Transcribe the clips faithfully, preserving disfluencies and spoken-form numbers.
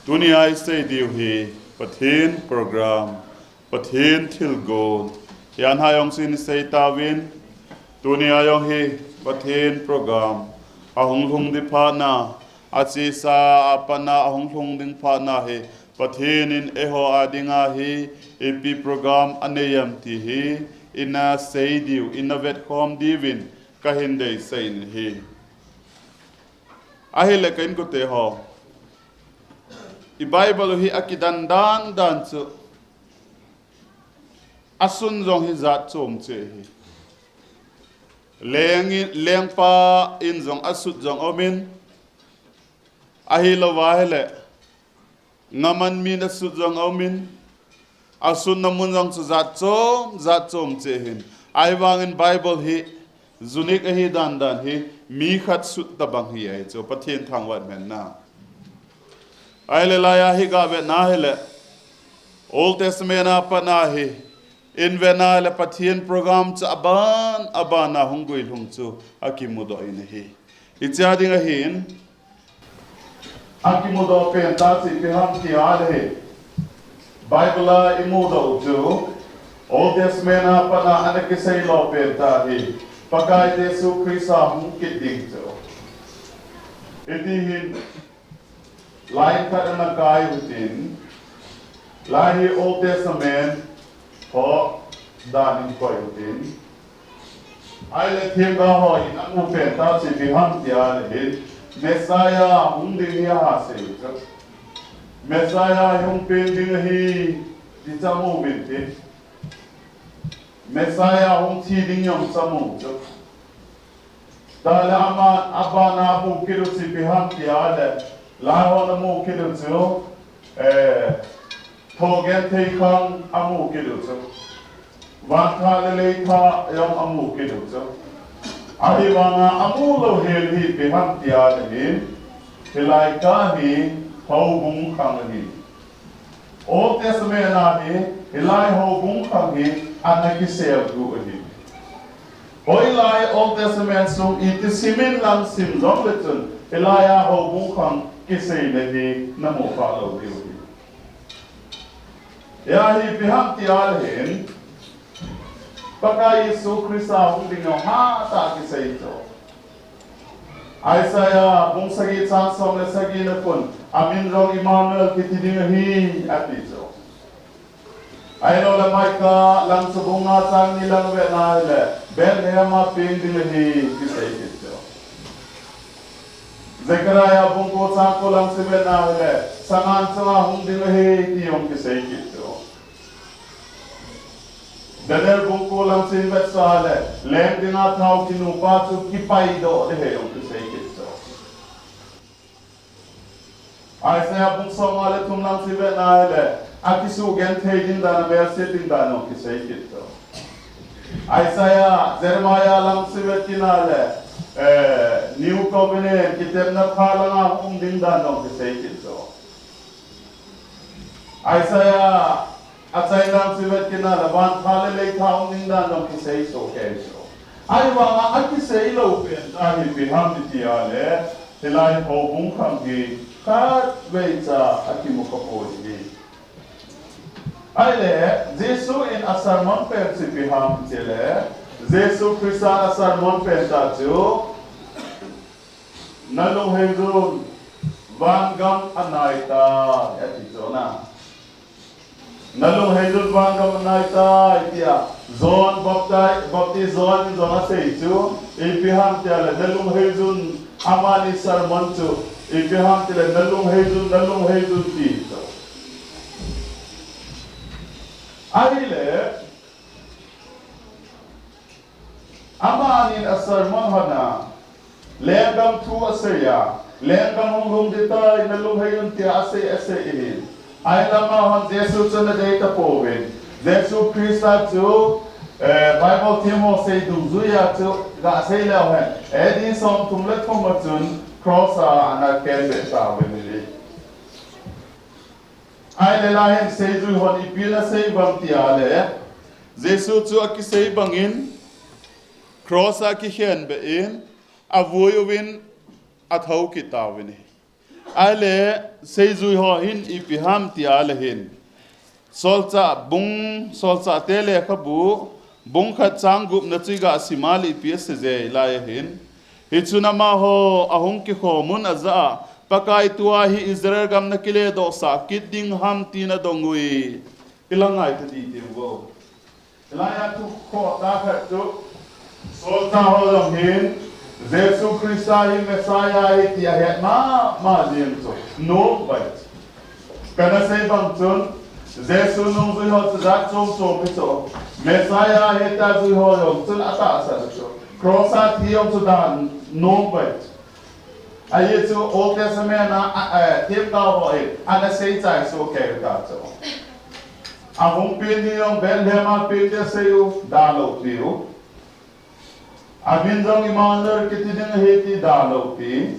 Tunia isei diu hi Pathen program, Pathen thilgon. Hiche a jong chu isei tauvin, tunia jong hi Pathen program ahung lhung ding phat na, achesa a pat na ahung lhung ding phat na hi Pathen in eiho a dinga hi ipi program anei em ti hi ina sei diu, ina vetkhom diuvin kahin deisah in ahi. Ahile ka inkote ho, i Bible hi akidan dan dan chu, asun jong hi jat chom cheh ahi. Leng in, lengpa in jong asut jong aumin, ahilouva ahile ngaman min asut jong aumin, asunna mun jong chu jat chom jat chom cheh ahin. Ahivangin Bible hi unique ahi dan dan hi, mi khat sut tabang hi ahi chu, Pathen thangvah in amen. Ahile laiya hi gavet na hile, Old Testament a pat na hi ivet na hile Pathen program chu aban aban a hung guilhung chu akimudoh in ahi. Hiche a ding ahin, akimudoh pen tah chu ipi ham ti ahile, Bible a imudoh u chu, Old Testament a pat na ana kisei lo pen tah hi, Pakai Jesu Christa hung kit ding chu. Hiti hin, lai khat ana kai utin, lai hi Old Testament ho dan in koi utin, ahile themgao hon amu pen tah chu ipi ham ti ahile, Messiah hung ding hi asei chu. Messiah hung pen ding ahi ti chu amu uvin tin, Messiah hung thi ding jong chu amu chu. Chule ama, abana amu kit u chu ipi ham ti ahile, lai hon amu kit u chu, eh, thougenthei khang amu kit u chu. Vanthat le leithat jong amu kit u chu. Ahivanga amu lou hel hi ipi ham ti ahile, hilai kah hi houbung khang ahi. Old Testament a hi, hilai houbung khang hi ana kisel u ahi. Hoilai Old Testament sung iti simin lang sim jongle chun, hilai a houbung khang kiseina hi namu kha lou diu ahi. Hia hi ipi ham ti ahile, Pakai Jesu Christa hung ding jong hatah a kisei chu. Isaiah bung sagi chang som le sagi na khun, amin jong Immanuel kiti ding ahi, ati chu. Ahilouleh Micah lang chu bung nga chang ni lang vet na hile, Bethlehem a peng ding ahi, kisei kit chu. Zechariah bung ko chang ko lang chu vet na hile, sangan chunga hung ding ahi, ti jong kisei kit chu. Daniel bung ko lang chu vet sah le, leng dinga thao kinu pa chu kipaidoh ding ahi jong kisei kit chu. Isaiah bung som nga le thum lang chu vet na hile, akisugenthei ding dan, amelse ding dan jong kisei kit chu. Isaiah, Jeremiah lang chu vet kit na le, eh, New Covenant, kitepna pha langa um ding dan jong kisei kit chu. Isaiah, achaina chu vet kit na le, vanthat le leithat um ding dan jong kisei soh kei chu. Ahivanga akisei lou pen tah hi ipi ham ti ahile, hilai houbung khang hi khatvei cha akimu kha poi. Ahile, Jesu in a sermon pen chu ipi ham ti le, Jesu Christa a sermon pen tah chu, na lungheijun vangam anai tai, ati chu na. Na lungheijun vangam anai tai, tia John Bapti-, Baptist John in jong asei chu, ipi ham ti ahile, na lungheijun, amani sermon chu, ipi ham ti le, na lungheijun, na lungheijun ti chu. Ahile, amanin a sermon hon a, lenggam thu asei a, lenggam hung lhung ding tai, na lungheijun tia asei, asei in. Ahilama hon Jesu chu ana dei tapouvin. Jesu Christa chu, eh, Bible them ho sei dungjuia chu, gasei leu hen, A D somthum le thum a chun cross a ana khenbeh tauvin ahi. Ahile lai hin seijui hon ipi ana sei uvem ti ahile, Jesu chu akisei bangin, cross a akikhenbeh in, avui uvin, athou kit tauvin ahi. Ahile, seijui ho hin ipi ham ti ahile hin, Solchah bung, Solchahte lekhabu, bung khat chang gupna chu iga sim a le ipi asei jeh lai ahin. Hichun amaho ahung kikhom un ajah a, Pakai, tua hi Israel gam nakiledohsah kit ding ham tin adong ui. Ilang ngai ta ding ding vo. Hilai a thu khoh tah khat chu, solchah ho jong hin, Jesu Christa hi Messiah ahi ti ahet mama jeng chu, nom bai. Kana sei bang chun, Jesu nungjui ho chu jat chom chom hi chu, Messiah ahi tia jui ho jong chun atahsan chu. Cross a thi jong chu dan nom bai. Ahi chu Old Testament a, a, a, themgao ho in, ana seichai soh kei u ta chu. Ahung peng ding jong Bethlehem a peng ding asei u, dalou pi u. Amin jong Immanuel kiti ding ahi ti dalou pi.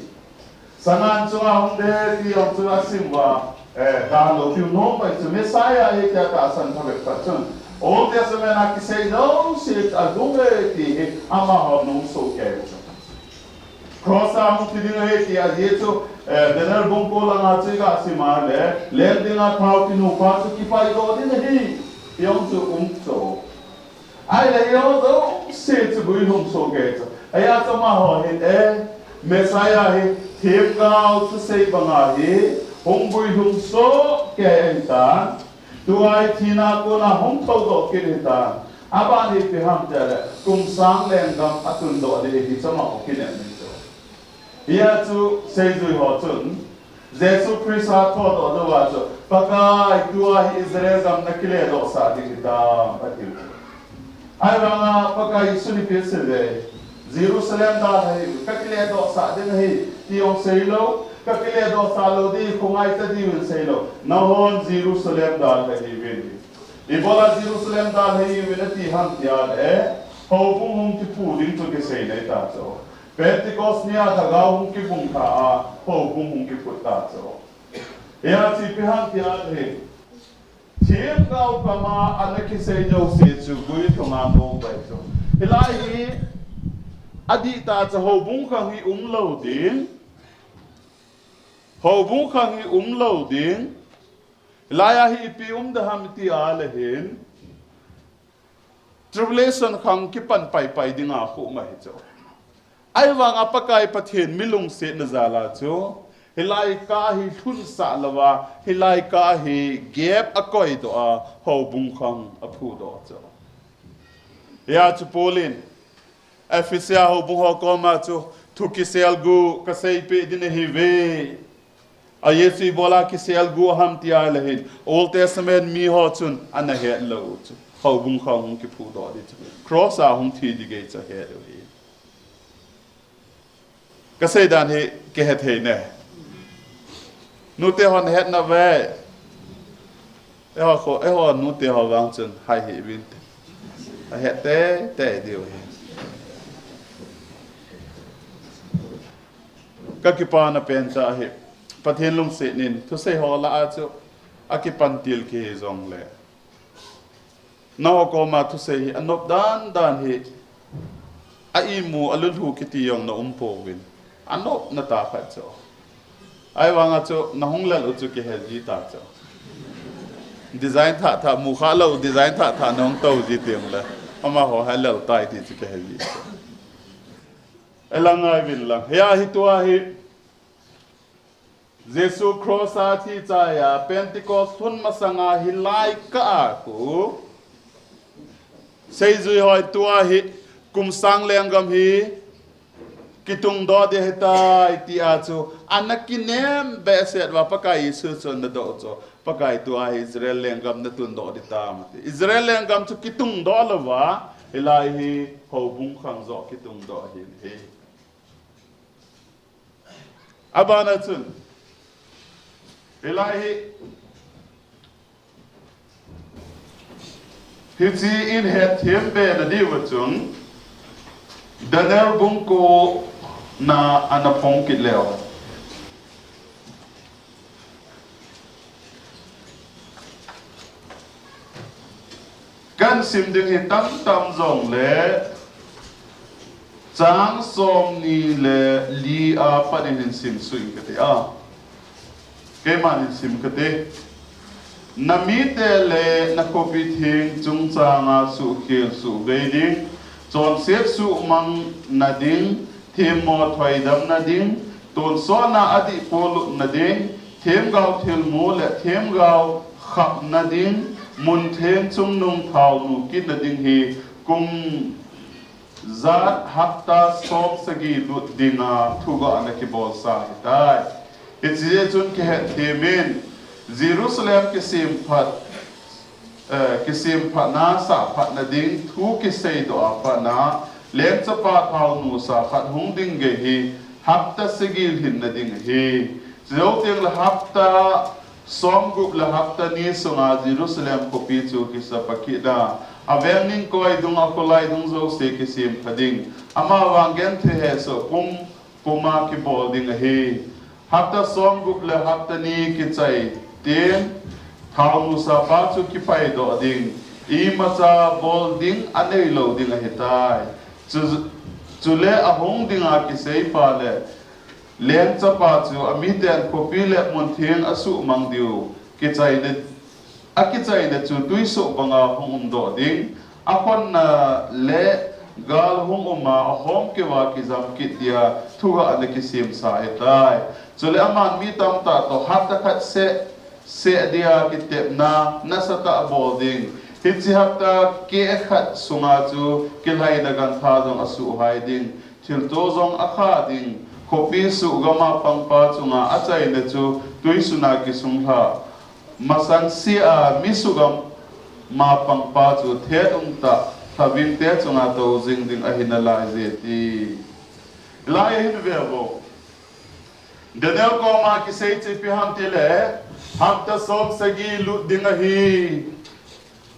Sangan chunga hung ding ahi ti jong chu asim uva, eh, dalou pi u, nom bai chu Messiah ahi tia tahsan phabep khat chun. Old Testament a kisei jouse chu adung e ti hi amaho nung soh kei u chu. Cross a hung thi ding ahi ti ahi chu, eh, Daniel bung ko langa chu iga sim a le, leng dinga thao kinu pa chu kipaidoh ding ahi, ti jong chu um chu. Ahile hiho jouse chu guilhung soh kei chu. Ahia chu amaho hin, eh, Messiah hi themgao thusei banga hi hung guilhung soh kei ahitan. Tua hi thina kona hung thoudoh kit ahitan. Aban hi ipi ham tile, kum sang lenggam atundoh ding ahi chu amaho kinem ahi chu. Hia chu seijui ho chun, Jesu Christa thodoh jouva chu, Pakai, tua hi Israel gam nakiledohsah ding hitam, ati u chu. Ahivanga Pakai Jesun ipi asei le, Jerusalem dalha hi, kakiledohsah ding ahi, ti jong seilou, kakiledohsah lou ding, khongai ta diuvin seilou, nanghon Jerusalem dalha hiuvin. Ibola Jerusalem dalha hiuvin ati ham tia le, houbung hung kiphu ding chu kisei nei ta chu. Pentecost nia lhagao hung kibung lha a, houbung hung kiphut ta chu. Hia chu ipi ham tia le, themgao kama ana kisei jouse chu guilhunga nom bai chu. Hilai hi, adih tah chu houbung khang hi umlou ding. Houbung khang hi umlou ding. Hilai a hi ipi um ding ham iti a le hin, tribulation khang kipan paipai dinga khu um ahi chu. Ahivanga Pakai Pathen mi lungsetna jal a chu, hilai kah hi lhunsah louva, hilai kah hi gap akoidoh a, houbung khang aphudoh chu. Hia chu Paul in, Ephesia houbung ho koma chu, thu kisel gup kaseipeh ding ahiuve. Ajeh chu ibola kisel gup ham tia le hin, Old Testament miho chun ana hetlou u chu. Houbung khang hung kiphudoh ding chu. Cross a hung thi ding ahi chu ahet u hi. Kasei dan hi kihethei ne. Nute hon het nauve. Eiho kho, eiho nute ho vang chun hai hih uvinte. Ahet teitei diu ahi. Kakipana pen tah hi. Pathen lungset in thusei ho lah a chu akipan til kihi jongle, nangho koma thusei hi anop dan dan hi, a imu, a lulhu kiti jong na um pouvin. Anopna tah khat chu. Ahivanga chu nahung lel u chu kihe ji ta chu. Design thah thah, mu kha lou design thah thah nahung tou ji teng le, amaho hi lel tai ti chu kihe ji chu. Alang ngai uvin lang. Hia hi tua hi Jesu cross a thi chai a, Pentecost hun masanga hilai kah a khu, seijui hon tua hi kum sang lenggam hi kitungdoh ding ahitai tia chu ana kinem behseh uva Pakai Jesu chun ana doh chu. Pakai, tua hi Israel lenggam natundoh ding tam ati. Israel lenggam chu kitungdoh louva, hilai hi houbung khang joh kitungdoh ahin ahi. Abana chun, hilai hi, hiche in hetthem be nadiuva chun, Daniel bung ko na ana phong kit leu. Kahin sim ding hi tamtam jongle, chang somni le li a pat in hin sim suh inge kati a. Keiman hin sim kate. Na mite le na khopi theng chungchanga suhkhel suhvei ding, chonset suhmang nading, themmo thoidam nading, tonsotna adih polut nading, themgao thilmu le themgao khap nading, mun theng chungnung thaonu kit nading hi kum jat hapta som sagi lut dinga thugah ana kibolsa hitai. Hiche jeh chun kihet themin Jerusalem kisemphat, eh, kisemphatna sahphatna ding thu kiseidoh a patna, lengchapa thaonu sa khat hung ding gei hi hapta sagi lhin nading ahi. Chujou tengle hapta somgup le hapta ni sunga Jerusalem khopi chu kisapa kit a, aveng ning koi dung, akholai dung jouse kisempha ding. Amavang genthei hesoh pum puma kibol ding ahi. Hapta somgup le hapta ni kichai tin, thaonu sapa chu kipaidoh ding, imacha bol ding aneilou ding ahitai. Chu, chule ahung dinga kiseipa le lengchapa chu amiten khopi le mun theng asuhmang diu, kichaina, akichaina chu tuisoh banga hung umdoh ding, akhonna le gal hung uma ahomkeuva kijam kit dia thugah ana kisemsa ahitai. Chule aman mi tamtah toh hapta khat seh, seh dia kitepna nasatah bol ding. Hiche hapta keh khat sunga chu kilhaina gantha jong asuhhai ding. Thilto jong akha ding, khopi suhgama pangpa chunga achaina chu tuisuna kisunglha. Masang sea mi suhgama pangpa chu thet umtah lhavingte chunga tou jing ding ahi nalaiye ti. Lai ahin veuvin. Daniel koma kisei chu ipi ham tile, hapta som sagi lut ding ahi.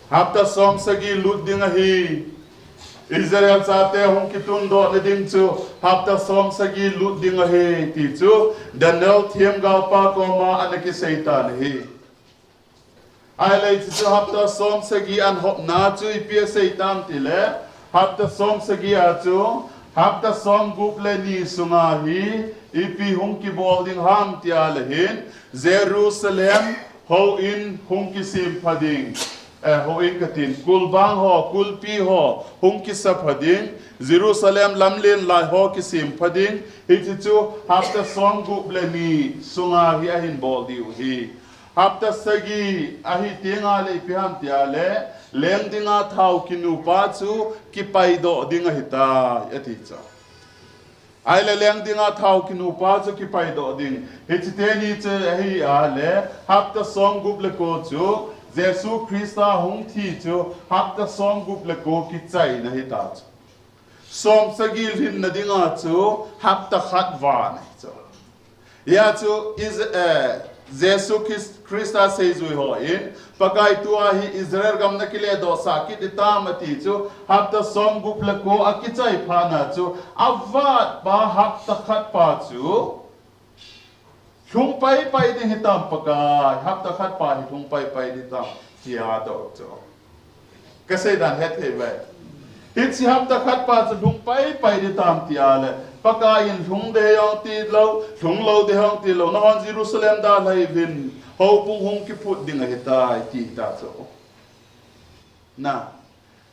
Hapta som sagi lut ding ahi. Israel chate hung kitundoh nading chu hapta som sagi lut ding ahi ti chu Daniel themgaopa koma ana kisei tan ahi. Ahile hiche chu hapta som sagi anhopna chu ipi asei tam tile, hapta som sagi a chu hapta somgup le ni sunga hi ipi hung kibol ding ham tia le hin, Jerusalem houin hung kisempha ding. Eh, houin katin, kulbang ho, kulpi ho, hung kisapha ding, Jerusalem lamlen lai ho kisempha ding, hiche chu hapta somgup le ni sunga hi ahin bol diu ahi. Hapta sagi ahi tenga le ipi ham tia le, leng dinga thao kinupa chu kipaidoh ding ahitai, ati chu. Ahile leng dinga thao kinupa chu kipaidoh ding. Hiche teni chu ahi a le, hapta somgup le ko chu, Jesu Christa hung thi chu, hapta somgup le ko kichaina hita chu. Som sagi lhinna dinga chu, hapta khat vat ahi chu. Hia chu Is-, eh, Jesu Chris-, Christa seijui hon, Pakai tua hi Israel gam nakiledohsah kit ditam ati chu, hapta somgup le ko akichai phatna chu, avatpa hapta khatpa chu, lhung paipai ding hitam Pakai, hapta khatpa hi lhung paipai ditam, tia doh chu. Kasei dan hethei uve. Hiche hapta khatpa chu lhung paipai ditam tia le, Pakai in lhung ding hong tilou, lhung lou ding hong tilou, nahon Jerusalem dalha uvin, houbung hung kiphut ding ahitai, ti hita chu. Na.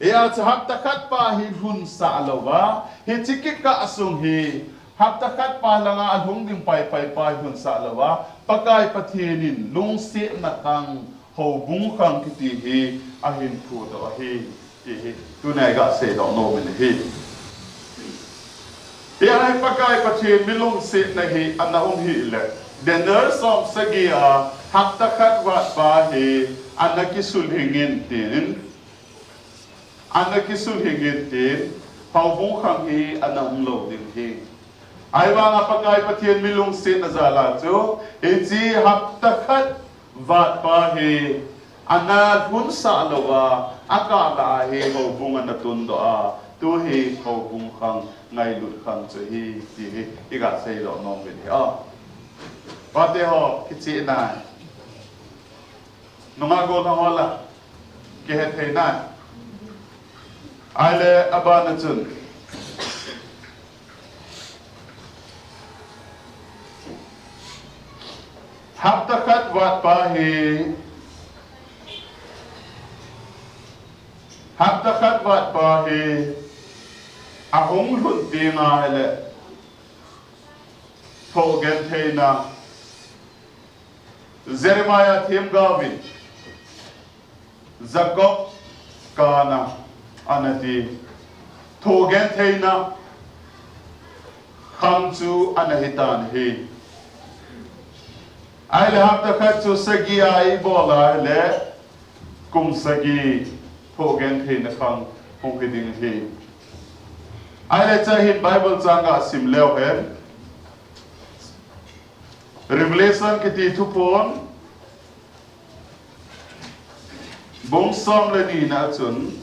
Hia chu hapta khatpa hi lhunsah louva, hiche kikah sung hi, hapta khatpa langa alhung ding paipai pa hi lhunsah louva, Pakai Pathen in lungsetna khang, houbung khang kiti hi ahin phudoh ahi, ti hi tunia iga seidoh nom in ahi. Hia hi Pakai Pathen mi lungsetna hi ana um hih le, Daniel som sagi a hapta khat vatpa hi ana kisulhing in tin, ana kisulhing in tin, houbung khang hi ana um lou ding ahi. Ahivanga Pakai Pathen mi lungsetna jal a chu, hiche hapta khat vatpa hi ana lhunsah louva, akah lah a hi houbung ana tundoh a, tu hi houbung khang, ngailut khang chu ahi, ti hi iga seidoh nom uvin ahi. O, pate ho, kicheh nai. Nungah gollhang ho la, kihethei nai. Ahile, abana chun, Hapta khat vatpa hi, hapta khat vatpa hi ahung lhun teng ahile, thoh gentheina, Jeremiah themgao in Jacob kana ana ti, thoh gentheina khang chu ana hitan ahi. Ahile hapta khat chu sagi a ibol ahile kum sagi thoh gentheina khang hung hi ding ahi. Ahile chahin Bible chang ga sim leu hen. Revelation kiti thuphon bung som le ni na chun,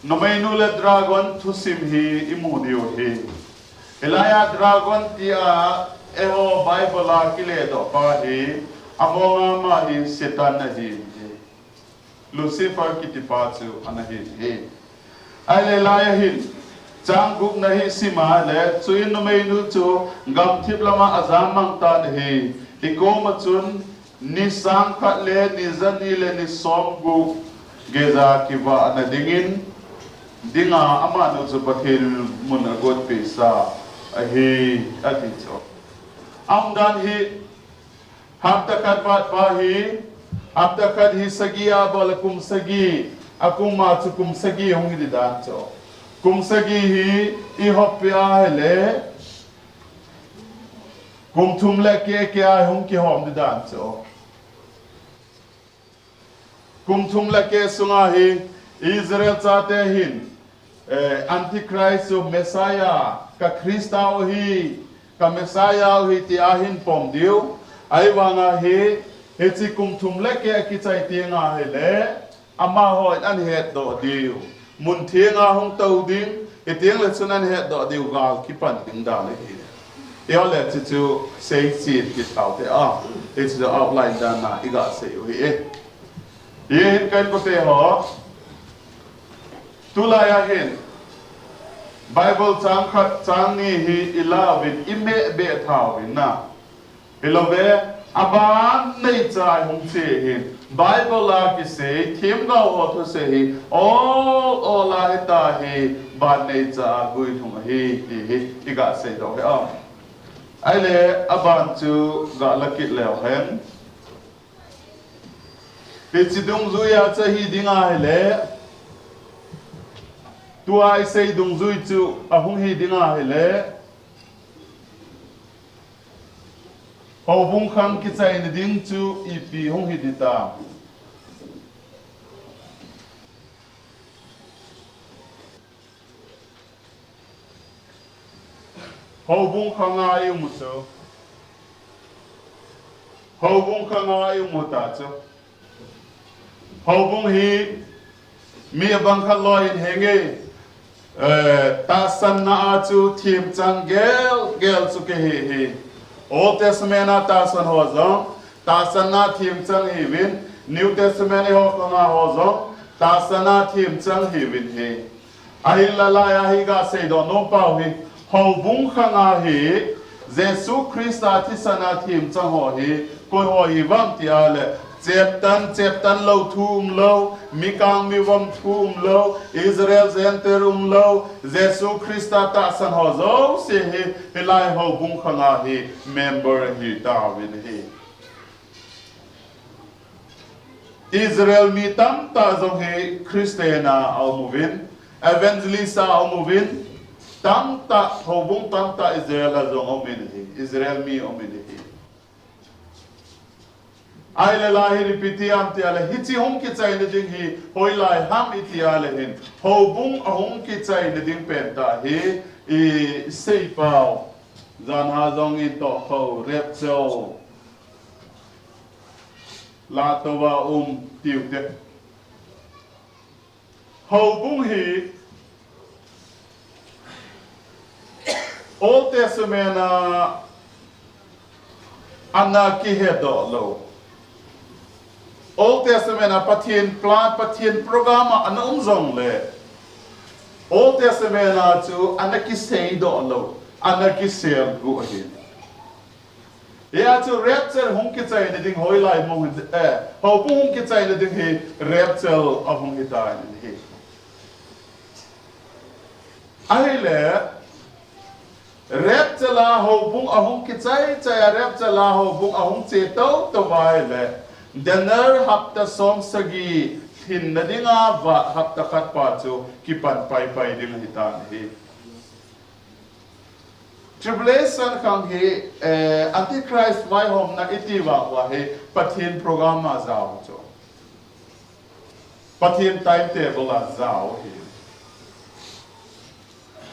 numeinu le dragon thusim hi imu diu ahi. Hilai a dragon tia eiho Bible a kiledoh pa hi, among ama hi Satan ahi. Lucifer kiti pa chu ana hi ahi. Ahile lai a hin, chang gup na hi sim ahile, chuin numeinu chu gamthip lama ajam mang tan ahi. Ikoma chun, ni sang khat le ni jani le ni som gup geija kivahna dingin, dinga amanu chu Pathen mun agot pehsa ahi, ati chu. Aumdan hi, hapta khat vatpa hi, hapta khat hi sagi a bol a kum sagi, akuma chu kum sagi hung hi di dan chu. Kum sagi hi ihop peh ahile, kum thum le keh keh a hung kihom di dan chu. Kum thum le keh sunga hi Israel chate hin, eh, Antichrist chu Messiah, ka Christa u ahi, ka Messiah u ahi ti ahin pom diu. Ahivanga hi, hiche kum thum le keh akichai teng ahile, amahon ahin hetdoh diu. Mun thenga hung tou ding, hiti le chun ahin hetdoh diu, gal kipan ding dan ahi. Eiho le chuchu seichen kit taute a, hichu outline dan a iga sei u ahi e. Hiche hin ka inkote ho, tulai a hin Bible chang khat chang ni hi ilauvin, imeh beh thauvin na. Hilou ve, aban neicha hung che hin, Bible a kisei themgao ho thusei hi ol ol a hita hi, ban neicha a guilhung ahi ti hi iga seidoh hi a. Ahile aban chu ga la kit leu hen. Hiche dungjui a chu hi ding ahile, tua isei dungjui chu ahung hi ding ahile, houbung khang kichaina ding chu ipi hung hi ding ta. Houbung khanga i um u chu. Houbung khanga i um u ta chu. Houbung hi mi abang khat loi in henge, eh, tahsanna a chu themchang gel gel chu kihi hi. Old Testament a tahsan ho jong tahsanna themchang hiuvin, New Testament eiho khanga ho jong tahsanna themchang hiuvin hi. Ahinla lai a hi ga seidoh nom pau hi, houbung khanga hi Jesu Christa thisan a themchang ho hi koi ho hiuvem ti ahile, cheptan, cheptan lou thu umlou, mikang mivom thu umlou, Israel Gentile umlou, Jesu Christa tahsan ho jouse hi, hilai houbung khanga hi member ahi tauvin ahi. Israel mi tamtah jong hi Christian a aum uvin, evangelist a aum uvin, tamtah, houbung tamtah Israel a jong aum in ahi, Israel mi aum in ahi. Ahile lai hi ipi ti ham ti ahile, hiche hung kichaina ding hi hoilai ham iti ahile hin, houbung ahung kichaina ding pen tah hi isei pau. Jan a jong in toh kho, rapture, la toh va um tiu te. Houbung hi Old Testament a ana kihedoh lou. Old Testament a Pathen plan, Pathen program a ana um jongle, Old Testament a chu ana kiseidoh lou, ana kisel gu ahi. Hia chu rapture hung kichai na ding hoilai mong, eh, houbung hung kichai na ding hi rapture ahung hitan ahi. Ahile, rapture la houbung ahung kichai chai a, rapture la houbung ahung che tou tou va ahile, Daniel hapta som sagi lhin na dinga va hapta khat pa chu kipan pai pai ding ahitan ahi. Tribulation khang hi, eh, Antichrist vaihomna iti vang uva hi Pathen program a jao chu. Pathen timetable a jao hi.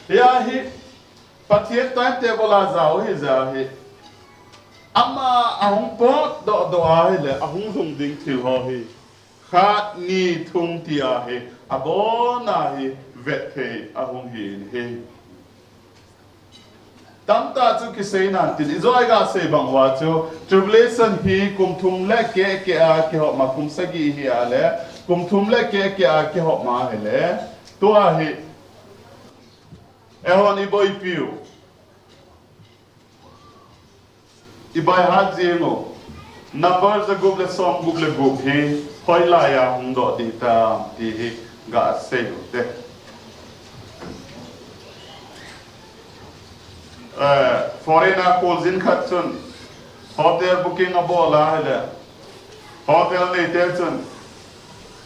Hia hi Pathen timetable a jao hi jeh hi. Ama ahung potdoh doh ahile ahung lhung ding thil ho hi khat ni thum tia hi abona hi vet thei ahung hi in hi. Tamtah chu kisei nan tin, ijoi ga sei bang uva chu, tribulation hi kum thum le keh keh a kihopma, kum sagi hi a le, kum thum le keh keh a kihopma ahile, tua hi, eihon iboipiu. Ibai hat jing u, number jagup le som gup le gup hi, hoilai a hung doh ding tam, ti hi ga sei u te. Eh, foreign a kholjin khat chun, hotel booking abol a ahile, hotel neite chun,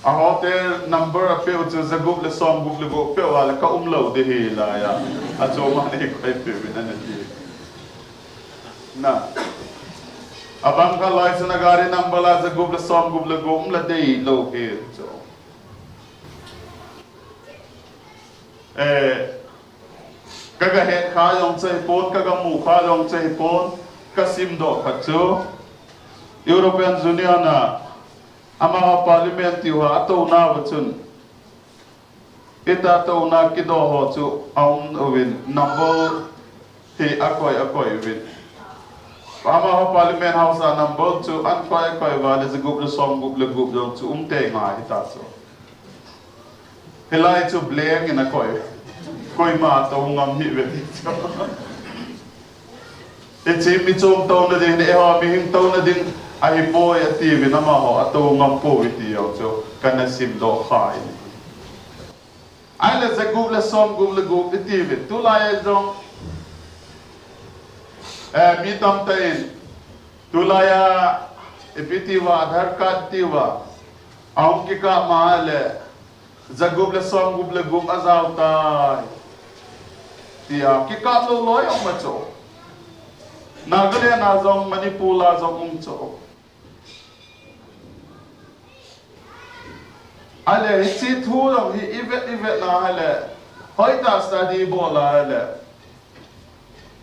a hotel number apeh u chu jagup le som gup le gup peh uva le ka um lou ding hilai a. Achom a nei koi peh uvin ana ti. Na. Abang khat lai chun a gari number la jagup le som gup le gup um la dei lou hi chu. Eh, ka ga het kha jong chu ahipon, ka ga mu kha jong chu ahipon, ka simdoh khat chu. European Union a, amaho parliament tiu a, atouna uva chun. Hita touna kidoh ho chu aum uvin, number hi akoi, akoi uvin. Amaho parliament house a number chu ahin koi, akoi uva le jagup le som gup le gup jong chu um tei ngai hita chu. Hilai chu blank in akoi. Koima tou ngam hih ve ti chu. Hiche mi chom touna ding, eiho mihing touna ding ahipoi atiuvin amaho atou ngam pouve ti jong chu kana simdoh kha in. Ahile jagup le som gup le gup itiuvin. Tulai a jong, eh, mi tamtah in. Tulai a ipi tia, Aadhaar card tia. Ahung kikap ma le. Jagup le som gup le gup ajao tai. Tia, kikap lou loi um a chu. Nagaland a jong, Manipur a jong um chu. Ahile, hiche thu jong hi ivet, ivet na ahile. Hoitah study bol a ahile.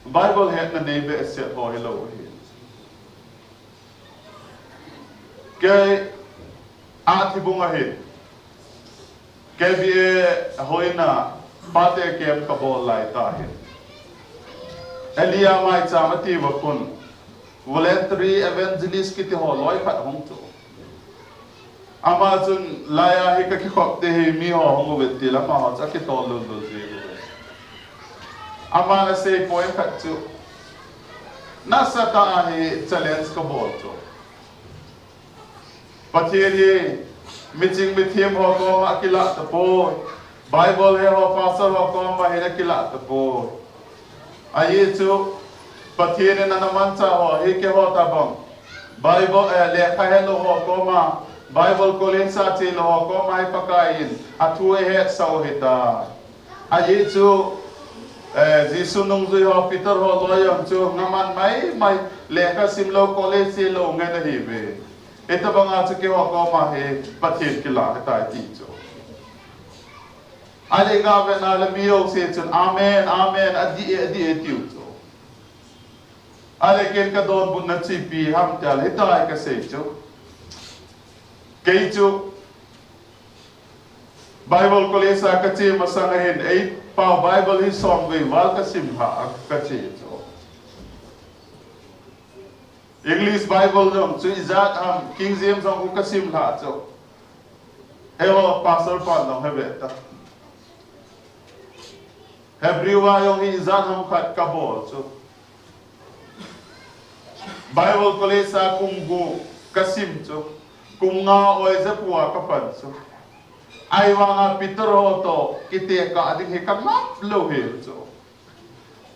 Bible hetna nei behseh ho hilou hi. Kei, a thibung ahin. K B A hoina, pate kem kabol lai tahin. Elia Maicham atiuva khun. Voluntary evangelist kiti ho loi khat hung chu. Ama chun laiya hi kakikhop te hi miho hung uve ti le amaho chu akitol lul lul ji uve. Aman asei point khat chu. Nasatah a hi challenge kabol chu. Pathen hi miching mithem ho koma akilah tapoi. Bible hi eiho pastor ho koma hin akilah tapoi. Ajeh chu Pathen in ana manchah ho hi keiho tobang Bible, eh, lekha helou ho koma, Bible college a chelou ho koma hi Pakai in athu eihetsah u ahitai. Ajeh chu, eh, Jesu nungjui ho, Peter ho loi jong chu ngaman maimai, lekha simlou, college chelou ngen ahiuve. Hitobanga chu keiho koma hi Pathen kilah ahitai ti chu. Ahile iga vetna le mi jouse chun amen, amen, adih e, adih e tiu chu. Ahile ken kadonbutna chu ipi ham tile hitia kasei chu. Kei chu Bible college a kache masang ahin, eipao Bible hi somvei val kasim lhah a kache chu. English Bible jong chu ijat ham, King James jong kasim lhah chu. Eiho pastor pan jong heve ta. Hebrew a jong hi ijat ham khat kabol chu. Bible College a kum gup kasim chu, kum nga oi japu a kapan chu. Ahivanga Peter ho toh kitekah ding hi kangap lou hi chu.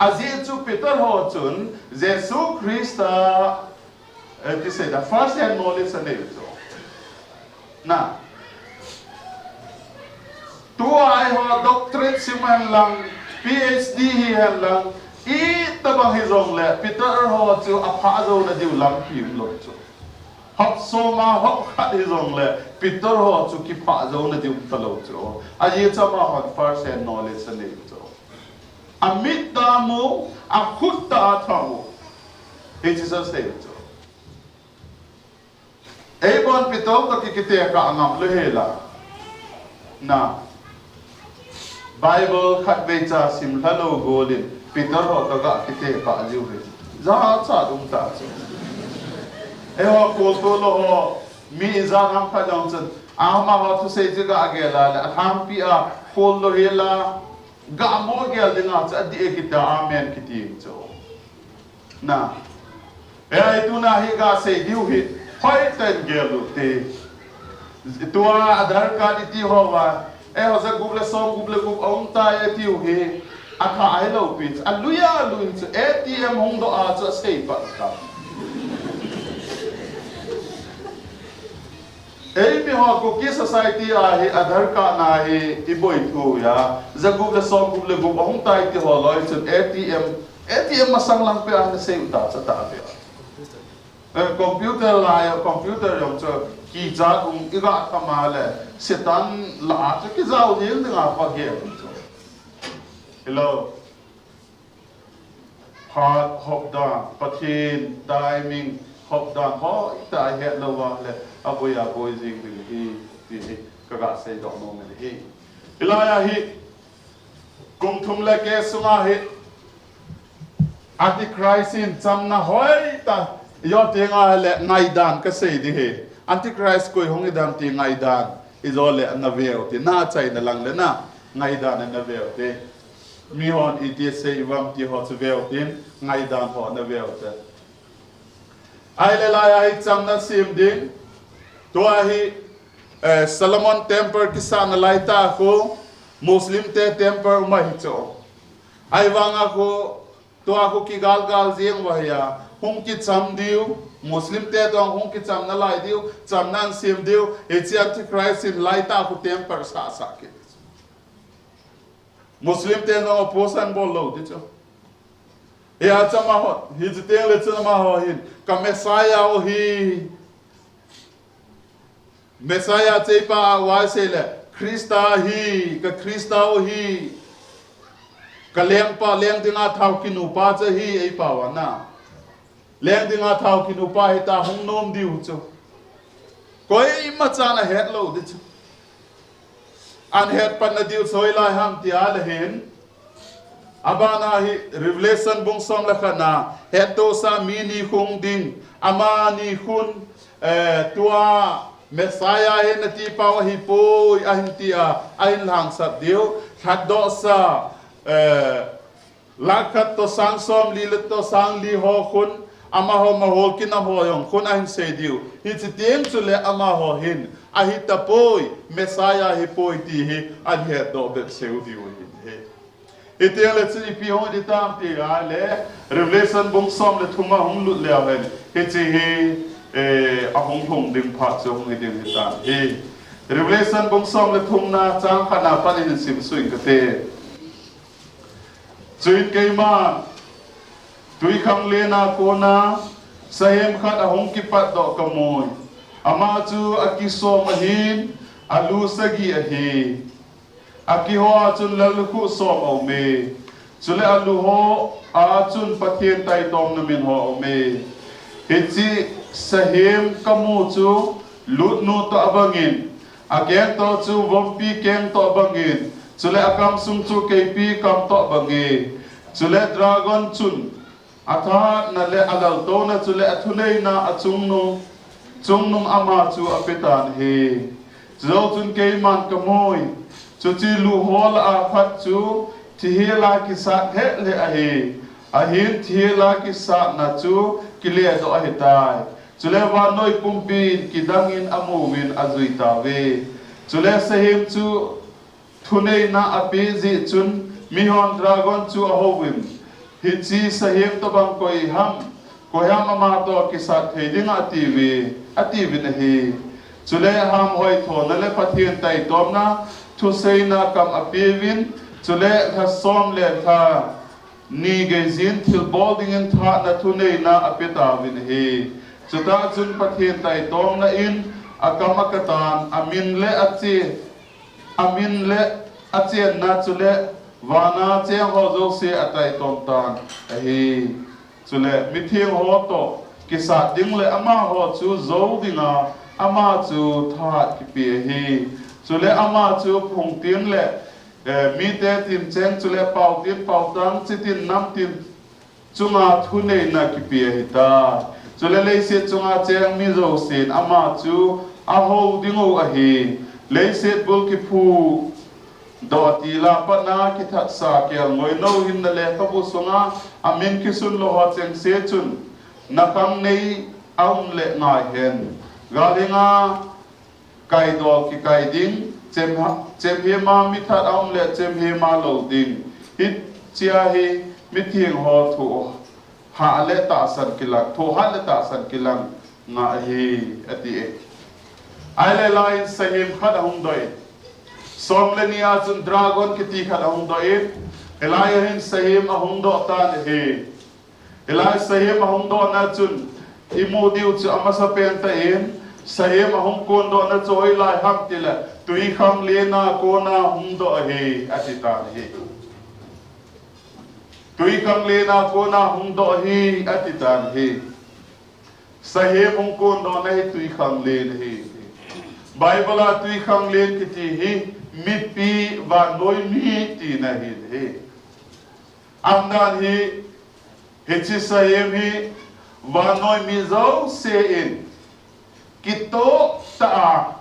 Ajeh chu Peter ho chun Jesu Christa, eh, ti sei da, first hand knowledge anei chu. Na. Tua eiho doctorate sim hen lang, P H D hi hen lang, itobang hijongle, Peter ho chu aphah jouna diu lampi umlou chu. Hop som a hop khat hijongle, Peter ho chu kiphah jouna diu umtalou chu. Ajeh chu amahon first hand knowledge anei chu. Amit a amu, akhut a athamu. Hiche chu asei chu. Eibon Peter toh ki, kitekah ngam lou hela. Na. Bible khatvei cha sim lha lou golin Peter ho toh ga kitekah jiu hi. Jachat um ta chu. Eiho kholto lou ho, mi ijat ham khat jong chun, amaho thusei chu ga gel a le, alhangpi a khol lou hela, ga mo gel dinga chu adih e kita, amen kiti chu. Na. Ei, tuna hi ga sei diu hi. Hoitah in gel u te. Tua Aadhaar card iti ho va. Eiho jagup le somgup le gup aum tai tiu hi. Atha ahilou pi. Alui alui chu A T M hung doh a chu asei pat ta. Eimi ho Kuki society a hi Aadhaar card na hi iboi thu ya. Jagup le somgup le gup ahung tai ti ho loi chun A T M, A T M masang lang pe a nasei u ta cha ta pe. Eh, computer lai, computer jong chu kichat um iga kham a le, Satan la a chu kijao ding ding a pha gel chu. Hello. Phat hop dan, Pathen timing hop dan, hoitah a het lou va le, aboi aboi jing ding hi, ti hi, ka ga sei doh nom in ahi. Hilai a hi, kum thum le keh sunga hi, Antichrist in chamna hoitah, ijou teng a le ngaidan ka sei ding hi. Antichrist koi hung hidem ti ngaidan, ijou le na veu ti, na chaina lang le na, ngaidan na veu ti. Mihon iti asei uvam ti ho chu veu tin, ngaidan ho na veu te. Ahile lai a hi chamna sem ding. Tua hi, eh, Solomon temple kisahna lai tah khu, Muslim te temple um ahi chu. Ahivanga khu, tua khu kigal gal jeng uva hi a, hung kicham diu, Muslim te toh hung kicham nalai diu, chamna asem diu, hiche Antichrist in lai tah khu temple sah sah kit. Muslim te jong oppose bol lou ding chu. Hia chu amaho, hiche teng le chun amaho hin, ka Messiah u hi. Messiah chu eipa a uva sei le, Christa hi, ka Christa u hi. Ka lengpa, leng dinga thao kinu pa chu hi eipa uva na. Leng dinga thao kinu pa hita hung nom diu chu. Koima chan ahet lou ding chu. Ahin het pan na diu chu hoilai ham ti a le hin. Abana hi Revelation bung som le khat na, hettohsah mi ni hung ding, amani khun, eh, tua Messiah hi nati pau ahipoi, ahin ti a, ahin lhangsap diu, lhatdohsah, eh, Lakh khat toh sang somli le toh sang li ho khun, amaho mahol kinam ho jong khun ahin sei diu. Hiche teng chule amaho hin, ahitapoi, Messiah ahipoi ti hi, ahin hetdoh bep seu diu ahi. Hiteng le chun ipi hung ding tam ti a le, Revelation bung som le thum a hung lut leu hen, hiche hi, eh, ahung lhung ding phat chu hung hi ding hitam hi. Revelation bung som le thum na chang khat na pan in simsuh inge kati. Chuin keiman, twikhanglen a kona, sahem khat ahung kipatdoh kamui. Ama chu akisom ahin, alu sagi ahi. Akiho a chun lallukhuh som aume. Chule alu ho a chun Pathen taitomna min ho aume. Hiche sahem kamu chu lutnu toh abangin, akeng toh chu vompi keng toh bangin, chule akam sung chu keipi kam toh bange. Chule dragon chun athahatna le alaltouna chule athuneina achungnung, chungnung ama chu apetan ahi. Chujou chun keiman kamui, chuche lu ho lah a khat chu thihela kisat lheh lheh ahi. Ahin thihela kisatna chu kiledoh ahitai. Chule vannoi pumpin kidangin amuvin ajui tauve. Chule sahem chu thuneina apeh jeh chun mihon dragon chu ahouvin, hiche sahem tobang koi ham, koi ham amatoh kisat thei dinga atiuve, atiuvin ahi. Chule hamhoi thona le Pathen taitomna thuseina kam apeuvin, chule lha som le lha ni geijin thilbol dingin thahna thuneina apetauvin ahi. Chutah chun Pathen taitomna in akam akatan, amin le ache, amin le achenna chule vana chengho jouse ataitom tan ahi. Chule mitheng ho toh kisat ding le amaho chu jou dinga ama chu thahat kipe ahi. Chule ama chu phungtin le, eh, mite tincheng chule pautin pautang chitin namtin chunga thuneina kipe ahitai. Chule leiset chunga cheng mi jousen ama chu ahou dingu ahi. Leiset bul kiphudoh tila patna kithatsa kelngoi nou hinna lekhabu sunga amin kisun lou ho chengse chun nakhang nei aum le ngaihen. Galhinga kaidol kikai ding, chemha-, chemhema mithat aum le chemhema lou ding. Hichea hi mitheng ho thuhah le tahsan kilang, thuhah le tahsan kilang nga ahi, ati e. Ahile laiya sahem khat ahung doh in, som le ni a chun dragon kiti khat ahung doh in, hilaiya hin sahem ahung doh tan ahi. Hilai sahem ahung dohna chun imu diu chu amasapen tah in, sahem ahung kondohna chu hoilai ham tile, twikhanglen a kona hung doh ahi, ati tan ahi. Twikhanglen a kona hung doh ahi, ati tan ahi. Sahem hung kondohna hi twikhanglen ahi. Bible a twikhanglen kiti hi mipi, vannoi mi tina ahi. Aumdan hi, hiche sahem hi vannoi mi jousen kitoh tah a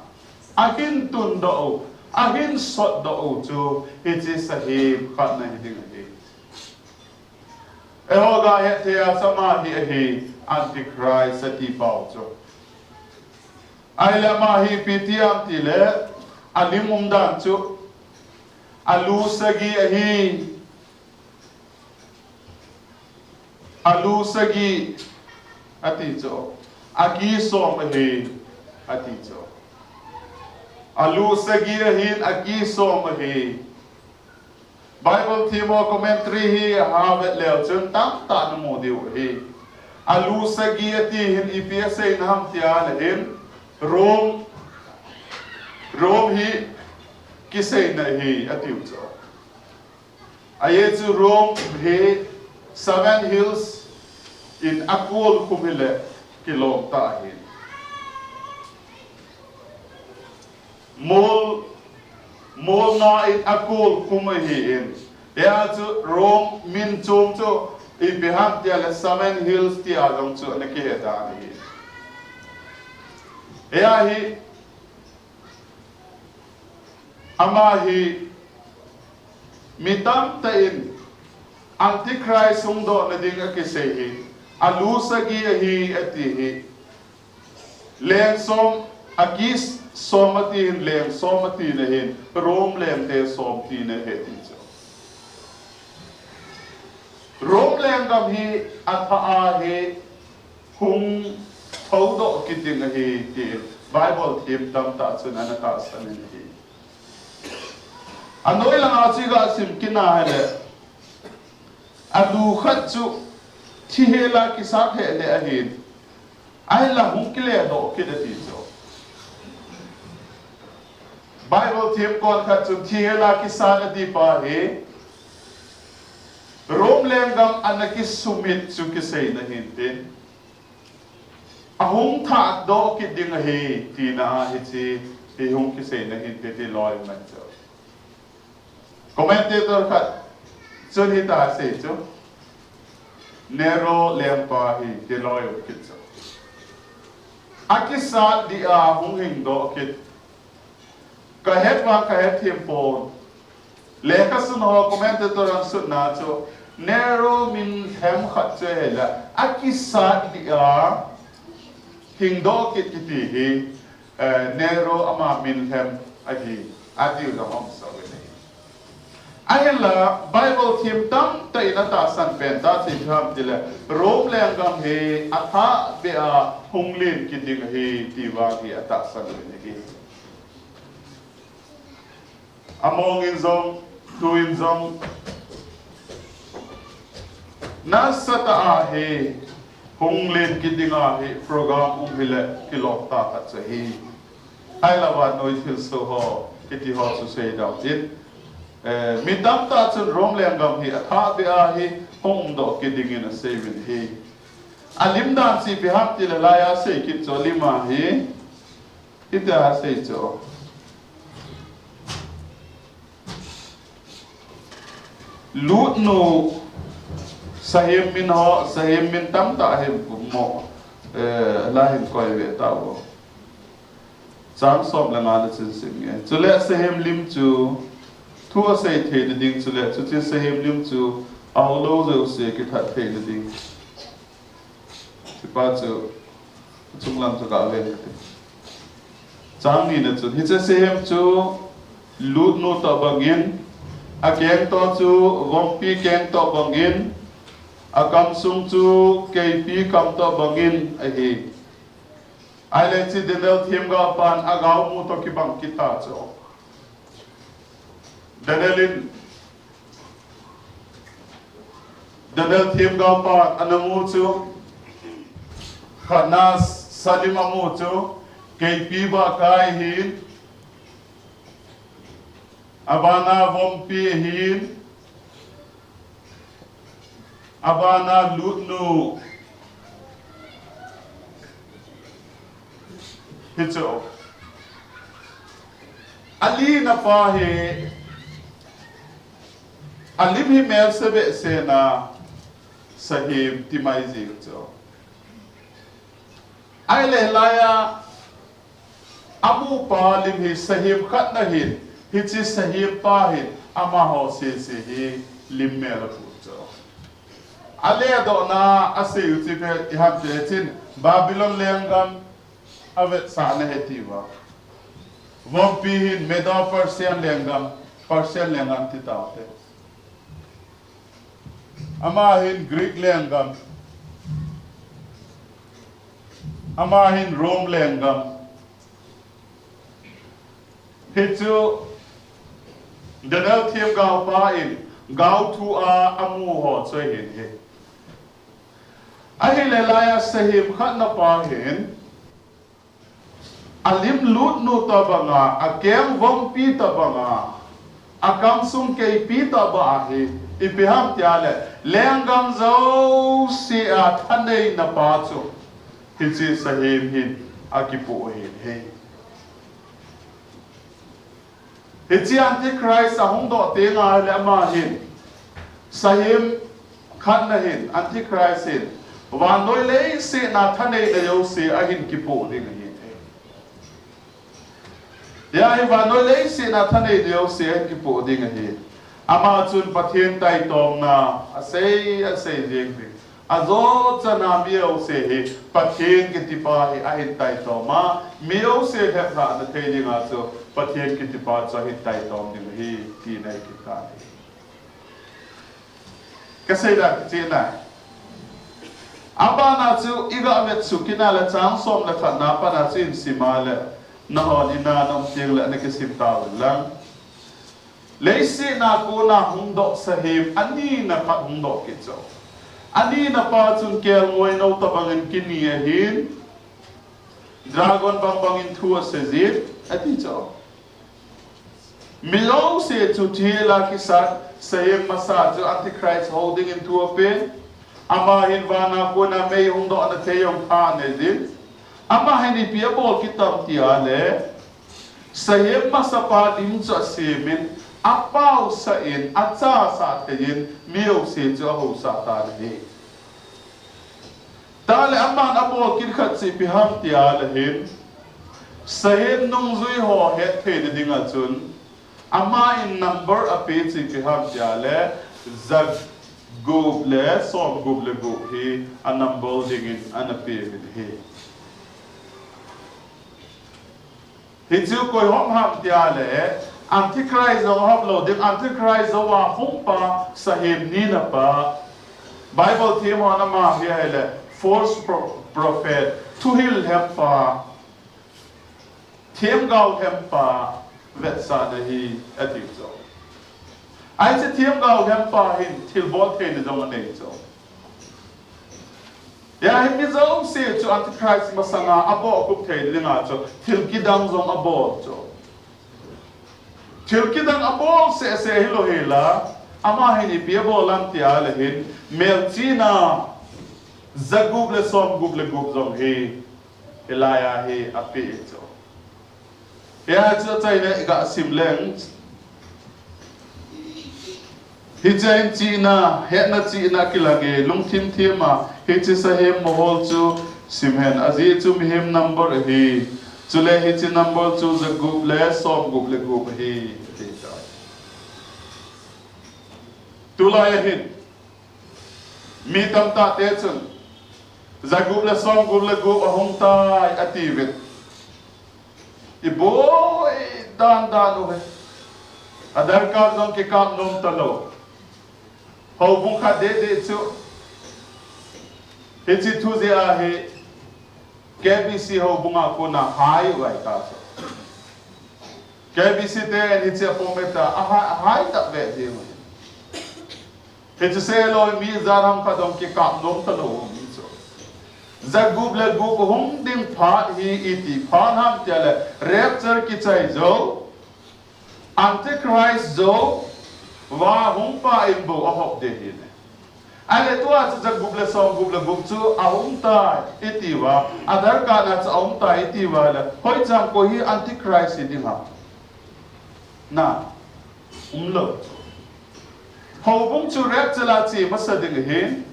ahin tundoh u, ahin sotdoh u chu hiche sahem khat ana hi ding ahi. Eiho gahet thei a chu ama hi ahi, Antichrist atipau chu. Ahile ama hi ipi ti ham tile, alim umdan chu alu sagi ahi. Alu sagi ati chu, aki som ahi, ati chu. Alu sagi ahin, aki som ahi. Bible themho commentary hi ahavet leu chun tamtah namu diu ahi. Alu sagi ati hin ipi aseina ham tia le hin, Rome, Rome hi kiseina ahi, atiu chu. Ajeh chu Rome hi Seven Hills in akol khum hile kilom tah ahi. Mol, mol nga in akol khum ahin. Hijeh chun Rome min chom chu ipi ham tia le Seven Hills tia jong chu ana kihe dan ahi. Hijeh hin Ama hi mi tamtah in Antichrist hungdohna ding akisei hi, alu sagi ahi ati hi. Leng som, aki som ati hin, leng som atina hin, Rome lengte som tina ahi ti chu. Rome lenggam hi athah a hi hung thoudoh kit ding ahi, tin Bible them tamtah chun ana tahsan in ahi. Anoi langa chu iga sim kit a hile, alu khat chu thihela kisat heh le ahin, ahinla hung kiledoh kit ati chu. Bible them kon khat chun thihela kisat ati pa hi, Rome lenggam ana kisumit chu kiseina hintin, ahung thahdoh kit ding ahi, tina ahi, hiche hi hung kiseina hintin ti loi man chu. Commentator khat chun hitia asei chu, Nero lengpa hi ti loi kit chu. Akisat dia hung hingdoh kit. Kahet vang kahet them pon. Lekhasun ho commentator hon sunna chu, Nero min lhem khat chu ahile, akisat dia hingdoh kit kiti hi, eh, Nero ama min lhem ahi, ati u jong um sah uve. Ahinla, Bible them tamtah in atahsan pen tah chu ipi ham tile, Rome lenggam hi athah beh a hung len kit ding ahi, ti vang hi atahsan uve. Among in jong, tu in jong, nasatah a hi, hung len kit ding ahi, program um hile, kilom tah khat chu ahi. Ahilou vannoi thilsoh ho, kiti ho chu seidoh in. Eh, mi tamtah chun Rome lenggam hi athah beh a hi, hung umdoh kit dingin asei uvin ahi. Alim dan chu ipi ham tile, laiya asei kit chu alim a hi, hitia asei chu. Lutnu, sahem min ho, sahem min tamtah ahi pum mo, eh, la hin koi ve tauvo. Chang som le nga le chun sim nge. Chule sahem lim chu thu asei theina ding, chule chuche sahem lim chu ahoulou jouse kithat theina ding. Hichepa chu achung lam chu kaven kate. Chang ni na chun, hiche sahem chu lutnu tobangin, akeng toh chu vompi keng tobangin, akamsung chu keipi kam tobangin ahi. Ahile hiche Daniel themgaopan agaomu toh kibang kit ta chu. Daniel in, Daniel themgaopan anamu chu, khatna salim amu chu, keipi bahkai ahin, abana vompi ahin, abana lutnu, hichu. Alina pa hi, alim hi melse behsehna sahem ti mai jing chu. Ahile laiya, amupa lim hi sahem khat na hin, hiche sahem pa hin, amaho sese hi lim mel apu chu. Aledohna asei u chu ipi ham tile chun, Babylon lenggam avetsahna ahi tiuva. Vompi hin Medo-Persian lenggam, Persian lenggam ti taute. Ama hin Greek lenggam. Ama hin Rome lenggam. Hichu Daniel themgaopa in gaothu a amu ho chu ahin ahi. Ahile laiya sahem khat na pa hin, alim lutnu tobanga, akeng vompi tobanga, akamsung keipi tobanga hi, ipi ham tile, lenggam jouse a thaneina pa chu, hiche sahem hin akipoh ahin ahi. Hiche Antichrist ahung doh tengle ama hin, sahem khat na hin, Antichrist hin, vannoi leiset a thaneina jouse ahin kipoh ding ahi. Hiya hi vannoi leiset a thaneina jouse ahin kipoh ding ahi. Ama chun Pathen taitomna asei, asei jeng ding. Ajo chana mi jouse hi Pathen kitipa hi ahin taitom a, mi jouse lheplhahna thei dinga chu Pathen kitipa chu ahin taitom ding ahi, tina hi kitan ahi. Kasei dan kicheh nai. Abana chu iga vetsuh kit nale chang som le khat na pana chu isim a le, nahon ina na um tengle nakisim tauvin lang. Leiset a kona hung doh sahem, anina khat hung doh kit chu. Anina pa chun kelngoi nou tobangin kini ahin, dragon bangbangin thu asei jin, ati chu. Mi jouse chu thil a kisat, sahem masa chu Antichrist hou dingin thu apen. Ama hin vana kona mei hung dohna thei jong tha anei jin. Ama hin ipi abol kit tam tile, sahem masapa lim chu asemin, apaosah in, achasah thei in, mi jouse chu ahousah tan ahi. Tale aman abol kit khat chu ipi ham tile hin, sahem nungjui ho hettheina dinga chun, aman number ape chu ipi ham tile, ja Gup le som gup le gup hi a number dingin ana pe uvin ahi. Hichu koi hop ham tia le, Antichrist jong hop lou ding, Antichrist jou a hung pa, sahem nina pa. Bible them hon ama hi ahile, false pro-, prophet, thuhil lhem pa, themgao lhem pa, vetsahna hi, ati chu. Ahi chu themgao lhem pa hin, thilbol theina jong anei chu. Hia hi mi jouse chu Antichrist masanga abol khup thei dinga chu, thil kidang jong abol chu. Thil kidang abol seh seh hilou hela, ama hin ipi abol ham tia le hin, melchihna, jagup le som gup le gup jong hi, hilai a hi ape chu. Hia chu achaina iga sim leng. Hiche a hin chihna, hetna chihna kilang e, lungthim thim a, hiche sahem mohor chu sim hen, ajeh chu mihem number ahi. Chule hiche number chu jagup le som gup le gup ahi. Tulai a hin, mi tamtah te chun, jagup le som gup le gup ahung tai, ati uvin. Iboi dan dan uve. Aadhaar card jong kikap nom talou. Houbung khat deh deh chu. Hiche thu jeh a hi K B C houbung a kona hai uva ahi ta chu. K B C te in hiche a pom e ta, ahai, ahai tah ve ding uve. Hichu seilou mi ijat ham khat jong kikap nom talou mi chu. Jagup le gup hung ding phat hi iti phat ham tia le rapture kichai jou, Antichrist jou, va hung pa in bou ahop ding ahi ne. Ahile tua chu jagup le som gup le gup chu ahung tai iti uva, Aadhaar card a chu ahung tai iti uva le, hoicham koi hi Antichrist hi ding ham? Na, umlou. Houbung chu rapture a che masa ding ahin,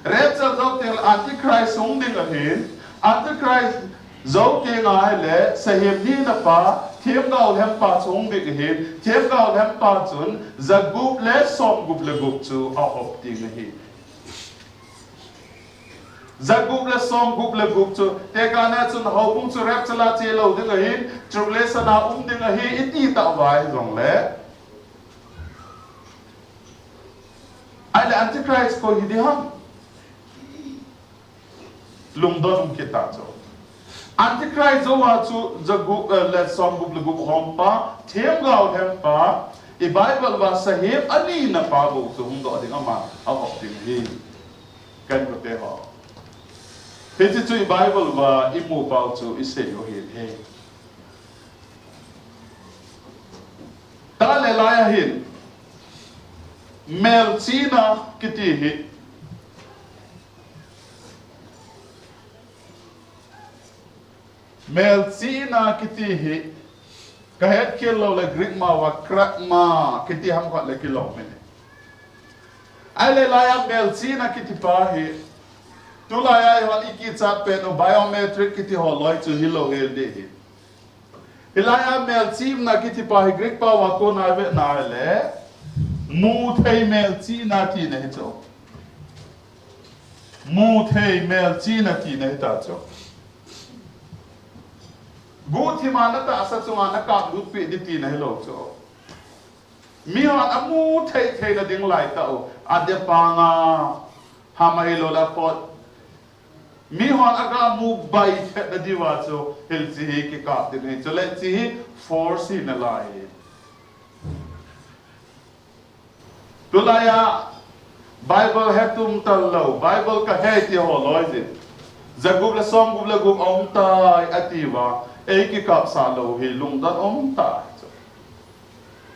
rapture jou teng le Antichrist hung ding ahin, Antichrist jou teng ahile, sahem nina pa, themgao lhem pa chu hung ding ahin, themgao lhem pa chun, jagup le som gup le gup chu ahop ding ahi. Jagup le som gup le gup chu, tekahna chun houbung chu rapture a che lou ding ahin, tribulation a um ding ahi, iti tah uva hijongle. Ahile Antichrist koi hi ding ham? Lungdon um kit ta chu. Antichrist jou a chu jagup, eh, le som gup le gup hom pa, themgao lhem pa, i Bible uva sahem anina pa bou chu hung doh ding, ama ahop ding ahi. Ka inkote ho, hiche chu i Bible uva imu pau chu isei u ahi. Tale lai a hin, melchihna kiti hi, melchihna kiti hi, kahet khel lou le Greek ma uva kerygma kiti ham khat le kilom in ahi. Ahile lai a melchihna kiti pa hi, tulai a eihon ikichat pen u biometric kiti ho loi chu hilou hel ding ahi. Hilai a melchihna kiti pa hi Greek pao a kona ivet na le, muthei melchihna tina ahi chu. Muthei melchihna tina ahi ta chu. Guhthima natahsa chunga nakap lutpeh ding tina ahilou chu. Mihon amu thei theina ding lai tah u, adepang a, ham ahilou le apot. Mihon aga mu bai thetna diuva chu hiche hi kikap ding ahi. Chule hiche hi force hi nalai. Tulai a Bible hetum talou, Bible kahe ti ho loi jin, jagup le som gup le gup aum tai atiuva, ei kikapsah lou hi lungdon um tai.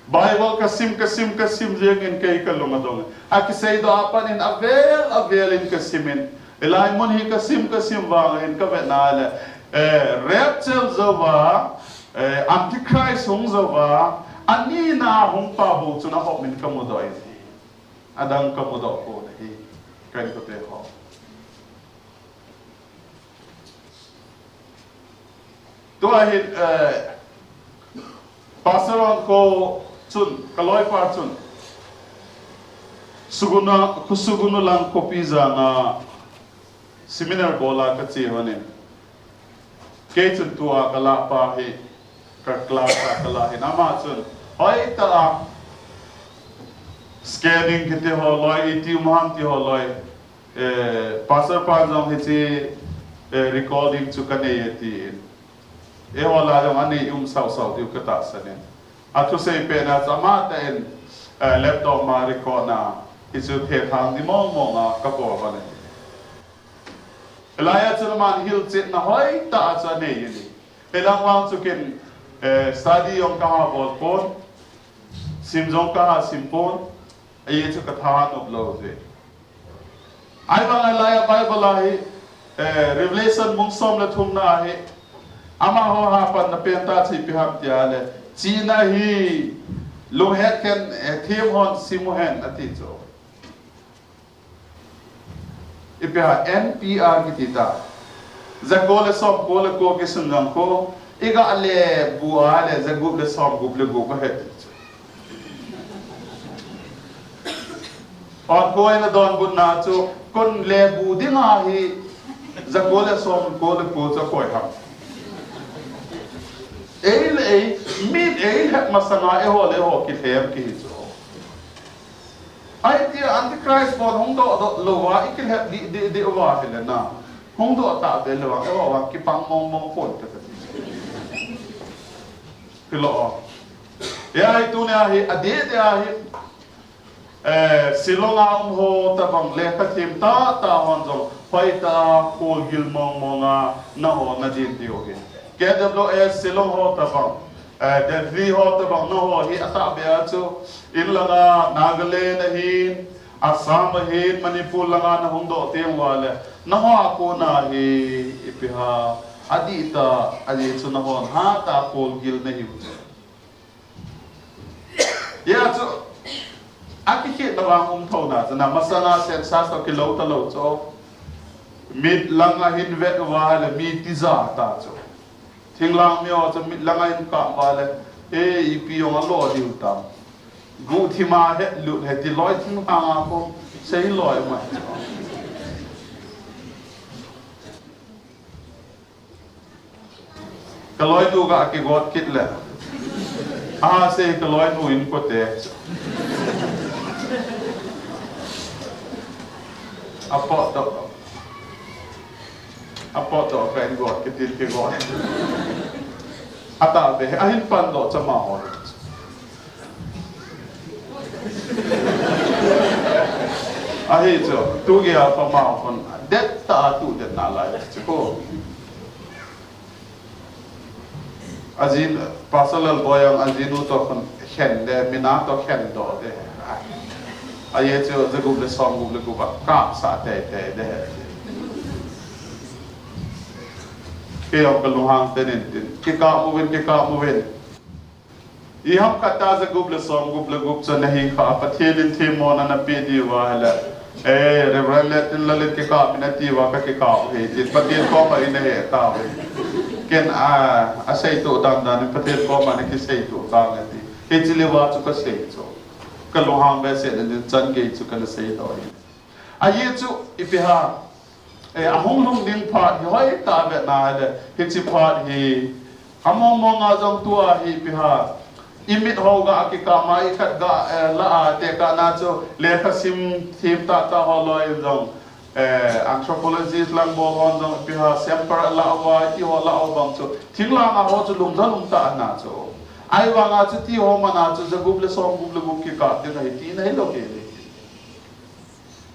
Bible kasim, kasim, kasim jengin kei kalung adong. Akiseidoh a pat in avel avel in kasimin, hilai mun hi kasim, kasim vang in kavet na le, eh, rapture jouva, eh, Antichrist hung jouva, anina hung pa bou chun ahop in kamudoh in ahi. Adang kamudoh pon ahi, ka inkote ho. Tua hin, eh, Pastor Ronco chun, kaloipa chun, Suguna, Khusugunu lang khopi janga seminar bola kache honin. Kei chun tua kalapa hi, ka class a kala hin. Ama chun, hoitah a scanning kiti ho loi, iti um ham ti ho loi. Eh, Pastor pan jong hiche, eh, recording chu kanei e tin. Eiho la jong anei um sau sau diu katahsan in. Athusei pena chu amatah in, eh, laptop ma record na, hichu thethang di mong mong a kabol va le. Hilai a chun aman hilchetna hoitah a chu anei in. Hilang vang chu ken, eh, study jong kaha bol pon, sim jong kaha sim pon, ahi chu katha nop lou je. Ahivang a hilai a Bible a hi, eh, Revelation bung som le thumna a hi, amaho hapanna pen tah chu ipi ham tia le, chihna hi lunghet khen, eh, them hon sim uhen ati chu. Ipi ham N P R kiti ta. Jako le som ko le ko kisun jong ko, iga le bu a le jagup le som gup le gup ahi ti chu. Ot ko ina donbutna chu, kon le bu ding ahi, jako le som ko le ko chu koi ham. Ei le ei, mit ei het masanga eiho le eiho kilhem kihi chu. Ahi tia Antichrist bon hung doh doh lou va, ikilhep di, di, di uva hile na. Hung doh tah be lou va, eiho va kipang mong mong pon te kati. Hilou. Ahi tunia hi, adeh deh ahi. Eh, Shillong a um ho tabang lekha them tah tah hon jong, hoitah a kholgil mong mong a, naho nadin diu hi. K W S Shillong ho tabang, eh, Delhi ho tabang naho hi atahbeh a chu, in langa Nagaland ahin, Assam ahin, Manipur langa nahung doh teng uva le, naho a kona hi ipi ham, adihtah, ajeh chu nahon hatah a kholgil nahiu chu. Hia chu, akikhetna vang um thou na chu, na masanga census toh kilou talou chu. Mit langa hin vet uva le mi tija ta chu. Thinglhang mi ho chu mit langa hin kap uva le, e, ipi jong alo diu tam. Guhthim a hetlut hiti loi thinglhang a ko, sei loi mai chu. Ka loinu ga kigot kit le. Asei ka loinu in kote. Apot doh. Apot doh ka in got kit in kigot. Atahbeh, ahin pan doh chama ho. Ahi chu, tu gei a pama khun, det tah a tu det nalai chu ko. Ajin, Pastor Lalboi jong, ajinu toh khun, khen de, mina toh khen doh de. Ahi chu, jagup le som gup le gup a, kapsah tei tei de. Kei jong ka lunghang tenin tin, kikap uvin, kikap uvin. Iham khat a jagup le som gup le gup chu nahi kha, Pathen in themmona napeh diu va hile. Eh, Reverend Lettin Lalin kikap in ati uva ka kikap u hi, tin Pathen koma ina he tauve. Ken a, aseitoh dan dan in Pathen koma nakiseitoh tange ti. Hiche le uva chu kasei chu. Ka lunghang behseh in chan gei chu kana seidoh hi. Ahi chu, ipi ham. Eh, ahung lhung ding phat hi hoitah a vet na le, hiche phat hi, among mong a jong tua hi ipi ham. Imit ho ga kikap ma, ikhat ga, eh, la a tekah na chu, lekha sim, thim tah tah ho loi in jong, eh, anthropologist lang bol hon jong ipi ham, sample la uva, ti ho la u bang chu, thinglhang a ho chu lungdon um tah na chu. Ahivang a chu ti ho man a chu, jagup le som gup le gup kikap ding ahi, ti nahi lou kei le.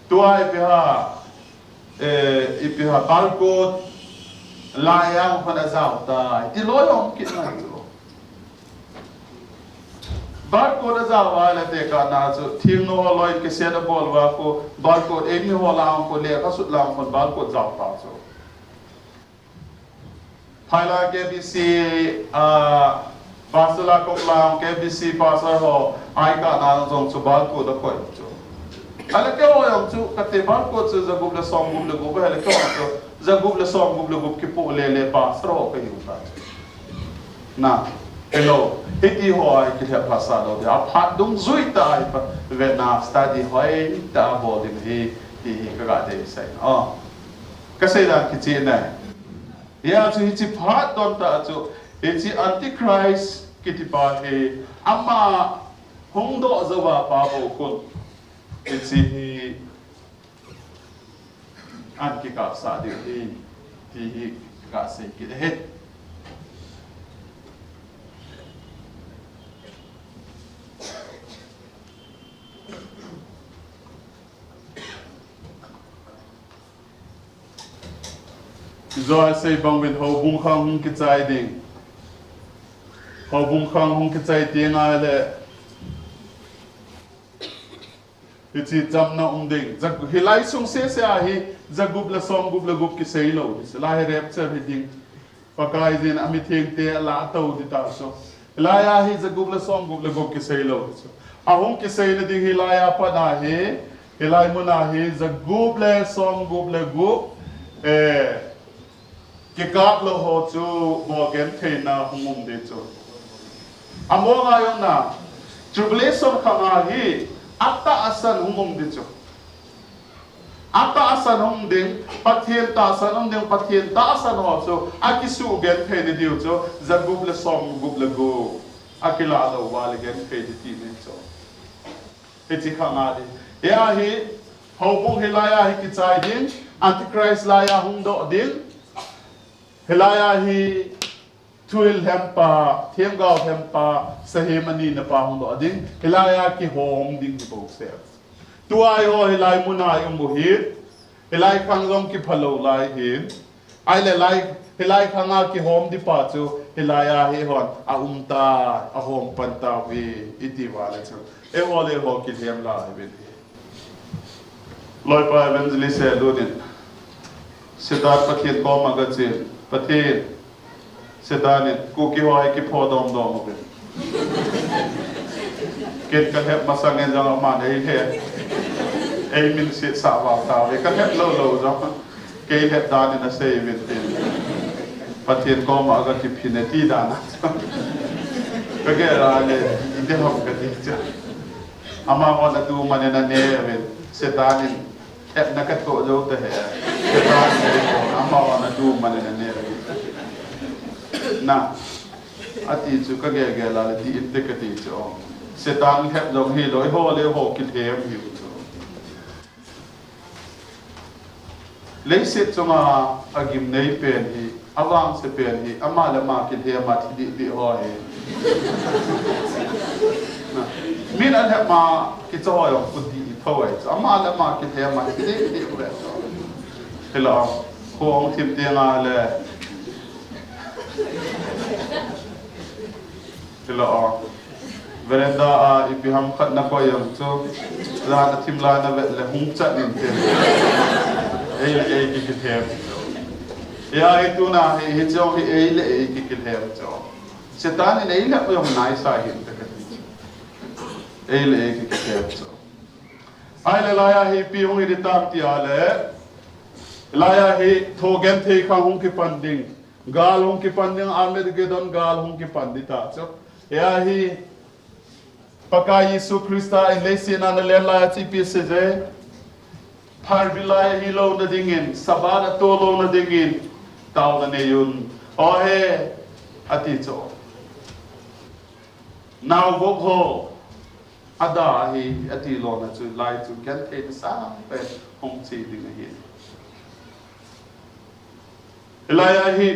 Tua ipi ham, eh, ipi ham, barcode, lai a hung khun ajao tai, ti loi um kit ngai chu. Barcode ajao a le tekah na chu, thingnu ho loi in cassette abol uva ko, barcode, eimi ho la hung ko, lekha sut la hung khun, barcode jao ta chu. Phailai K B C, ah, Pastor la kop lang, K B C Pastor ho, ai ka na jong chu barcode akoi chu. Ahile keiho jong chu, kati barcode chu jagup le som gup le gup, ahile keiho chu, jagup le som gup le gup kipoh le le Pastor ho kahiu ta chu. Na. Hello, hiti ho a kilhep phasah lou dia, aphat dungjui tah a hi pa, vena study hoitah a bol ding ahi, ti hi kaga deisah in. Oh, kasei dan kicheh e. Hia chu hiche phat don tah chu, hiche Antichrist kiti pa hi, ama hungdoh jouva pa bou khun, hiche hi an kikapsah diu ahi, ti hi kasei kit ahi. Ijou a sei bang uvin houbung khang hung kichai ding. Houbung khang hung kichai ding ahile, hiche chamna um ding. Ja-, hilai sung sese a hi, jagup le somgup le gup kisei lou. Hilai hi rapture hi ding. Pakaiyin amithengte alah tou ding tah chu. Hilai a hi jagup le somgup le gup kisei lou chu. Ahung kiseina ding hilai a pat a hi, hilai mun a hi jagup le somgup le gup, eh, kikap lou ho chu bol gentheina hung um ding chu. Among a jong na, tribulation khang a hi, atahsan hung um ding chu. Atahsan hung ding, Pathen tahsan hung ding, Pathen tahsan ho chu, akisugenthei na diu chu, jagup le somgup le gup, akilah lou uva le genthei ding ti ahi chu. Hiche khang a ding. Hia hi, houbung hilai a hi kichai ding, Antichrist lai a hungdoh ding, hilai a hi, thuhil lhempa, themgao lhempa, sahem anina pa hungdoh ding, hilai a kihom ding hi bouseh. Tua eiho hilai mun a i um u hi, hilai khang jong kipha lou lai hi. Ahile lai, hilai khang a kihom ding pa chu, hilai a hi hon, aum ta, ahom pan tauve, iti uva le chu. Eiho le eiho kilhem lai uvin ahi. Loipa evangelist he lut in, Satan Pathen koma gachen, Pathen, Satan in Kuki ho hi kipho domdom uvin. Ken kalhep masang in jong aman eilhep, eimin setsah val tauve, kalhep lou lou jong. Kei lhep dan in asei uvin tin. Pathen koma gakiphin e ti dan a. Kagel a le, iti ham kati chu. Amahon adu man in ane uvin. Satan in, lhepna katoh jou tahih. Satan in, amahon adu man in ane uvin. Na, ati chu kagel gel a le, dih inte kati chu. Satan lhep jong hilou, eiho le eiho kilhem hiu chu. Leiset chunga agimnei pen hi, avangse pen hi, ama le ama kilhem a thi dih dih ho hi. Na, min alhep ma kicha ho jong kudih hi tho ahi chu. Ama le ama kilhem a thi dih dih u ve chu. Hilou, kho hung thim teng a le. Hilou. Veranda a ipi ham khat nakoi jong chu, jan athim lai navet le hung chat inte. Ei le ei kikilhem. Hia hi tuna hi, hiche jong hi ei le ei kikilhem chu. Satan in ei le jong naisai hinte kati. Ei le ei kikilhem chu. Ahile lai a hi ipi hung hi ding tam ti a le, lai a hi thogenthei khang hung kipan ding. Gal hung kipan ding, Armageddon gal hung kipan ding tah chu. Hia hi, Pakai Jesu Christa in leiset a nalen lai a chu ipi asei je. Phalbi lai ahi louna dingin, Sabbath atoh louna dingin, taona nei un. O he, ati chu. Naovop ho, ada ahi, ati lona chu, lai chu, gentheina sangpen hung che ding ahi. Hilai a hi,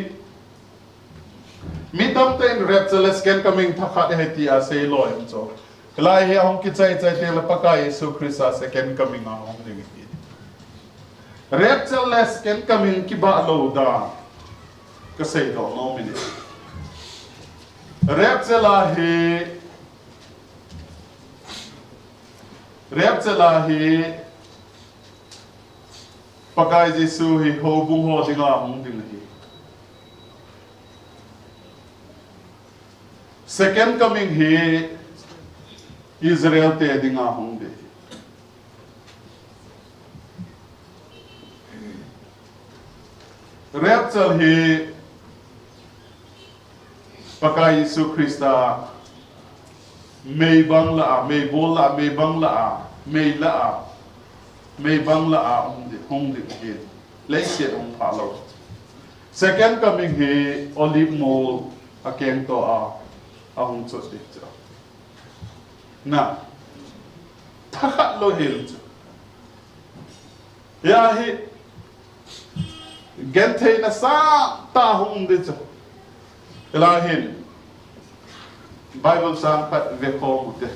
mi tamtah in rapture le second coming thakhat ahi tia sei loi um chu. Hilai hi ahung kichai chai teng le Pakai Jesu Christa second coming a hung ding ahi. Rapture le second coming kibah lou dan kasei doh nom in ahi. Rapture a hi, rapture a hi, Pakai Jesu hi houbung ho dinga hung ding ahi. Second coming hi Israel te dinga hung ding. Rapture hi Pakai Jesu Christa meibang lah a, meibol lah a, meibang lah a, mei lah a, meibang lah a hung ding, hung ding ahi. Leiset hung pha lou. Second coming hi Olive mol a keng to a, ahung chot ding chu. Na. Thakhat lou hel chu. Hia hi gentheina sangtah hung ding chu. Hilai hin Bible chang khat ve khom u te.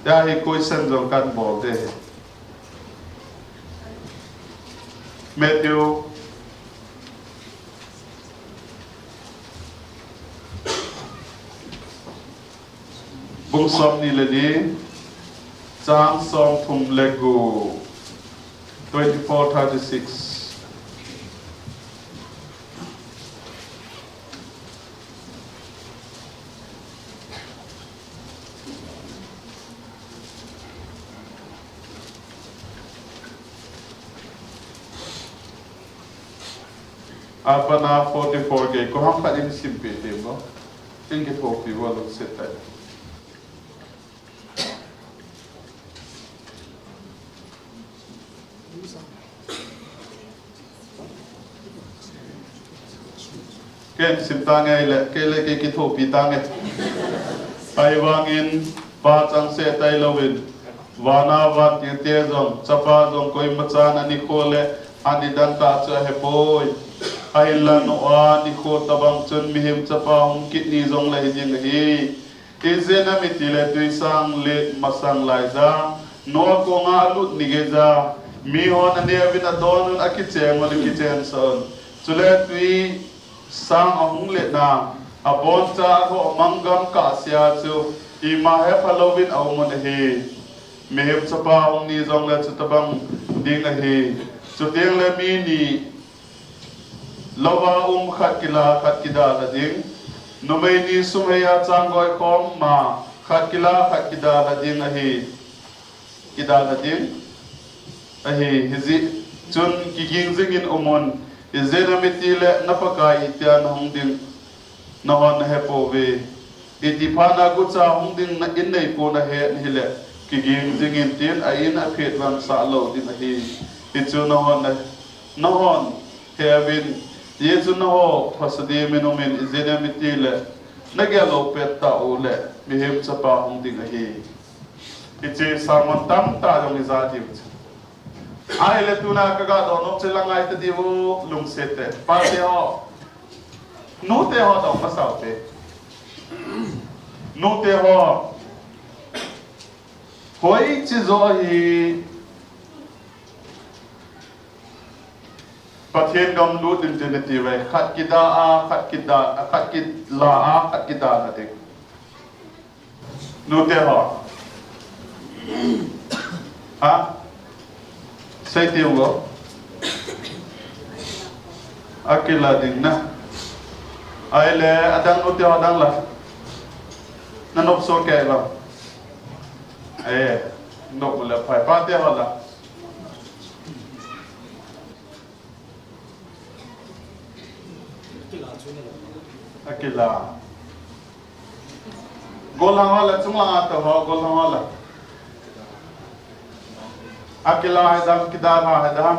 Hia hi question jong kan bol te. Matthew bung som ni le ni, chang som thum le gup, twenty-four thirty-six. Apana forty-four ke, ko ham khat in sim pe tem lo. In ke thopi vo lo se tai. Ken sim tange le, kei le kei kithopi tange. Ahivangin Pa changseh tailouvin, vana vantil te jong, Chapa jong koima chan anikho le anidan tah chu ahepoi. Ahinla Noah nikho tobang chun Mihem Chapa hung kit ni jongle hiding ahi. Ijeh inem itile twisang let masang laija, Noah konga alut ni geija, mihon aneuvin adonun akicheng un akichensah un. Chule twisang ahung letna, aboncha alhoh manggam kahsea chu ima hepha louvin aum un ahi. Mihem Chapa hung ni jongle chutobang ding ahi. Chutengle mi ni louva um khat kila khat kidalha ding. Numei ni sum heia chang goi khom ma khat kila khat kidalha ding ahi. Kidalha ding ahi. Hijeh chun kiging jingin um un. Ijeh inem itile na Pakai itia nahung ding nahon nahepouve. Itih phatna gucha hung ding na in neipon ahet hile, kiging jingin tin a in aphet vansah lou ding ahi. Hichu nahon na, nahon heuvin, hichu nahon phasah dimin umin, ijeh inem itile nagel lou pet taule Mihem Chapa hung ding ahi. Hiche sermon tamtah jong ija diu chu. Ahile tuna kaga donom chu la ngai ta diu lungset te. Pate ho. Nute ho dong masao te. Nute ho. Hoiche joh hi Pathen gam lut ding tin nati uve. Khat kida a, khat kida, khat kila a, khat kidalha ding. Nute ho. Ha? Sei teu go. Akila ding na. Ahile, adang nute ho dang la. Na nop soh kei ba. Eh, nop le phai pate ho la. Akila. Gollhang ho la, chunglang a tou ho, gollhang ho la. Akila hai dam, kidalha hai dam.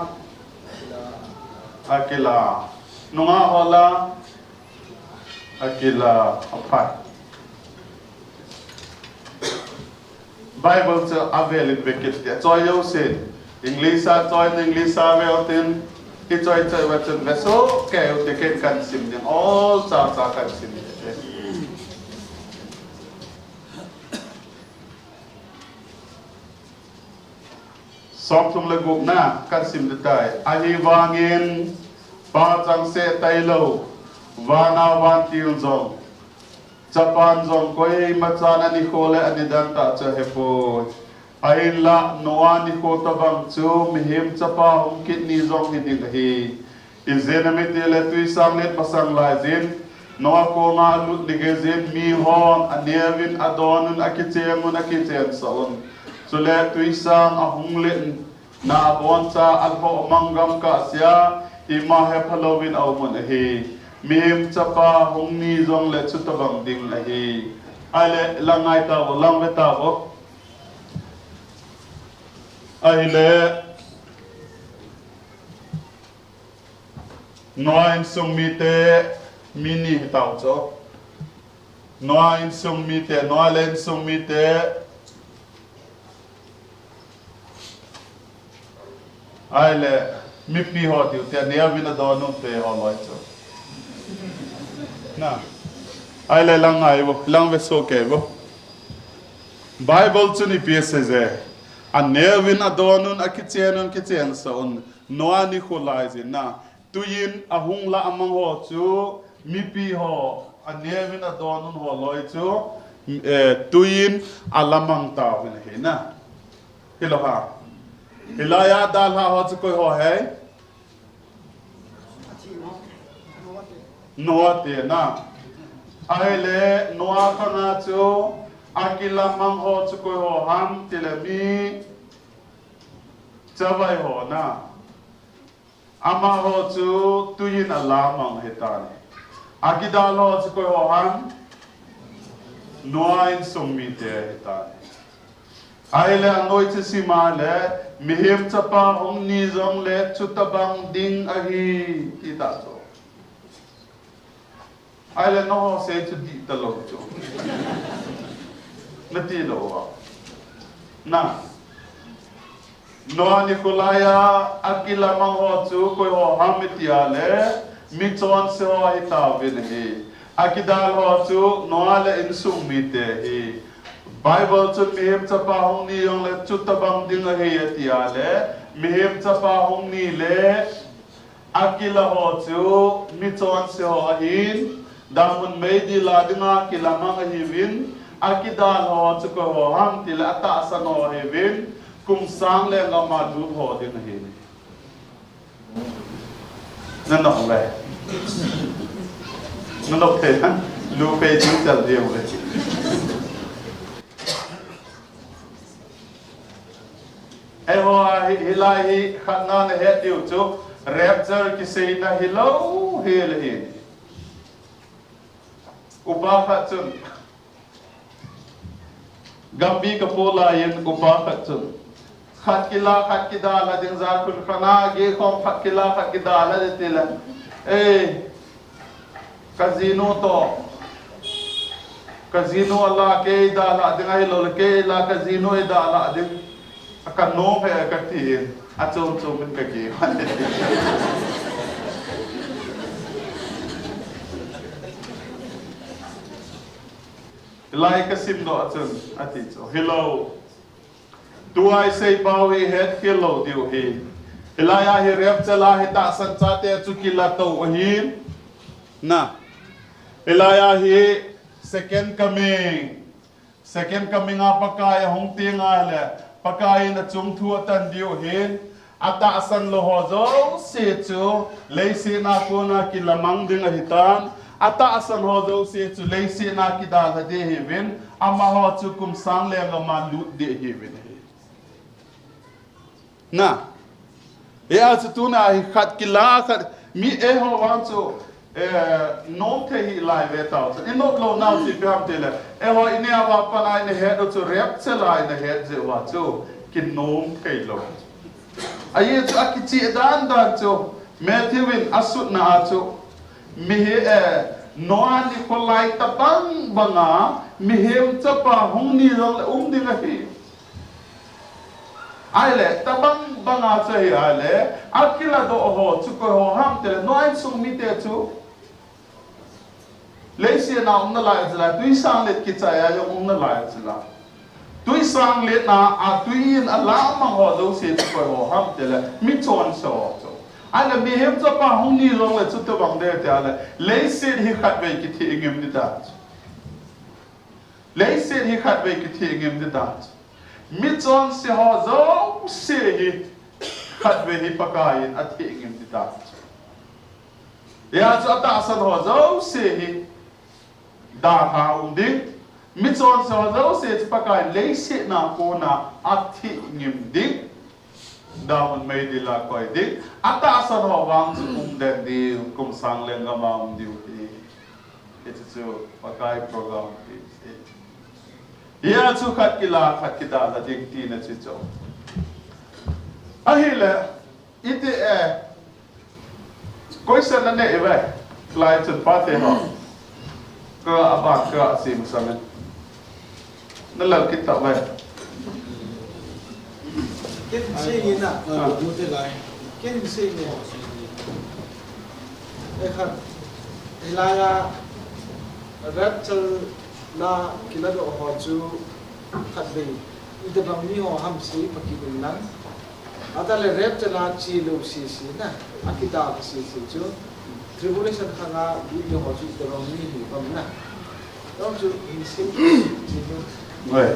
Akila. Nungah ho la. Akila. Aphai. Bible chu avel in vekit tia choi jouse. English a choi, English a ve utin. Ichoi choi uva chun vesoh kei ute, ken kasim ding. All cha cha kasim ding. Somthum le gupna kasim ding tai. Ahivangin Pa changseh tailou, vana vantil jong, Chapan jong koima chan anikho le anidan tah chu ahepoi. Ahinla Noah nikho tobang chu Mihem Chapa hung kit ni jong hiding ahi. Ijeh inem itile twisang let masang laijin, Noah konga alut ni geijin, mihon aneuvin, adonun, akichengun, akichensah un. Chule twisang ahung let na aboncha alhoh manggam kahsea, ima hepha louvin aum un ahi. Mihem Chapa hung ni jongle chutabang ding ahi. Ahile, lang ngai tauvo, lang ve tauvo. Ahile, Noah insung mite mi ni hitauvo chu. Noah insung mite, Noah le insung mite. Ahile, mipi ho tiu te, aneo vin adonun te ho loi chu. Na. Ahile, lang ngai vo, lang ve soh kei vo. Bible chun ipi asei je. Aneo vin adonun, akichenun, kichensah un. Noah nikho lai jin na. Tuiyin ahung lamang ho chu, mipi ho, aneo vin adonun ho loi chu, eh, tuiyin alamang tauvin ahi na. Hilou ham. Hilai a dalha ho chu koi ho ham? Noah te na. Ahile Noah khanga chu akilamang ho chu koi ho ham tile mi chavai ho na. Amaho chu tuiyin alamang ahitan. Akidal ho chu koi ho ham? Noah insung mite ahitan. Ahile anoi chu sim a le, Mihem Chapa hung ni jongle chutabang ding ahi, ti ta chu. Ahile nangho sei chu dih talou chu. Nati lou a. Na. Noah nikho lai a, akilamang ho chu koi ho ham iti a le, michonse ho ahi tauvin ahi. Akidal ho chu Noah le insung mite ahi. Bible chun Mihem Chapa hung ni jongle chutabang ding ahi ati a le, Mihem Chapa hung ni le, akila ho chu michonse ho ahin, damun meidil a dinga kilamang ahiuvin, akidal ho chu koi ho ham tile atahsan ho ahiuvin, kum sang lenggam a lut ho ding ahin. Nanop ve. Nanop thei na, lu phei ding chal ding ve. Eiho a hi, hilai hi khatna nahet diu chu rapture kiseina hilou hel ahi. Upa khat chun, Gambih kapo laiyin upa khat chun, khat kila, khat kidalha ding, jan khun khat na gei khom khat kila, khat kidalha ding tile, ei, kajinu toh, kajinu ala kei dalha ding ahiloule, kei la kajinu eidalha ding. Kanom e kati in, achom chom in kagei. Hilai kasimdoh a chun, ati chu, hilou. Tua isei pau hi hetkhel lou diu ahi. Hilai a hi rapture a hi tahsan chate chu kila tou ahin. Na. Hilai a hi second coming. Second coming a Pakai ahung teng le, Pakai in achung thu atan diu ahin, atahsan lou ho jouse chu, leiset a kona kilamang ding ahitan, atahsan ho jouse chu, leiset a kidalha ding ahiuvin, amaho chu kum sang lenggam a lut ding ahiuvin ahi. Na. Hia chu tuna hi khat kila khat mi eiho vang chu, eh, nom thei hih lai ve tau. Chu i nop lou nau chu ipi ham tile, eiho i neo a pat a i na het u chu rapture a i na het jeh uva chu kinom thei lou. Ajeh chu akicheh dan dan chu Matthew in asutna a chu mi hi, eh, Noah nikho lai tabang banga Mihem Chapa hung ni jongle um ding ahi. Ahile, tabang banga chu ahi ahile, akiladoh ho chu koi ho ham tile, Noah insung mite chu. Leiset a um nalai jeh a, twisanglet kichai a jong um nalai jeh a. Twisanglet a, a twi in alamang ho jouse chu koi ho ham tile, michonse ho chu. Ahile, Mihem Chapa hung ni jongle chutabang ding ati ahile, leiset hi khatvei kitheh ngim ding dan chu. Leiset hi khatvei kitheh ngim ding dan chu. Michonse ho jouse hi khatvei hi Pakai in atheh ngim ding dan chu. Hia chu atahsan ho jouse hi dalha um ding. Michonse ho jouse chu Pakai in leiset a kona atheh ngim ding. Damun meidil a koi ding. Atahsan ho vang chu um den diu, kum sang lenggam a um diu hi. Hichu chu Pakai program hi. Hia chu khat kila, khat kidalha ding tina chu chu. Ahile, iti e, question nanei uve, lai chun pate ho. Ka aban ka asim samen. Nalal kit tauve. Ken sei nge na. Ah. Ken sei nge. Ekhat, hilai a rapture la kiladoh ho chu khatvei itobang mi ho ham sei pha kit in lang. Ahile rapture la chelou sese na, akidalha sese chu tribulation khang a bit ding ho chu itobang mi hi ham na. Oi.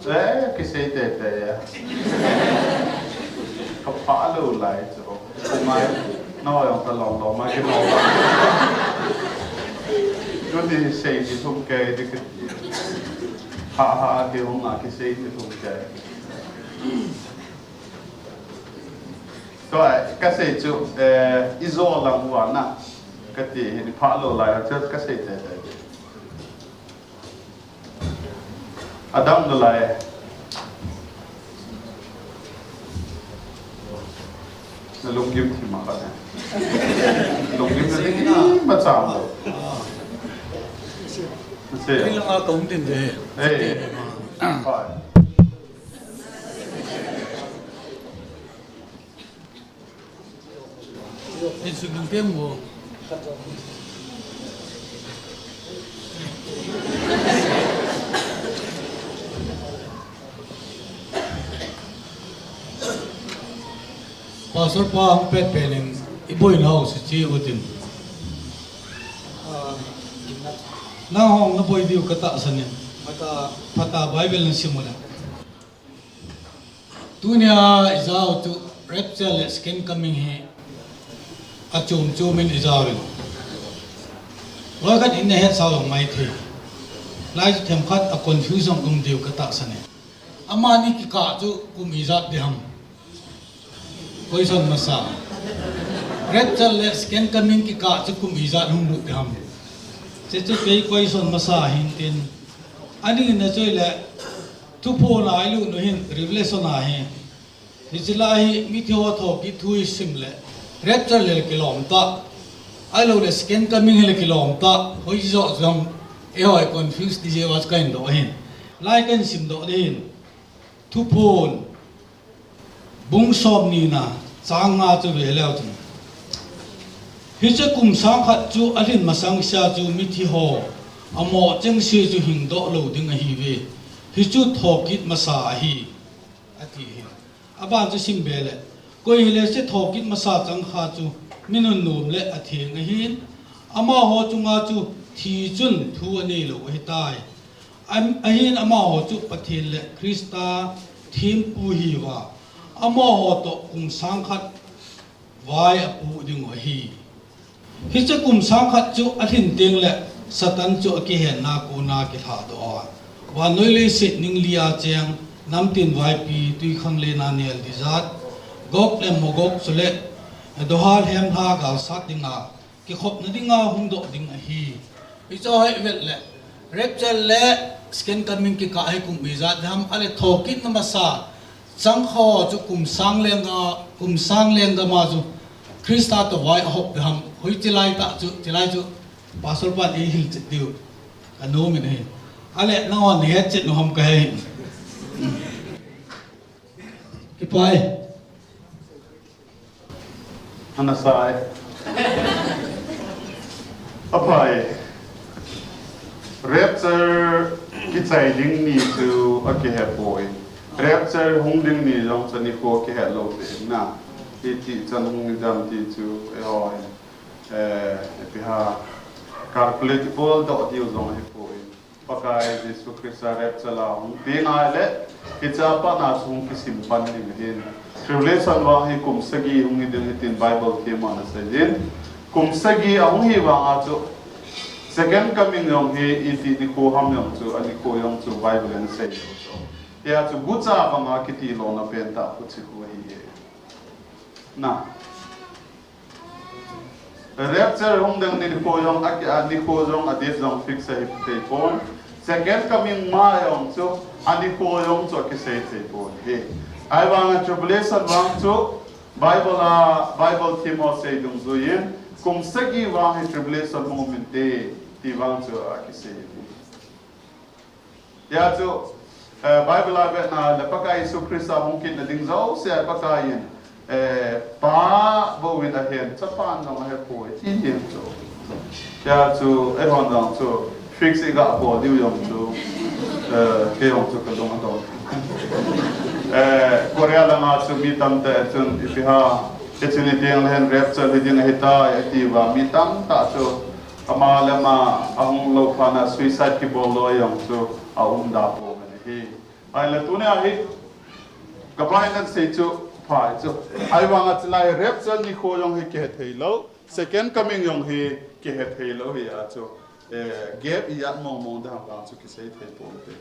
Eh, kisei teitei ya. Kapha lou lai chu. Mai, no jong talom lom mai kino. Tuni sei ni thum kei ding kiti. Ha ha, kihung a kisei ni thum kei. Tua, kasei chu, eh, ijo lang uva na. Kati hi ni pha lou lai, chu kasei teitei. Adam nalai. Nalunggim thim a khat ne. Lunggim na ding ima cham lou. Sei. Ei lang a kaum tin de. Ei. Pai. Insung nung tem mo. Pastor pa hung pet pet in, iboinau si chi utin. Ah, nang hung naboi diu katahsan in. Phatah, phatah Bible nasim u le. Tunia ijao chu rapture le second coming hi achom chom in ijao in. Loi khat in nahet sao jong maithei. Lai chu themkhat a confusion um diu katahsan e. Amani kikah chu kum ijat ding ham. Question masa. Rapture le second coming kikah chu kum ijat hung lut ding ham. Hiche chu kei question masa hin tin. Ani na choi le Thuphon a ilut u hin Revelation a hi. Hiche lai hi mithi ho thokit thu isim le rapture le kilom ta. Ahilou le second coming le kilom ta. Hoi jo jong eiho confuse ti jeh uva kahin doh ahin. Lai kahin simdoh ding ahin. Thuphon. Bung som ni na, chang nga chu ve leu chun. Hiche kum sang khat chu alhin masang sea chu mithi ho, amo chengse chu hingdoh lou ding ahiuve. Hichu thokit masa ahi, ati hi. Aban chu sim be le. Koi hile hiche thokit masa changkha chu mi nunnom le atheng ahin. Amaho chunga chu thi chun thu anei lou ahitai. Am-, ahin amaho chu Pathen le Christa thempu ahiuva, amaho toh kum sang khat vai apoh dingu ahi. Hiche kum sang khat chu alhin teng le Satan chu akihenna kona kilhadoh a, vannoi leiset ning li a cheng, namtin vaipi, twikhanglen a nel ding jat, Gog le Magog chule doha lhemlha galsat dinga, kikhopna dinga hungdoh ding ahi. Hichu hi vet le, rapture le second coming kikah hi kum ijat ding ham, ahile thokitna masa changkha chu kum sang lenggam, kum sang lenggam a chu Christa toh vai ahop ding ham. Hoiche lai tah chu, hiche lai chu Pastor pan eihil chet diu kanom in ahi. Ahile nangho nahet chet u ham kahe. Kipah e. Ana sa e. Apha e. Rapture kichai ding ni chu akihe poi. Rapture hung ding ni jong chu nikho kihe lou te na. Hiti chan hung ding ham ti chu eiho hi. Eh, ipi ham, calculate bol doh diu jong ahi poi. Pakai Jesu Christa rapture a hung teng ahile, hiche a pat a chu hung kisim pan ding ahin. Tribulation vang hi kum sagi hung hi ding ahi tin Bible thiem a ana sei in. Kum sagi ahung hi vanga chu, second coming jong hi iti nikho ham jong chu, anikho jong chu Bible in asei lou chu. Hia chu gucha banga kiti louna pen tah khu chu khu ahi e. Na. Rapture hung ding nikho jong, a, anikho jong, adate jong fix ahi thei pon. Second coming ma jong chu, anikho jong chu akisei thei pon ahi. Ahivanga tribulation vang chu, Bible a, Bible themmo sei dungjuiyin, kum sagi vang hi tribulation hung um inte, ti vang chu akisei. Hia chu, eh, Bible a vetna le Pakai Jesu Christa hung kitna ding jouse a Pakai in, eh, Pa bou in ahen, Chapan jong ahepoi, ti ahin chu. Hia chu, eihon jong chu, fix iga bol diu jong chu, eh, kei jong chu kalung adong. Eh, Korea lama chu mi tamtah chun ipi ham, hiche ni tieng leh rapture hi ding ahitai, atiuva mi tamtah chu ama le ama ahung lou phat a suicide kibol lou jong chu aum da pou ahi. Ahile tunia hi, kaban in asei chu, phai chu. Ahivanga chulai rapture nikho jong hi kihe thei lou, second coming jong hi kihe thei lou hia chu. Eh, gap ijat mong mong ding ham vang chu kisei thei ponte.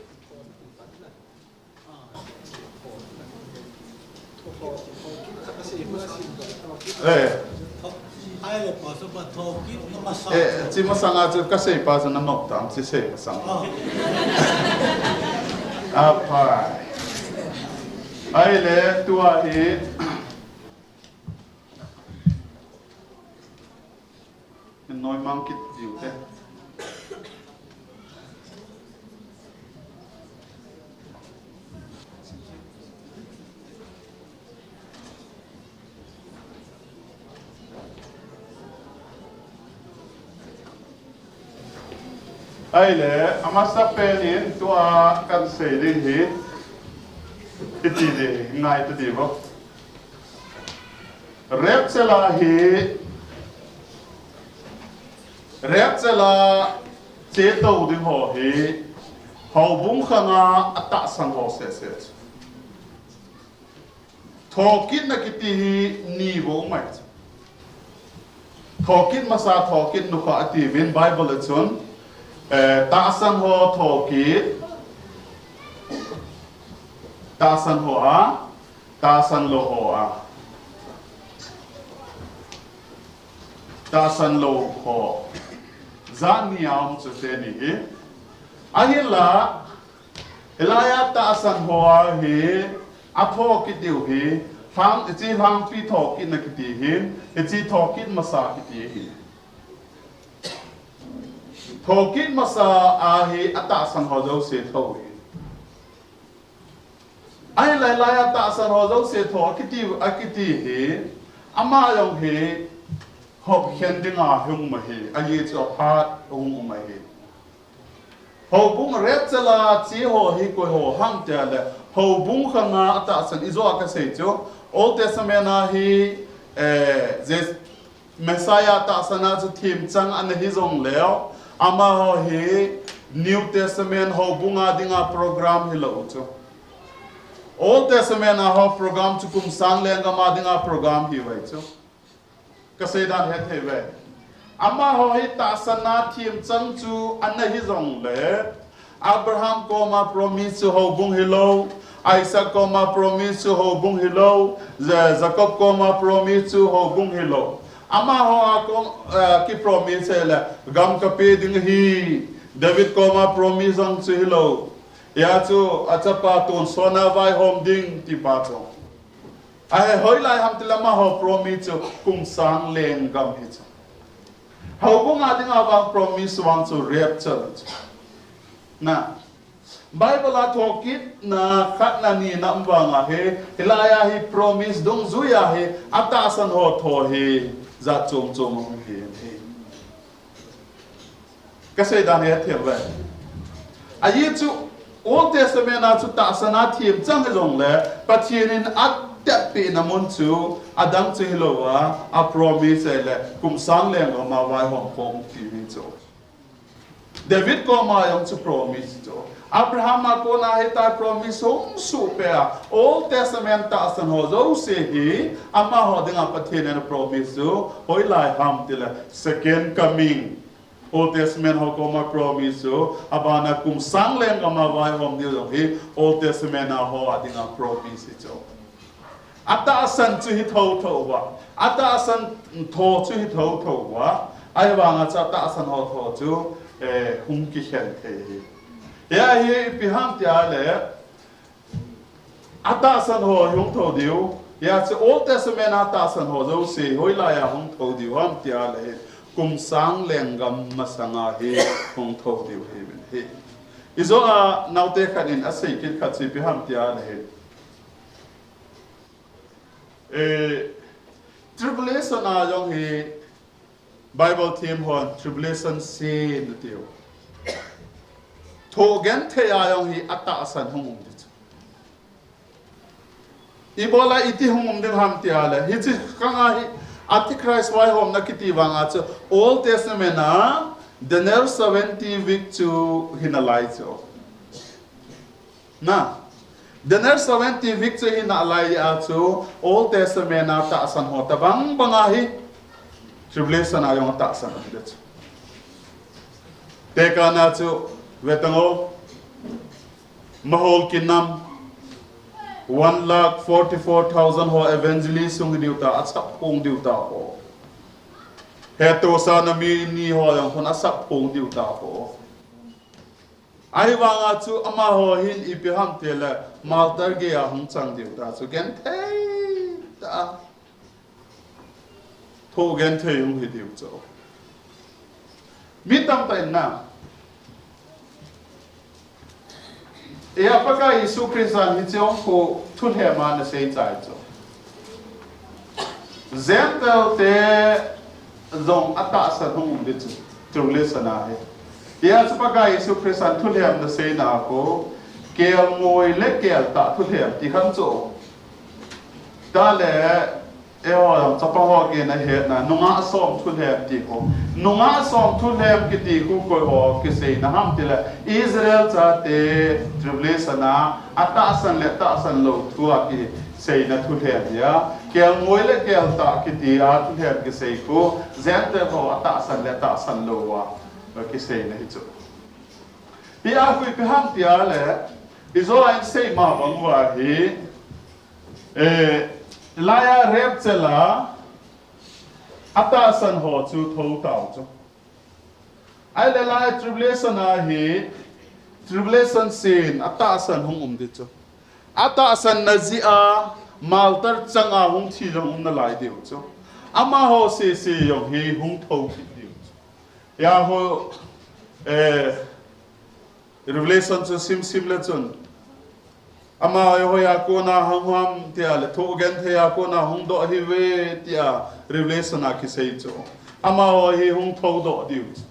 Eh. Eh, chi masanga chu kasei pa chu nanop tam, chi sei masang. Aphai. Ahile tua hi. Noi mang kit diu te. Ahile, amasa pen in tua kasei ding hi, iti ding, ngai ta diu. Rapture a hi, rapture a chetou ding ho hi, houbung khanga atahsan ho sese. Thokitna kiti hi ni bou mai. Thokit masa, thokit nukha atiuvin Bible a chun, eh, tahsan ho thokit, tahsan ho a, tahsan lou ho a. Tahsan lou ho. Jat ni a um chu teni hi. Ahinla, hilai a tahsan ho a hi, athokit diu hi, lhang, hiche lhangpi thokitna kiti hin, hiche thokit masa kiti hi. Thokit masa a hi, atahsan ho jouse tho hi. Ahilai lai a tahsan ho jouse tho akiti, akiti hi, ama jong hi, hop khen dinga hung um ahi, ahi chu aphat hung um ahi. Houbung rapture a che ho hi koi ho ham tia le, houbung khanga atahsan ijo a kasei chu, Old Testament a hi, eh, Je-, Messiah tahsan a chu themchang ana hi jongleu, amaho hi New Testament houbung a dinga program hilou chu. Old Testament a ho program chu kum sang lenggam a dinga program hi uve chu. Kasei dan hethei uve. Amaho hi tahsan a themchang chu ana hi jongle, Abraham koma promise chu houbung hilou, Isaac koma promise chu houbung hilou, Ja-, Jacob koma promise chu houbung hilou. Amaho a kom-, eh, kipromise le, gam kape ding ahi, David koma promise jong chu hilou. Hia chu achapa tonsot a vaihom ding ti pa chu. Ahi hoilai ham tile amaho promise chu kum sang lenggam hi chu. Houbung a dinga vang promise vang chu rapture chu. Na. Bible a thokitna khatna nina um vanga hi, hilai a hi promise dungjui a hi, atahsan ho tho hi, jat chom chom ahung hi, hi. Kasei dan hi athei uve. Ahi chu Old Testament a chu tahsan a themchang hi jongle, Pathen in atep pehna mun chu, adang chu hilou a, apromise le, kum sang lenggam a vaihom khom ti hi chu. David koma jong chu promise chu. Abraham a kona hitia promise hung suhpeh a. Old Testament tahsan ho jouse hi amaho dinga Pathen in a promise chu hoilai ham tile second coming. Old Testament ho koma promise chu, abana kum sang lenggam a vaihom diu jong hi Old Testament a ho a dinga promise chu. Atahsan chu hi thotho uva. Atahsan tho chu hi thotho uva. Ahivanga chu atahsan ho tho chu, eh, hung kikhen thei hi. Hia hi ipi ham tia le, atahsan ho hi hung tho diu. Hia chu Old Testament a tahsan ho jouse hoilai a hung tho diu ham tia le, kum sang lenggam masanga hi hung tho diu hi min hi. Ijo a naote khat in asei kit khat chu ipi ham tia le, eh, tribulation a jong hi Bible thiem hon tribulation sin atiu. Thoh genthei a jong hi atahsan hung um ding chu. Ibola iti hung um ding ham tia le, hiche khanga hi Antichrist vaihomna kiti vanga chu Old Testament a Daniel seventy week chu hi nalai chu. Na, Daniel seventy week chu hi nalai a chu Old Testament a tahsan ho tabang banga hi tribulation a jong tahsan ho ding chu. Tekahna chu vetan o, mahol kinam one lakh forty-four thousand ho evangelist hung hi diu ta, achap phong diu ta ho. Hettohsahna mi ni ho jong hung achap phong diu ta ho. Ahivanga chu amaho hin ipi ham tile martyr gei a hung chang diu ta chu genthei ta. Thoh genthei hung hi diu chu. Mi tamtah in na. Eia Pakai Jesu Christan hiche hung khu thulhem a nasei chai chu. Gentile te jong atahsan hung um ding chu tribulation a hi. Hia chu Pakai Jesu Christan thulhem naseina a khu, kelngoi le keltah thulhem ti khan chu. Tale, eiho jong chapa ho gei nahetna, nungah som thulhem ti khu. Nungah som thulhem kiti khu koi ho kiseina ham tile, Israel chate tribulation a, atahsan le tahsan lou thu a kiseina thulhem hia. Kelngoi le keltah kiti a thulhem kisei khu, Gentile ho atahsan le tahsan lou a kiseina hi chu. Hia khu ipi ham tia le, ijo a insei ma bang uva hi, eh, laia rapture a, atahsan ho chu tho tau chu. Ahile laia tribulation a hi, tribulation sin, atahsan hung um ding chu. Atahsan na jeh a, martyr chang a hung thi jong um nalai diu chu. Amaho sese jong hi hung tho kit diu chu. Hia ho, eh, Revelation chu simsim le chun, amaho hi hoiya kona hung ham tia le, thoh genthei a kona hung doh ahiuve tia Revelation a kisei chu. Amaho hi hung tho doh diu chu.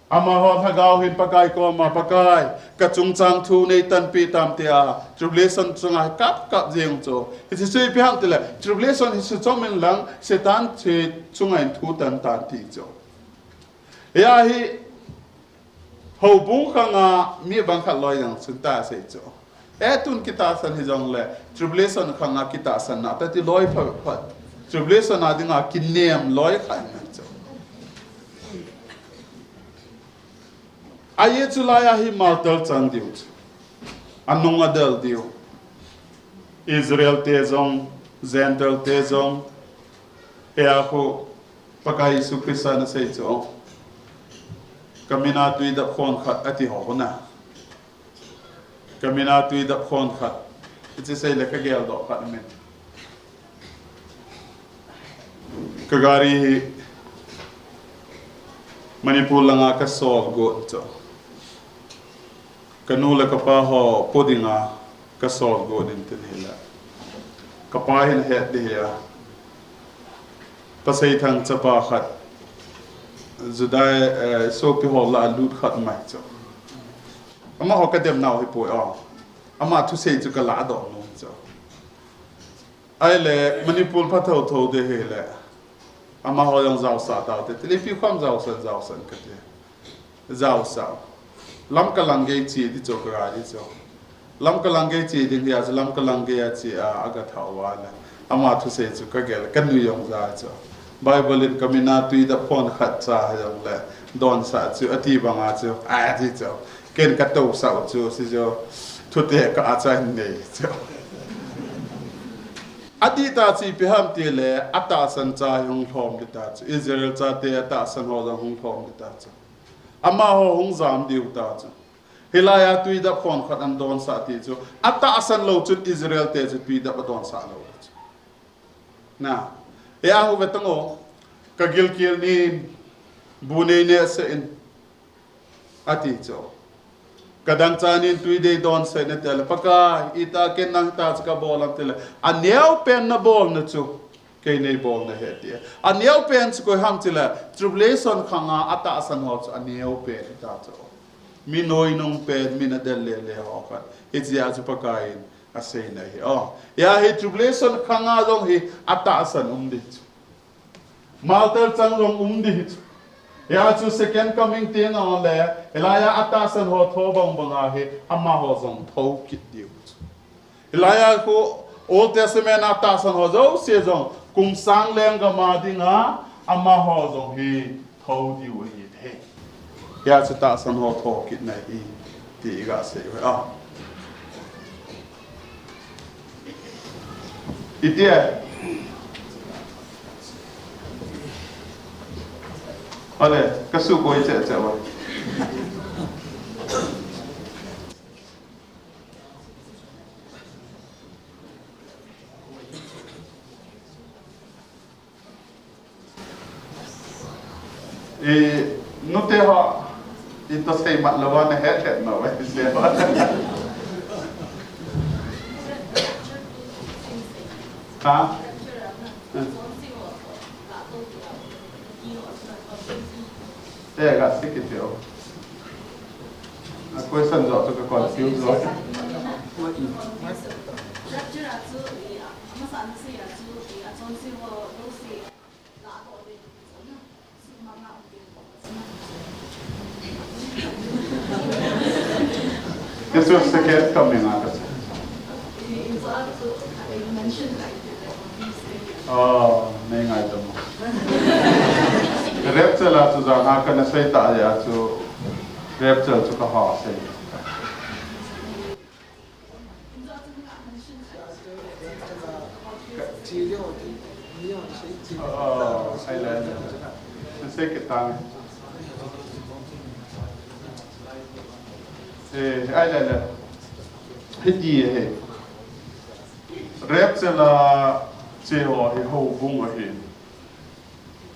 Amaho lhagao hin Pakai koma, Pakai, ka chungchang thu nei tanpeh tam tia, tribulation chunga hi kap kap jeng chu. Hiche chu ipi ham tile, tribulation hi suchom in lang, Satan chu chunga in thu tan tan ti chu. Hia hi, houbung khanga mi bang khat loi jong chun ta sei chu. E tun kitahsan hi jongle, tribulation khanga kitahsan na, tati loi pha pha. Tribulation a dinga kinem loi khat na chu. Ahi chu laia hi martyr chang diu chu. Anung adel diu. Israel te jong, Gentile te jong, eia khu Pakai Jesu Christa nasei chu. Ka mina tui dap khon khat ati ho na. Ka mina tui dap khon khat. Hiche sei le ka geldoh khat min. Ka gari hi Manipur langa ka sol got chu. Ka nu le ka pa ho po dinga ka sol got in tin hile. Ka pa hin het ding ahi a. Pasei thang chapa khat. Judai, eh, sopi ho lah a lut khat mai chu. Amaho ka dem nau hi poi a. Ama thusei chu ka lah doh nom chu. Ahile, Manipur pha thotho ding hile. Amaho jong jaosah tau te. Tile ipi kham jaosan, jaosan kati. Jaosau. Lamka lang gei che ding chu ka ga ding chu. Lamka lang gei che ding hia chu Lamka lang gei a che a, aga thau a le. Ama thusei chu ka gel, ka nui jong ja chu. Bible in ka min a tui dap phon khat cha jong le donsah chu ati banga chu. A ti chu. Ken ka tousah u chu, si chu. Thute ka acha in nei chu. Adih tah chu ipi ham ti le, atahsan cha hung lhom ding ta chu. Israel chate atahsan ho jong hung lhom ding ta chu. Amaho hung jam diu ta chu. Hilai a tui dap phon khat an donsah ti chu. Atahsan lou chun Israel te chu tui dap adonsah lou ding chu. Na. Hia khu ve tang o. Ka gilkel nin bu nei neh seh in. Ati chu. Ka dangchah nin tui dei donsah in ati le. Pakai, iti a ken nang ta chu ka bol am ti le. Aneo pen na bolna chu. Kei nei bolna ahi ti. Aneo pen chu koi ham ti le, tribulation khang a atahsan ho chu aneo pen ahi ta chu. Mi noinung pen, mi nadel lele ho khat. Hiche a chu Pakai in aseina ahi. O, hia hi tribulation khang a jong hi atahsan um ding chu. Martyr chang jong um ding chu. Hia chu second coming teng a le, hilai a atahsan ho tho bang bang a hi, amaho jong tho kit diu chu. Hilai a khu Old Testament a tahsan ho jouse jong kum sang lenggam a dinga amaho jong hi tho diu ahi thei. Hia chu tahsan ho tho kitna ahi ti iga sei uve. A. Iti e. Ale, ka sukoi cheh cheh uve. E, nute ho, ito sei mat lou va na het het no va sei va. Ha? Eh, ga sei kit o. A question jo chu ka confuse jo. This was second coming, ah, that's Oh, nei ngaidam o. Rapture la chu jang a kana sei ta a chu rapture chu ka ha sei. Oh, ai le, ai le. Sei kit ta. Eh, ai le, ai le. Hiti ahi. Rapture la che ho hi houbung ahi.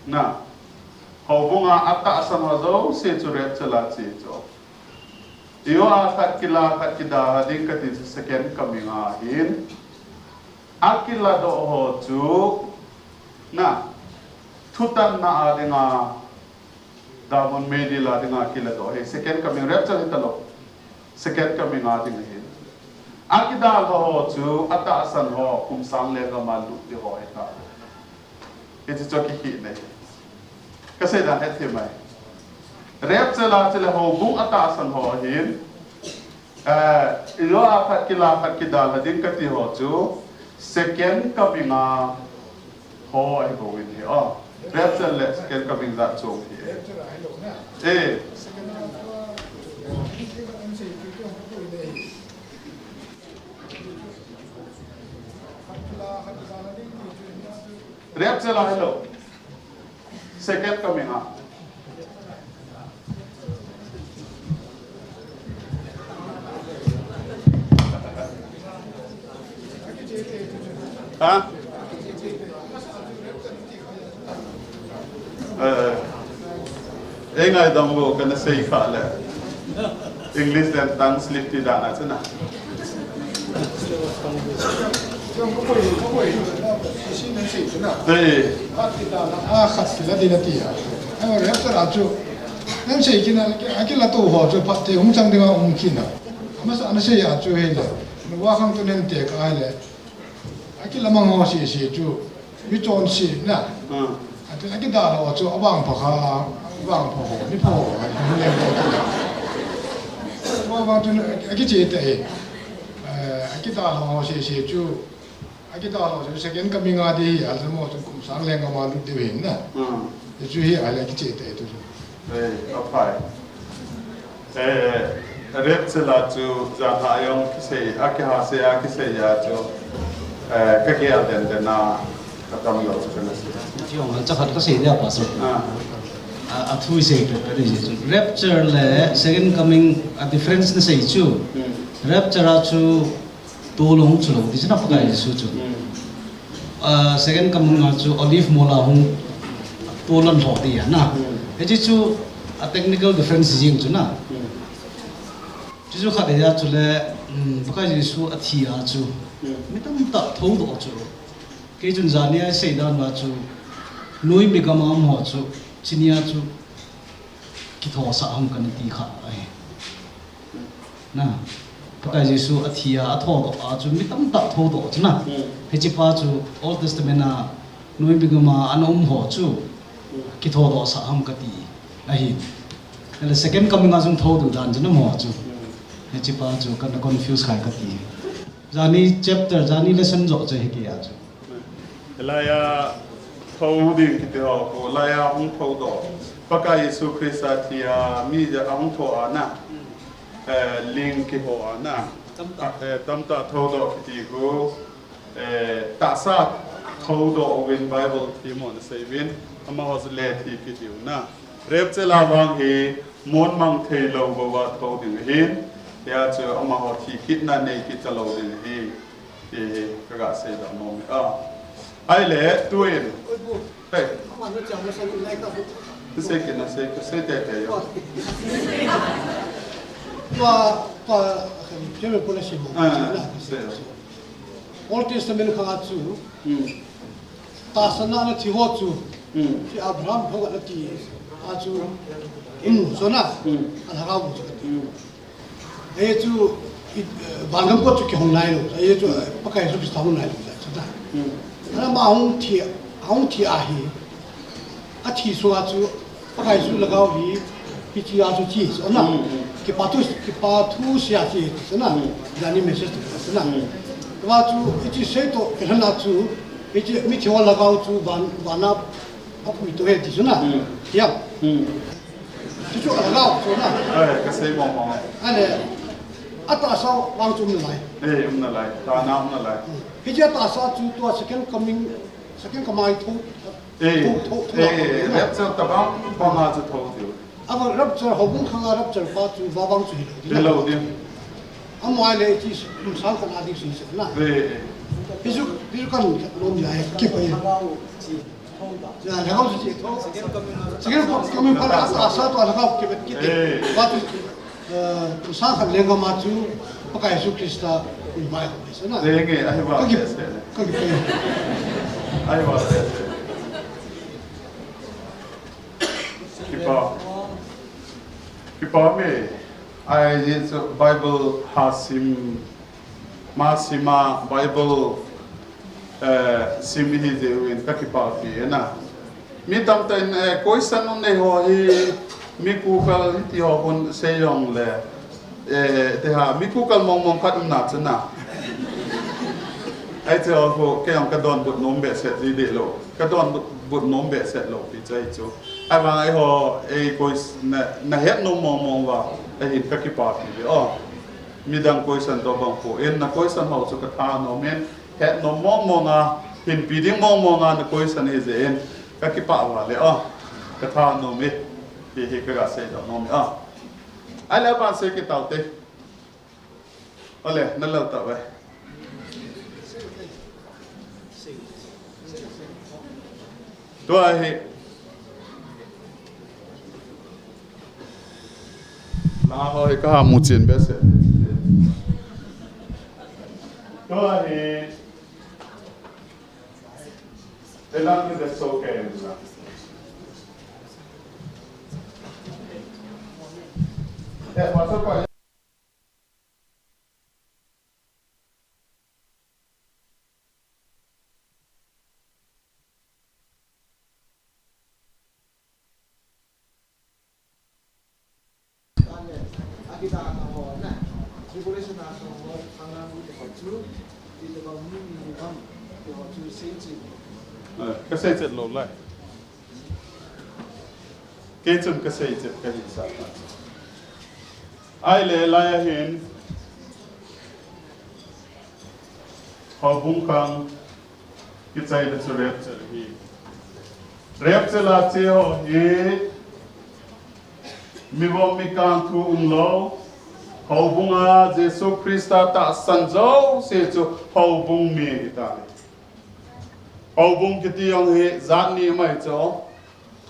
Na. Houbung a atahsan ho jouse chu rapture la che chu. Eiho a khat kila khat kidalha ding kati chu second coming a hin. Akiladoh ho chu. Na. Thutanna a dinga. Damun meidil a dinga kiladoh hi second coming rapture hi talou. Second coming a ding hi. Akidalha ho chu atahsan ho kum sang lenggam a lut ding ho hi ta. Hiche chu kikhehna ahi. Ka sei dan het thei mai. Rapture la chu le houbung atahsan ho hin. Eh, eiho a khat kila khat kidalha ding kati ho chu second coming a ho ahi bou in ahi. Oh, rapture le second coming jat chom ahi. Eh. Rapture la hilou. Second coming a. Ha? Eh, eh. Ei ngaidam o, kana sei kha le. English le tongue slip ti dan a chu na. Dei. Khat kidalha, a khat kila ding ati a. Ai, rapture a chu. Nan sei kit na, a kiladoh ho chu phat te hung chang ding a um kit na. Masa ana sei a chu hile. Nuva khang tu nen te ka ai le. Akilamang ho sese chu, mi chonse na. Hmm. Ati, akidalha ho chu, avangpha kha, Vang pho ho, ni pho ho, ni pho ho. Mo vang tu, akiche te e. Eh, akidalha ho sese chu. Akidalha ho chu second coming a ding hi, alamo chu kum sang lengma lut ding hin na. Hmm. Chu hi ale akiche te tu. Eh, aphai. Eh, rapture la chu jan ha jong kisei, akihasei a kisei a chu, eh, kagel den den a, kadam lou chu kana sei. Jong, chakhat kasei dia, Pastor. Ah. A, athu isei pet pet chu. Rapture le second coming a difference nasei chu. Hmm. Rapture a chu tolou chu lou, ti chu na Pakai Jesu chu. Hmm. Ah, second coming a chu Olive mol a hung tolou lou ti a na. Hmm. Hiche chu a technical difference jeng chu na. Hmm. Chuchu khat ahi a chule, um, Pakai Jesu athi a chu. Hmm. Mi tamtah thoudoh chu. Kei chun jani a sei dan uva chu. Noimi gam a um ho chu. Chunia chu. Kithousah ham kana ti kha ahi. Na, Pakai Jesu athi a, athoudoh a chu mi tamtah thoudoh chu na. Hmm. Hiche pa chu Old Testament a noimi gam a ana um ho chu. Hmm. Kithoudohsah ham kati ahi. Ahile second coming a jong thoudoh dan chu na mo chu. Hmm. Hiche pa chu kana confuse khai kati. Jani chapter, jani lesson joh chu hi kei a chu. Hilai a thou ding kiti ho, hilai a hung thoudoh. Pakai Jesu Christa thi a, mi ja a hung thou a na. Eh, ling kiho a na. Tamtah. Eh, tamtah thoudoh kiti khu. Eh, tahsa thoudoh uvin Bible themmo nasei uvin. Amaho chu le thi kiti u na. Rapture la vang hi, Mon mang thei lou bou a thou ding ahin, hia chu amaho thi kitna nei kit talou ding ahi, ti hi kaga seidoh nom e. Ahile, tuin. Hei. Nasei kit, nasei kit, sei teitei o. Pa, pa, khem, khem, pa nasei mo. Ah, sei. Old Testament kha chu. Hmm. Tahsa na ana thi ho chu. Hmm. Hiche Abraham ho ana thi a chu. Hmm, so na. Hmm. Alhagao chu. Hmm. Hiche chu, i, eh, vangam ko chu kihong nailou. Hiche chu, eh, Pakai Jesu Christa hong nailou. So na. Hmm. Ana ama hung thi, hung thi ahi. Athi sunga chu, Pakai Jesu lhagao hi, hiche a chu chi, so na. Mm, mm. Kipa thu, kipa thu sia chi, so na. Mm. Jani message tu, so na. Mm. Tua chu, hiche sei toh, kilhona chu, hiche mithi ho lhagao chu, van, vana, apui toh ahi ti, so na. Mm. Hiam. Mm. Chu chu alhagao, so na. Ai, kasei mong mong. Ahile, atahsa vang chu um nalai. Eh, um nalai. Tahna um nalai. Mm. Hiche atahsa chu tua second coming, second coming thu, Eh, tho, tho, tho, eh, tho, rapture tabang banga chu tho diu. Ava rapture, houbung khanga rapture pa chu vavang chu hilou ding. Hilou ding. Amaho le ti, um, sang khat a ding sui se na. Eh, eh. Hichu, hichu kan nom ya, eh, kipa ya. Ya, lhagao chu chi tho. Second coming pa la, tahsa toh lhagao kipa kiti. Eh. Pa chu Eh, kum sang khat lenggam a chu Pakai Jesu Christa revive ho ahi na. Denge, ahi va. Ka ki-, se, se. Ka kipe. Ahi va, se, se. Kipa. Kipa me. Ahi chu Bible ha sim. Ama sima Bible, eh, sim ihi jeh uvin kakipah pi e na. Mi tamtah in, eh, question um nei ho hi, mi kukal hiti ho kon sei jongle, eh, te ha, mi kukal mong mong khat um na chu na. Ahi chu ho, kei jong kadonbut nom behseh ji deh lou. Kadonbut nom behseh lou pi chu ahi chu. Ahivang eiho, ei question na, nahet nom mong mong uva, ahin kakipah pi e o. Midang question toh bang pon, na question ho chu kathanom in, hetnom mong mong a, hinpi ding mong mong a na question ahi jeh in, kakipah val e o, kathanom e, hi hi kaga seidoh nom e o. Ahile aban sei kit taute. Ole, nalel tauve. Tua hi. Langa ho hi kaha muchen behseh. Tua hi. Elang hi the so ke la. Eh, pastor pa. Ka sei chet lou lai. Kei chun ka sei chet ka hi sa. Ahile lai ahin, houbung khang kichai le chu rapture hi. Rapture a che ho hi, mi vom mi kang thu umlou, houbung a Jesu Christa tahsan jouse chu houbung mi hita. Houbung kiti jong hi jat ni mai chu,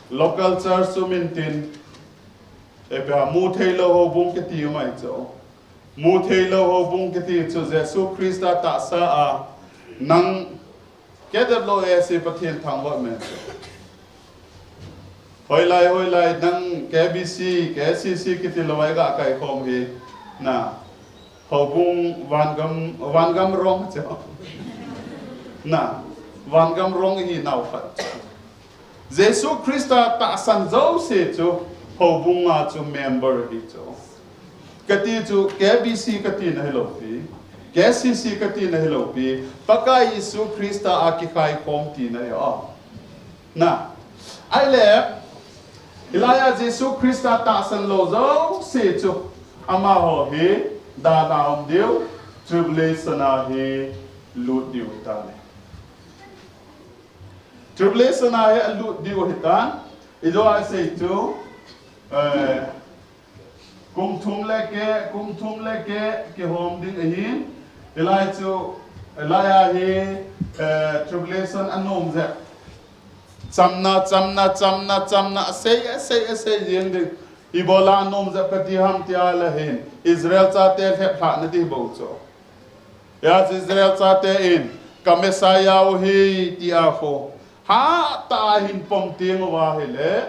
local church chu min tin, eipia mu theilou houbung kiti mai chu. Mu theilou houbung kiti chu Jesu Christa tahsa a nang K W S Pathen thangvah men chu. Hoilai, hoilai, nang K B C, K C C kiti lou a i ga kaikhom hi. Na, houbung vangam, vangam rong chu. Na, vangam rong hi nau khat. Jesu Christa tahsan jouse chu houbung a chu member hi chu. Kati chu K B C kati na hilou pi, K C C kati na hilou pi, Pakai Jesu Christa a kikhai khom ti na hi a. Na, ahile, hilai a Jesu Christa tahsan lou jouse chu, amaho hi, dan a um diu, tribulation a hi lut diu ta le. Tribulation a hi alut diu ahitan, i jo a sei chu, eh, kum thum le ke, kum thum le ke, kihom ding ahin, hilai chu, hilai a hi, eh, tribulation anom jep. Chamna, chamna, chamna, chamna, asei, asei, asei jeng ding. Ibola anom jep kati ham tia le hin, Israel chate lheplhah na ti bou chu. Hia chu Israel chate in, ka Messiah u hi, tia khu. Hatah a hin pom teng uva ahile.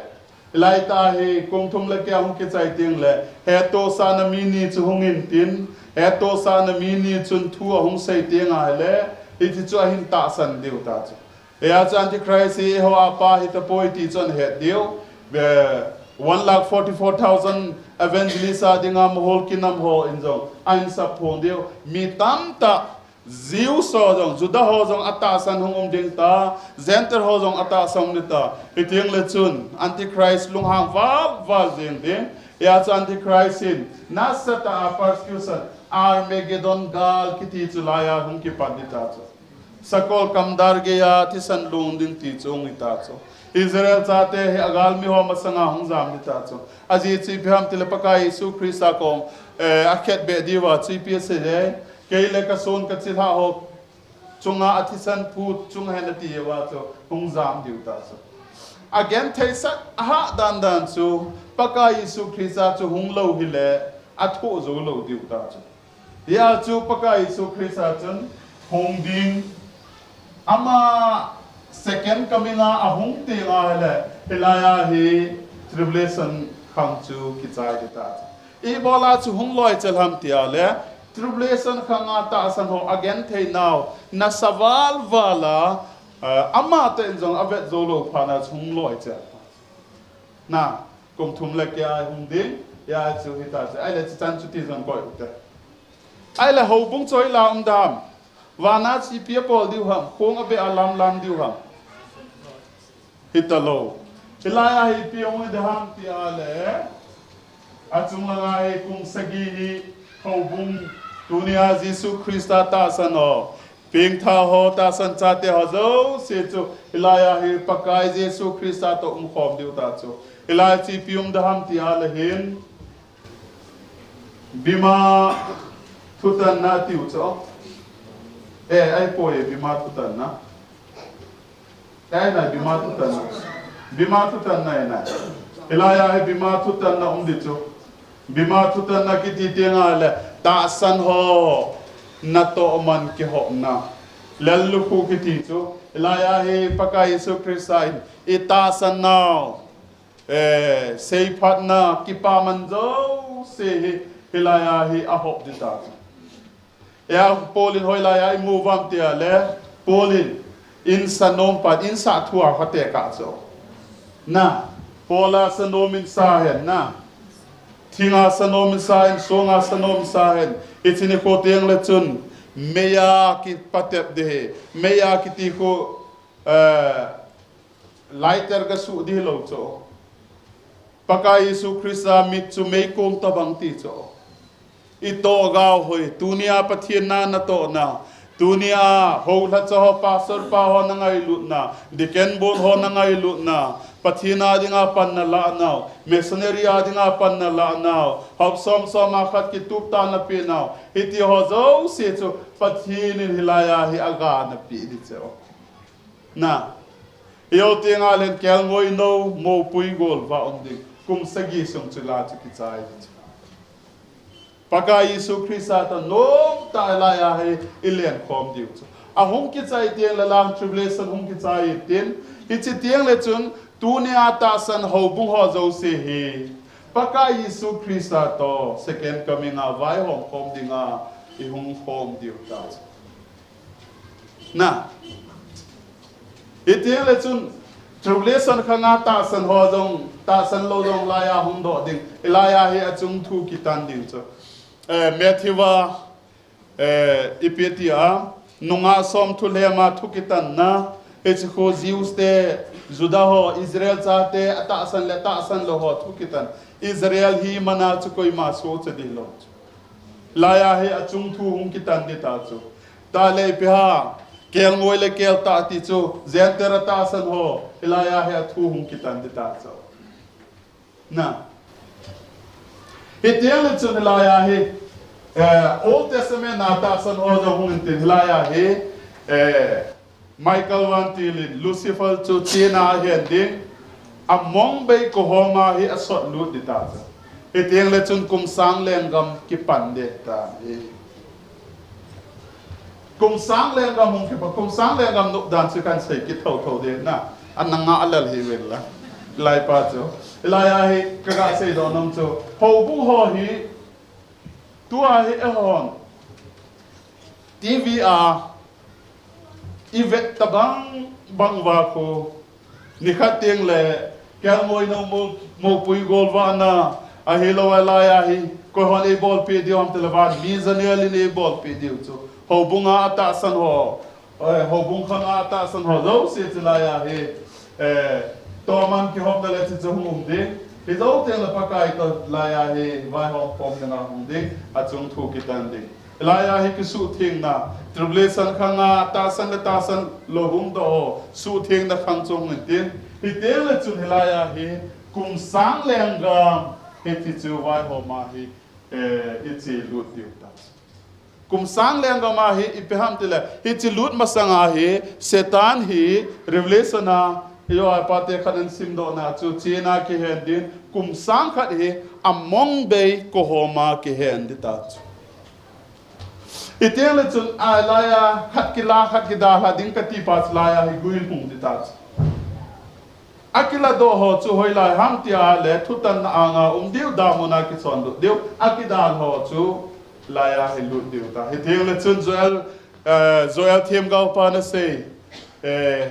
Hilai tah hi, kum thum le ke a hung kichai teng le. Hettohsahna mi ni chu hung in tin. Hettohsahna mi ni chun thu ahung sei teng ahile. Hiti chu ahin tahsan diu ta chu. Hia chu Antichrist hi eiho a pa hitapoi ti chu ahin het diu. Ve, one lakh forty-four thousand evangelist a dinga mahol kinam ho in jong ahin sap phong diu. Mi tamtah, Jews ho jong, Juda ho jong atahsan hung um ding ta, Gentile ho jong atahsan um ding ta. Hiteng le chun, Antichrist lunghang val val jeng ding. Hia chu Antichrist in, nasatah a persecution, Armageddon gal kiti chu lai a hung kipan ding ta chu. Sakol kamdar geiya thisan lung ding ti chu hung hita chu. Israel chate hi agalmi ho masanga hung jam ding ta chu. Ajeh chu ipi ham tile Pakai Jesu Christa kom, eh, akhetbeh diuva chu ipi asei le, kei le kason kachilhah ho chunga athisan phu chunga hen ati uva chu hung jam diu ta chu. Agentheisah ahah dan dan chu Pakai Jesu Christa chu hung lou hile athoh jou lou diu ta chu. Hia chu Pakai Jesu Christa chun hung ding, ama second coming a ahung teng ahile, hilai a hi tribulation khang chu kichai ding ta chu. Ibola chu hung loi chel ham tia le, tribulation khang a tahsan ho agenthei nau, nasa val val a, eh, amatah in jong avet jou lou phat a chu hung loi chel. Na, kum thum le ke a hung ding, hia chu hita chu. Ahile chuchan chu ti jong koi u te. Ahile houbung chu hoila um dam. Vana chu ipi abol diu ham, khong abeh a lam lam diu ham. Hita lou. Hilai a hi ipi hung hi ding ham tia le. Achung langa hi kum sagi hi houbung tunia Jesu Christa tahsan ho. Pengtha ho tahsan chate ho jouse chu, hilai a hi Pakai Jesu Christa toh umkhom diu ta chu. Hilai chu ipi um ding ham tia le hin. Bema thutanna tiu chu. Eh, ahipoi bema thutanna. Ahina bema thutanna. Bema thutanna ahina. Hilai a hi bema thutanna um ding chu. Bema thutanna kiti teng le tahsan ho natoh man kihopna. Lallukhuh kiti chu. Hilai a hi Pakai Jesu Christa in itahsan nau, eh, seiphatna kipaman jouse hi, hilai a hi ahop ding ta chu. Hia Paul in hoilai a imu uvam tia le, Paul in, in sanom pan, in sah thu a kha tekah chu. Na, Paul a sanom in sa hen na. Thing a sanom in sa hen, song a sanom in sa hen. Hiche nikho teng le chun, Meiya kipatep ding hi. Meiya kiti khu, eh, lighter kasuh ding hilou chu. Pakai Jesu Christa mit chu meikong tobang ti chu. Itoh gao hoi, tunia Pathen na natohna, tunia houlhacha ho, pastor pa ho nangailutna, deacon bol ho nangailutna, Pathen a dinga pan nalahnau, missionary a dinga pan nalahnau, hop som som a khat kitup tah napehnau, hiti ho jouse chu Pathen in hilai a hi aga napeh ding chu. Na. Ijou tengle kelngoi nou, moupui golvah um ding. Kum sagi sung chu la chu kichai ding chu. Pakai Jesu Christa toh nomtah a hilai a hi ilenkhom diu chu. Ahung kichai tengle lang tribulation hung kichai intin. Hiche tengle chun tunia tahsan houbung ho jouse hi Pakai Jesu Christa toh second coming a vaihom khom dinga ihung khom diu ta chu. Na. Hitengle chun tribulation khanga tahsan ho jong, tahsan lou jong hilai a hung doh ding. Hilai a hi achung thu kitan ding chu. Eh, Matthew a, eh, ipi tia, nungah som thu lhema thu kitanna, hiche khu Jews te, Judah ho, Israel chate, atahsan le tahsan lou ho thu kitan. Israel hi mana chu koima sohcha ding lou chu. Hilai a hi achung thu hung kitan ding ta chu. Tale ipi ham, kelngoi le keltah ti chu, Gentile atahsan ho, hilai a hi athu hung kitan ding ta chu. Na. Hitengle chun hilai a hi, eh, Old Testament a tahsan ho jong hung intin hilai a hi, eh, Michael vantil in Lucifer chu chena ahen ding, among bei kohoma hi asot lut ding ta chu. Hitengle chun kum sang lenggam kipan ding ta hi. Kum sang lenggam hung kipan, kum sang lenggam nopdan chu kahin sei kit thotho ding na. Ana ngah lel hih uvin lang. Hilai pa chu. Hilai a hi kaga seidoh nom chu. Houbung ho hi, tua hi eihon T V a ivet tabang bang uva khu, nikhat tengle kelngoi nou, mou, moupui golvahna, ahilou hilai a hi, koihon eibolpeh diu ham tile van mi janel in eibolpeh diu chu. Houbung a atahsan ho, eh, houbung khang a atahsan ho jouse chu hilai a hi, eh, toman kihopna le chu chu hung um ding. Hijou tengle Pakai toh hilai a hi vaihom khom dinga hung ding, achung thu kitan ding. Hilai a hi kisuhthengna, tribulation khanga tahsan le tahsan lou hung doh ho, suhthengna khang chu hung intin. Hitengle chun hilai a hi kum sang lenggam, hiti chu vaihom a hi, eh, iche lut diu ta. Kum sang lenggam a hi ipi ham tile, hiche lut masang a hi, Satan hi, Revelation a, Johan pate khat in simdohna chu, chena kihen ding, kum sang khat hi, among bei kohoma kihen ding ta chu. Hitengle chun, a, hilai a, khat kila, khat kidalha ding kati pa chu hilai a hi guilhung ding ta chu. Akiladoh ho chu hoilai ham tia le thutanna anga um diu, damun a kichonlut diu, akidal ho chu hilai a hi lut diu ta. Hitengle chun Joel, eh, Joel themgao pan asei, eh,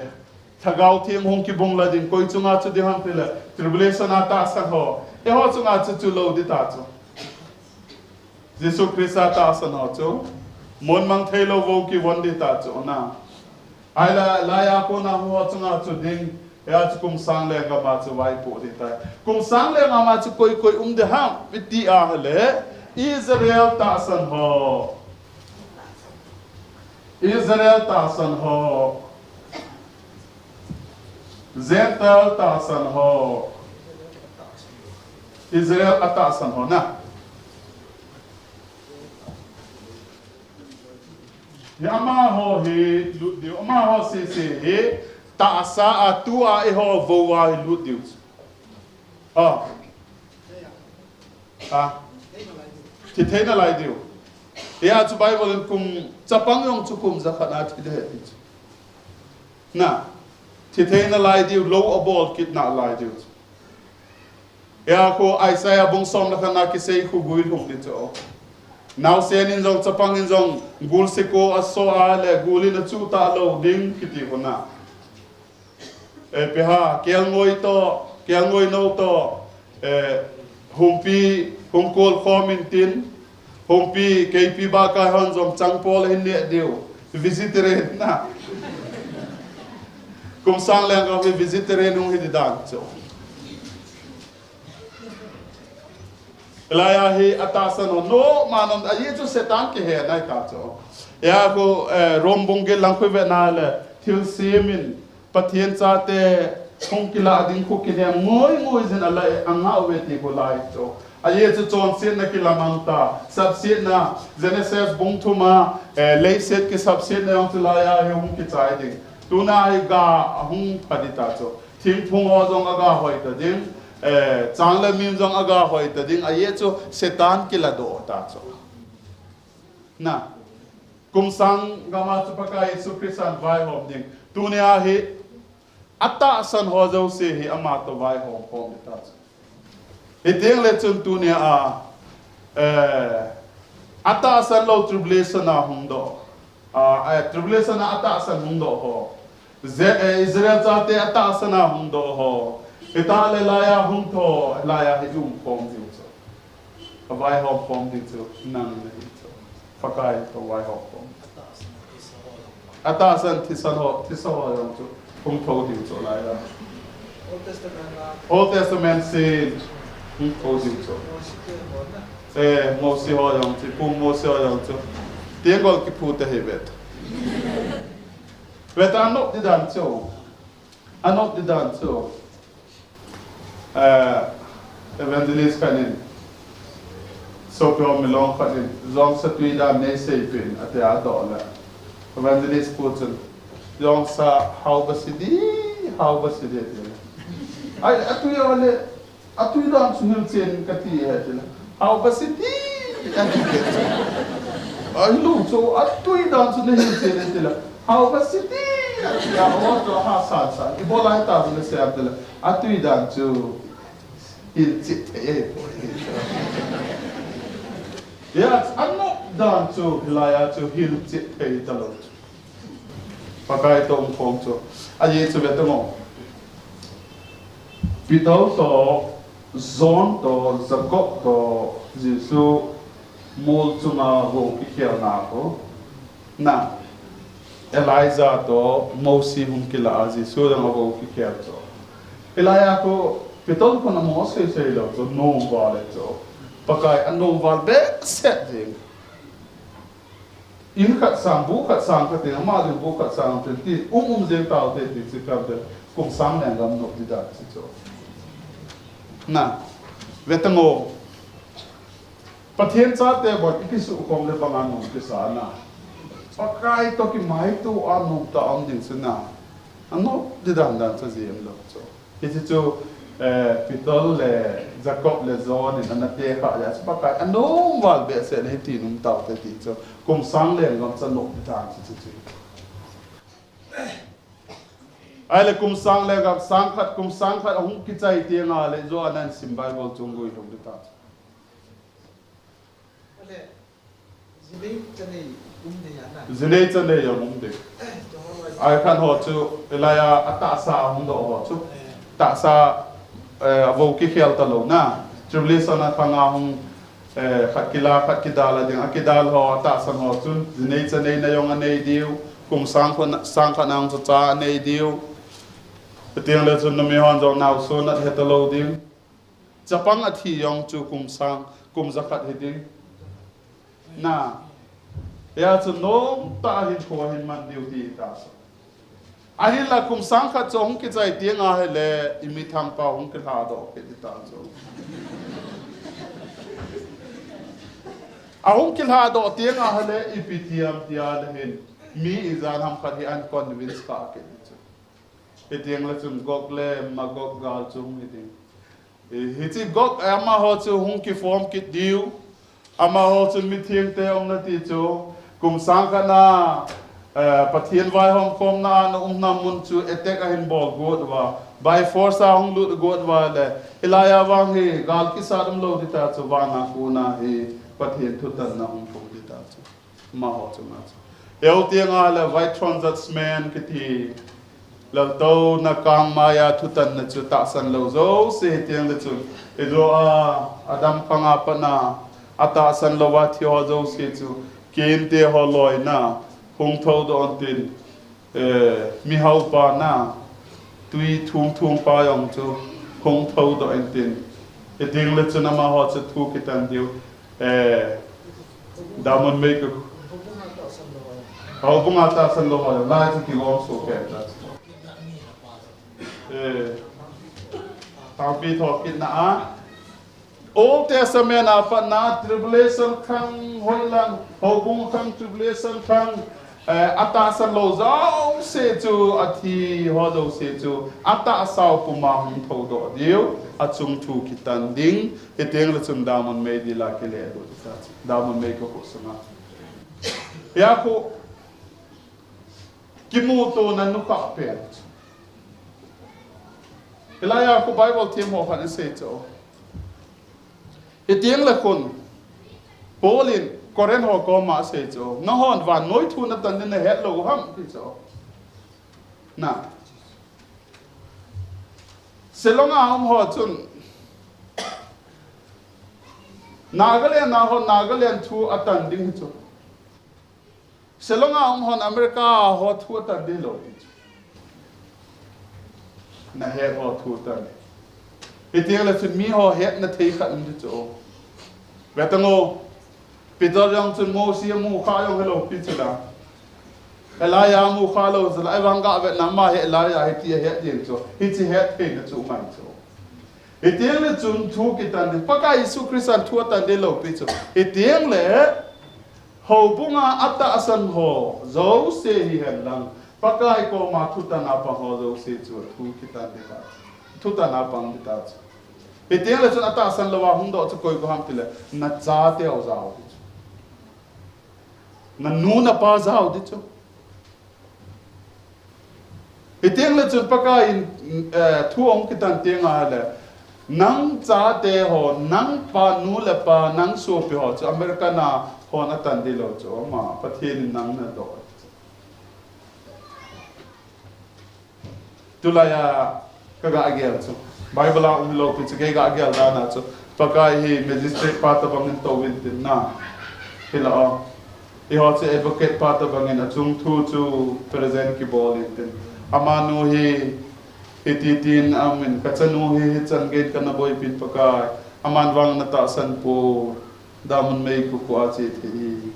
Lhagao Theng hung kibung la ding, koi chunga chu ding ham tile, tribulation a tahsan ho. Eiho chunga chu chu lou ding ta chu. Jesu Christa tahsan ho chu. Mun mang theilou vou kivon ding ta chu na. Ahile, hilai a kona ho chunga chu ding, hia chu kum sang lenggam a chu vaipoh ding tai. Kum sang lenggam a chu koi koi um ding ham, iti ahile, Israel tahsan ho. Israel tahsan ho. Gentile tahsan ho. Israel atahsan ho na. Hi amaho hi lut diu, amaho sese hi tahsa a tua eiho vou a hi lut diu. Ha. Ha. Thi thei nalai diu. Hia chu Bible in kum chapang jong chu kum jakhat a thi ding ahi ti chu. Na. Thi thei nalai diu, lou abol kit nalai diu chu. Hia khu Isaiah bung som le khat na kisei khu guilhung ding chu. Naosen in jong, chapang in jong, gul seko aso a le gul in achu talou ding kiti khu na. Eh, ipi ham, kelngoi toh, kelngoi nou toh, eh, humpi, hung kol khom intin, Hungpi, K P ba kai hon jong chang pol hin ne diu. Vegetarian na. Kum sang leng ka hi vegetarian hung hi di dan chu. Lai a hi atahsan ho, no, manon, a ye chu Satan kihe nai ta chu. Ya ko, eh, Rom bung gel lang khu ve na le, thil simin, Pathian chate hung kila ding khu kinem ngoi ngoi jin a lai a ngah uve ti khu lai chu. A ye chu chonsetna kilamang ta, sapsetna, Genesis bung thum a, eh, leiset kisapsetna jong chu lai a hi hung kichai ding. Tuna hi ga a hung pha di ta chu. Thingphung ho jong a ga hoi ta ding, eh, chang le mim jong a ga hoi ta ding, a ye chu Satan kila doh ta chu. Na, kum sang gam a chu Pakai Jesu Christan vaihom ding. Tunia hi, atahsan ho jouse hi ama toh vaihom khom di ta chu. Hiteng le chun tunia a, eh, atahsan lou tribulation a hung doh. A, eh, tribulation a atahsan hung doh ho. Ze-, eh, Israel chate atahsan a hung doh ho. Hita le lai a hung tho, lai a hi um khom diu chu. A vaihom khom ding chu, nang na hi chu. Pakai toh vaihom khom. Atahsan thisan ho, thisan ho jong chu. Hung tho ding chu lai a. Old Testament a. Old Testament sin. Hung tho ding chu. Mose te ho na. Eh, Mose ho jong chu. Pu Mose ho jong chu. Tiang gol kiphu te hi vet. Vet a nop di dan chu. A nop di dan chu. Eh, evangelist khat in, sopi ho milong khat in, jong sa tui dan nei sei pin, ati a doh le. Evangelist pu chun, jong sa hao ba si di, hao ba si di, ati le. Ai, a tui a le, a tui dan chu hil chen ka ti he, ati le. Hao ba si di, ati le. Ai, lu chu, a tui dan chu na hil chen, ati le. Hao ba si di, ati le. O, chu ha san san. I bol lai ta chu le se, ati le. A tui dan chu hil chit thei e. Ya, a nop dan chu hilai a chu hil chit thei ta lou. Pakai toh um khom chu. A ye chu ve ta mo. Peter toh, John toh, Jacob toh, Jesu mol chunga vo kikhel na ko. Na, Elijah toh Mose hung kila a Jesu dang a vo kikhel chu. Elijah ko Peter ko na mo sei sei lou chu nom val le chu. Pakai a nom val behseh jing. In khat sang, bu khat sang khat in, ama ding bu khat sang khat in, ti um um jing tau te ti chi kam te, kum sang leng gam nop di dan chi chu. Na, ve ta mo. Pathian chate bon i kisukhom le banga nom kisa na. Pakai toh kimaito a nom ta um ding chu na. A nop di dan dan cha jiem lou chu. Hiche chu, eh, Peter le Jacob le John in ana tekha le, chu Pakai a nom val behseh le hiti nom tau te ti chu. Kum sang leng gam cha nop di dan chu chu chu. Ahile kum sang leng gam sang khat, kum sang khat a hung kichai tiang a le jo anan sim Bible chung guilhung di ta chu. Jinei chanei jong um ding. Ai khan ho chu, hilai a, atahsa a hung doh ho chu. Tahsa, eh, a vo kikhel ta lou na. Tribulation a khang a hung, eh, khat kila, khat kidal a ding. A kidal ho, atahsan ho chun, jinei chanei na jong anei diu. Kum sang khat, sang khat na hung chu cha anei diu. Tiang le chun numei hon jong naosen ahi ta lou ding. Chapang athi jong chu kum sang, kum jakhat hi ding. Na, hia chu nom tah a hin kho hin man diu ti ta. Ahinla kum sang khat chu hung kichai tiang ahile, i mithang pa hung kilhadoh kit ta chu. A hung kilhadoh tiang ahile, ipi tiam tia le hin, mi ijat ham khat hi an convince kha kit chu. Hitiang le chun Gog le Magog gal chu hung hi ding. Hiche Gog, amaho chu hung kiform kit diu. Amaho chun mithengte umna ti chu, kum sang khat na, eh, Pathen vaihom khomna a na umna mun chu attack ahin bol got uva. By force a hung lut got uva le. Hilai a vang hi, gal kisat umlou ding ta chu, van a kona hi Pathen thutanna hung thum ding ta chu. Amaho chunga chu. Hitiang ahile White Throne Judgment kiti. Laltouna kangmai a thutanna chu tahsan lou jouse hitiang le chun. Ijo a, Adam khang a pat na, Atahsan louva thi ho jouse chu, Cain te ho loina hung thoudoh intin, eh, mihaupa na, tui thung thung pa jong chu hung thoudoh intin, hiti le chun amaho chu thu kitan diu, eh, damun mei ka, houbunga tahsan lou ho, lai chu kilom soh kei ta. Eh, thangpi thokitna a, Old Testament a patna tribulation khang, hoilang, houbung khang tribulation khang, eh, atahsan lou jouse chu, athi ho jouse chu, atahsau puma hung thoudoh diu, achung thu kitan ding, hiti le chun damun mei dila kilelut ta, damun mei ka khu sunga. Hia khu, kimutona nukhah pen. Hilai a khu Bible them ho khat in asei chu. Hiti le khun, Paul in Corinth ho koma asei chu. Nahon vannoi thu natan ding nahet lou u ham ti chu. Na. Shillong a um ho chun. Nagaland a ho, Nagaland thu atan ding hi chu. Shillong a um hon America ho thu atan ding lou ti chu. Nahet ho thu atan. Hiti le chun mi ho hetna thei khat um ti chu. Ve tang o. Peter jong chun Mosi amu kha jong helou pi chu la. Elijah amu kha lou chu la. Ahivang gah vetna ma hi Elijah hiti ahet ding chu. Hichi hettheina chu um ahi chu. Hiti le chun thu kitan ding. Pakai Jesu Christa thu atan ding lou pi chu. Hiti le Houbunga atahsan ho jouse hihen lang, Pakai koma thutan a pang ho jouse chu thu kitan ding ta. Thutan a pang ding ta chu. Hiti le chun atahsan louva hung doh chu koi koi ham ti le, nachate ho jao ding chu. Nanu napa jao ding chu. Hiti le chun Pakai in, eh, thu ahung kitan teng le, nang chate ho, nang pa nu le pa, nang sopi ho chu America a hon atan ding lou chu, ama Pathen in nang nadoh. Tulai a Ka ga gel chu. Bible a um lou pi chu kei ga gel dan a chu. Pakai hi magistrate pa tabang in tou in tin na. Hi la o. Eiho chu advocate pa tabang in achung thu chu present kibol in tin. Amanu hi hiti tin amin ka chanu hi hichan gei kana boipin Pakai. Aman vang na tahsan pou. Damun mei kuku a che thei hi.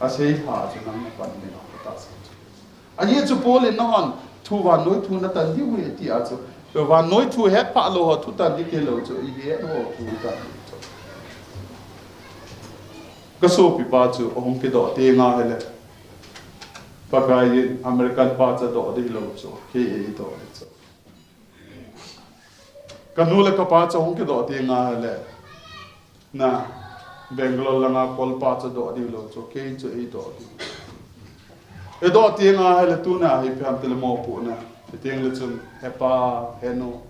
Asei ha chu nang na pan ding a ka tahsan chu. Ahi chu Paul in nahon thu vannoi thu natan diu hi tia chu. Vannoi thu hetphah lou ho thutan ding kilou chu, ihet ho thutan ding chu. Ka sopi pa chu ahung kidoh teng ahile, Pakai in American pa cha doh ding lou chu, kei eidoh ding chu. Ka nu le ka pa chu ahung kidoh teng ahile, na, Bangalore langa kol pa chu doh ding lou chu, kei chu eidoh ding. Eidoh teng ahile tuna hi ipi ham tile mopohna. Hiti le chun, he pa, he nu,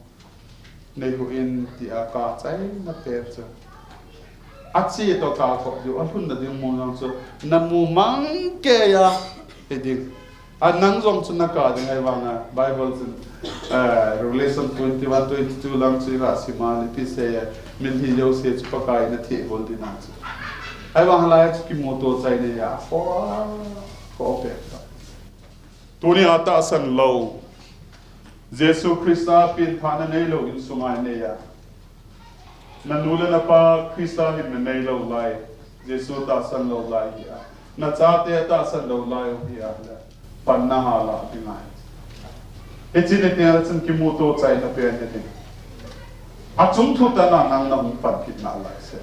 nei hou in tia ka chaina pen chu. Ache toh ka kop diu, alhunna ding mun jong chu, na mu mang kei a, he ding. A nang jong chu na ka ding ahivanga, Bible chun, eh, Revelation twenty-one, twenty-two lang chu iga sim a, ipi sei a, mitlhi jouse chu Pakai in athehgol ding ahi chu. Ahivang lai chu kimuto chai nei a, ko, ko pe ta. Tuni a tahsan lou, Jesu Christa pengthahna neilou insunga inei a. Na nu le na pa Christa hinna neilou lai, Jesu tahsan lou lai hi a. Na chate tahsan lou lai u hi a le. Panna hala ding ahi. Hiche ni teng le chun kimuto chaina pen hi ding. Achung thutan a nang na hung pan kit nalai se.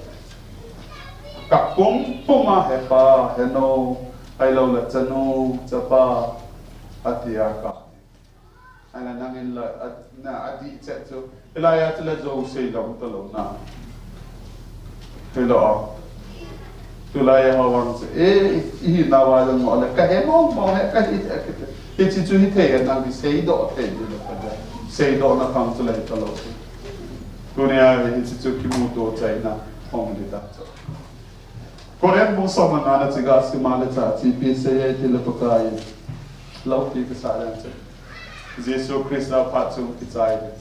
Ka kum puma he pa, he nu, ahilou le chanu, chapa, atia ka. Ahile nangin la, a, na, adih chet chu. Hilai a chu la jo sei lou talou na. Hilou. Tulai a ho vang chu. E, ihi nauva jong mo le. Ka he mo mo he, ka hi the, ka hi the. Hiche chu hithei a nang kiseidoh thei ding le ka ja. Seidohna khang chu la hi talou. Tunia hiche chu kimuto chaina hung ding ta chu. Corinth bung som le nga na chu ga sim a le cha, ipi sei e tile Pakai in. Loupi kasah leng chu. Jesu Christa phat chung kichai le.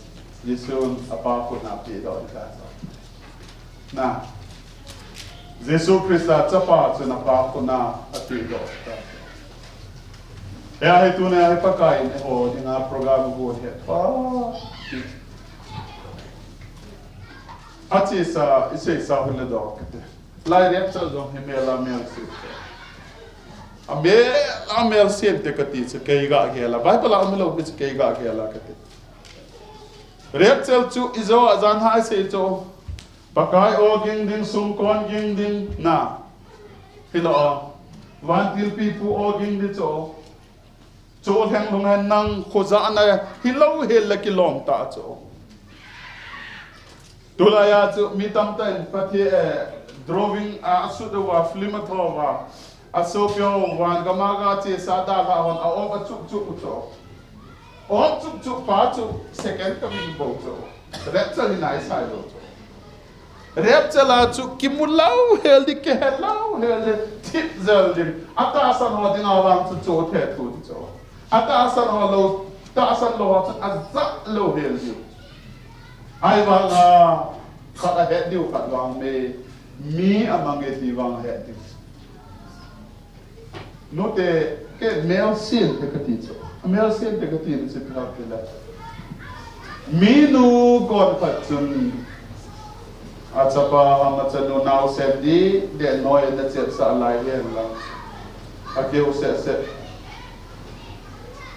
Jesun apa khut a pedoh ding ta chu. Na. Jesu Christa chapa chu na pa khut a ati doh ta. Hia hi tuna hi Pakai in eiho dinga program gon hi pa. Achesa, isei sa hun le doh kate. Lai rapture jong hi mel a mel se. A mel a mel se te kati chu kei ga gel a. Bible a um lou pi chu kei ga gel a kati. Rapture chu ijo a jan ha isei chu. Pakai o ging ding, sumkon ging ding, na. Hilou a. Vantil pipu o ging ding chu. Chu lheng lhung hen nang khoja na hilou hel le kilom ta chu. Tulai a chu mi tamtah in Pathen, eh, drawing a, asut uva, film a tho uva. Asopi ho van gam a ga chesa dalha hon a om a chup chup u chu. Om chup chup pa chu second coming bou chu. Rapture hi nai sai lou chu. Rapture la chu kimu lou hel ding, kihe lou hel ding, thip jel ding. Atahsan ho dinga vang chu chu the thu ding chu. Atahsan ho lou, tahsan lou ho chu aja lou hel ding. Ahivang a, khat ahet diu khat vang me, mi amang e ti vang ahet diu. Nute, kei mel sen te kati chu. Mel sen te kati chu ipi ham tile. Minu kon khat chun. Achapa ham achanu naosen ding, deh noi na chepsah lai hen lang. Akeu seh seh.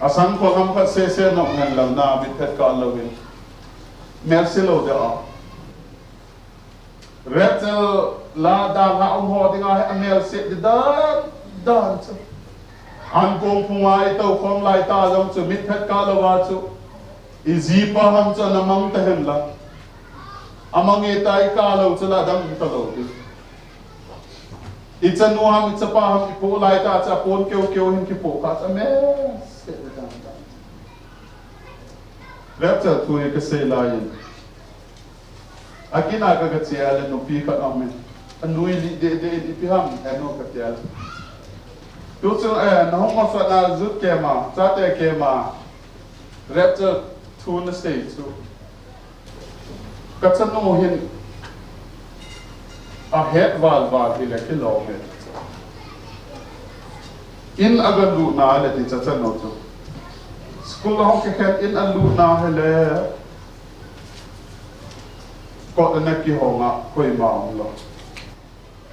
Asangkhol ham khat seh seh nom hen lang na, mitphet kah louvin. Mel se lou ding a. Rapture la dalha um ho dinga hi amel se ding dan dan chu. Ankong phunga itou khom lai ta jong chu mitphet kah louva chu. Ijipa ham chu ana mang ta hen lang. Amang e ta ikah lou chu la dang ta lou ding. Ichanu ham ichapa ham ipoh lai ta chu apon keu keu hin kipoh kah chu amel se ding dan dan. Rapture thu hi kasei lai in. Akin a ka, kache a le nupi khat aum in. Anu in deh deh in ipi ham, anu kati a le. Tuchung, eh, nahung masat na jut kema, chate kema. Rapture thu nasei chu. Kachanu hin ahet val val hile kilom e. In aga lut na le ti cha chanu chu. School ahung kikhen in alut na hile. Kot ana kihong a koima umlou.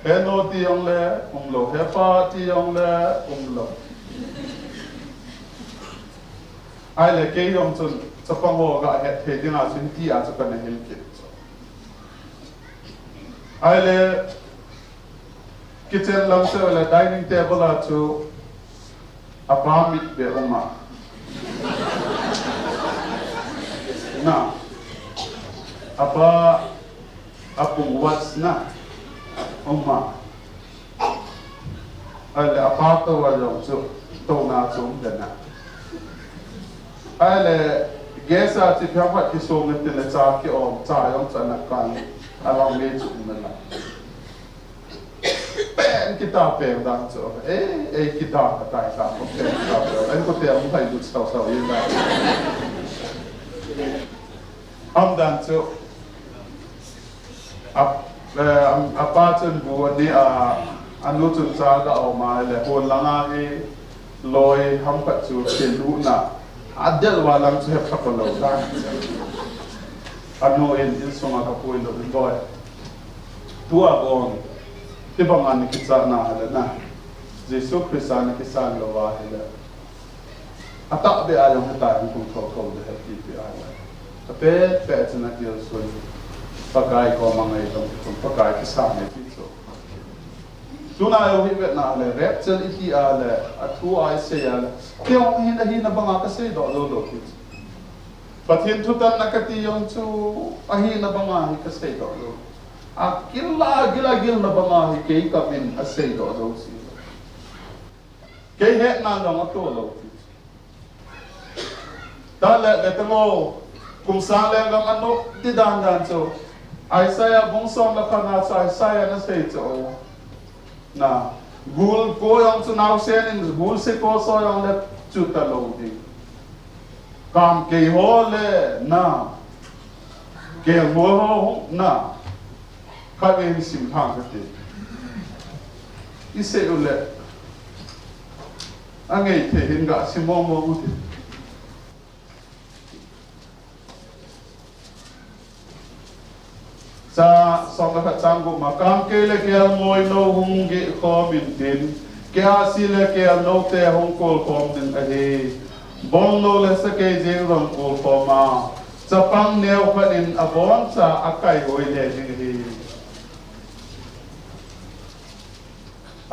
He nu ti jong le umlou, he pa ti jong le umlou. Ahile kei jong chun chapang ho ga het thei dinga chun ti a chu kana hil kit. Ahile kitchen lam chu le dining table a chu apa mit be um a. Na. Apa apung what's na. Um a. Ahile apa tou a jong chu touna chu um den a. Ahile gas a chu phiang phat kisong in tin le cha kiom, cha jong chu ana kan, alang me chu um na la. Pen kita pen dan chu. Eh, eh, kita ka tai ta, ko pen kita pen. Ai ko te ang thai lut sau sau in dan. Am dan chu. Ap, eh, am, apa chun bu ani a, anu chun cha ga om a le hon langa hi loi ham khat chu thil lu na. Adel va lang chu hep kha ko lo dan. Anu in, insunga kapui lou in boi. Tua bon, ti banga na kicha na hile na. Jesu Christa na kisan lou va hile. Atahbeh a jong hita hung kum thotho de heti pi a le. Apet pet chun atil sun. Pakai koma ngaidam kum Pakai kisan e ti chu. Tuna jong hi vetna le, rapture iti a le, athu a isei a le. Kei jong hin ahina banga kasei doh lou lou ti chu. Pathen thutanna kati jong chu ahina banga hi kasei doh lou. Agil a, agil, agilna banga hi kei kamin asei doh lou si. Kei hetna jong ato lou ti. Tale, le tango, kum sang lenggam anu ti dan dan chu. Isaiah bung som le khat na chu Isaiah na sei chu. Na, gul ko jong chu naosen in gul se ko so jong le chu ta lou ding. Kam kei ho le na. Kei ho ho na. Khat in sim thang kati. Isei uleh, angei thei hin gasim mong mong u ti. Cha, som le khat chang gup ma, kangkei le kelngoi nou hung geh khom intin, kei ahsi le kelnou te hung kol khom ding ahi. Bongnou le sakei jeng jong kol khom a, chapang neo khat in aboncha akai hoi le ding ahi.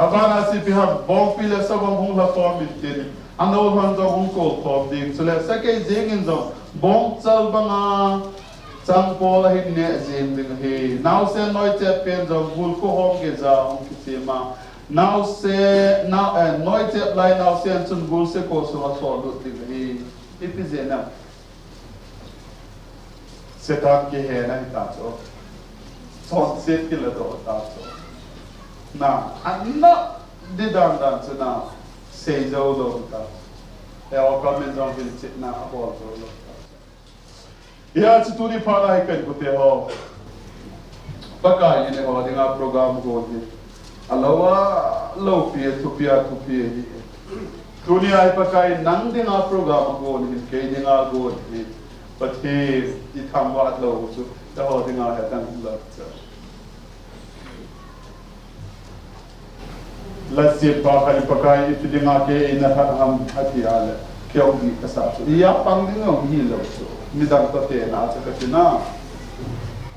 Abana chu ipi ham, bongpi le sa bang hung lha khom intin, anou lhon jong hung kol khom ding, chule sakei jeng in jong bongchal banga changpol ahin neh jeng ding ahi. Naosen noichep pen jong gul ko hom geija hung kisem a, naosen, nao, eh, noichep lai naosen chun gul seko sunga solut ding ahi. Ipi jeh ham? Satan kihena hita chu. Chonset kiladoh ta chu. Na, ana di dan dan chu na, sei jou lou ta. Eiho comment jong hilchetna abol jou lou ta. Hia chu tuni phat a hi ka inkote ho, Pakai in eiho dinga program gon hi alou a loupi, athupi a thupi ahi. Tuni a hi Pakai in nang dinga program agon hin, kei dinga agon hi. Pathen ithangvah lou chu eiho dinga hetang lou chu. Lachipa khat in Pakai ipi dinga kei eina that ham ati a le, kei jong dih kasa chu. Ija pang ding jong hilou chu. Midang toh tena chu kati na.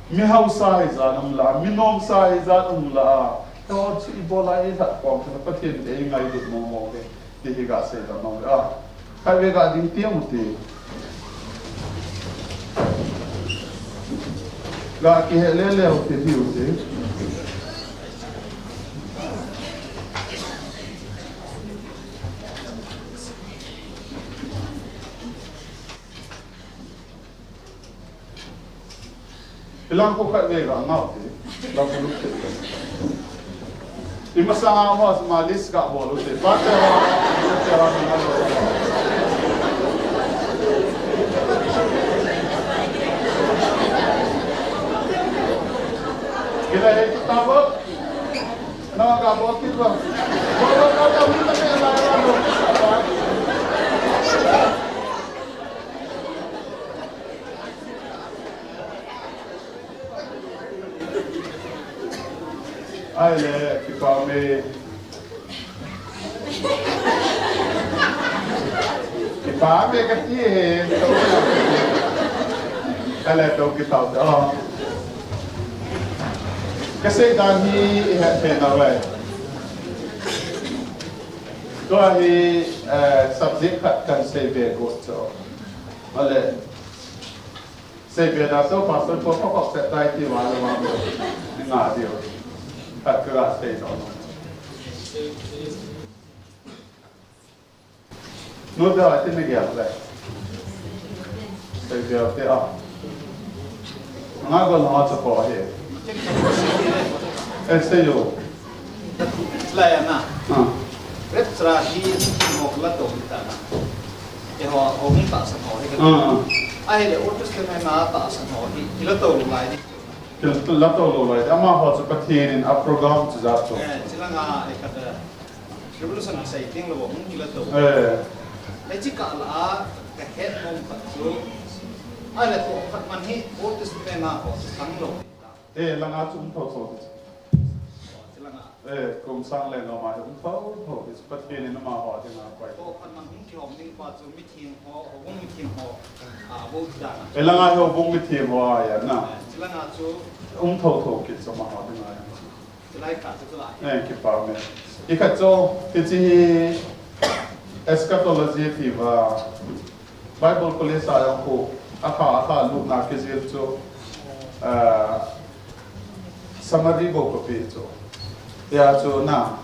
Mi hausa hijat um la, mi nomsa hijat um la. Eiho chu ibola eilhat khom chu Pathen in eingailut mong mong e. Ti hi gasei dan mong e. Khatvei ga ding teng u te. Ga kihe le le u te, ding u te. Hilang ko khatvei ga ngah u te. Lang ko lut te. Imasang a ho ma list ga bol u te. Pate ho, pate ho, pate ho. Kila he kita bo. Na ga bol kit ba. Bol, bol, bol, bol, bol, bol, bol. Ahile, kipah e. Kipah e kati e. Ahile, tou kipah e. Oh. Kasei dan hi ihet thei nau ve. Tua hi, eh, subject khat kan sei be got chu. Ahile. Sei be da so pastor ko ko ko se tai ti wa lo wa. Nga dio. Khat ka sei do. No da ti me gel le. Sei be te a. Nga go no cha ko he. Eh, sei yo. Lai ana. Ah. Rapture hi mo la to ta na. Eiho, ho hung tahsan ho hi. Ah, ah. Ahile Old Testament a tahsan ho hi, i la to lou lai di. Ki la to lou lai di. Amaho chu Pathen in a program chu jat chu. Eh, chilanga, eh, ka ta. Tribulation a sei teng lou hung ki la to. Eh. Hiche kah la, ka het nom khat chu. Ahile toh khat man hi Old Testament a ho chu sang lou. Eh, langa chu um tho tho. Chilanga. Eh, kum sang le nga ma um tho tho, hi Pathen in amaho dinga koi. Toh khat man hung kihom ding pa chu mitheng ho, houbung mitheng ho, a, bou dan a. Eh, langa houbung mitheng ho a ya na. Eh, chilanga chu. Um tho tho kit chu amaho dinga ya. Chilai kah chu la. Eh, kipah e. Ikhat chu, hiche hi eschatology ti va. Bible College a jong khu, akha, akha lutna kijil chu, ah, summary bou kape chu. Hia chu na,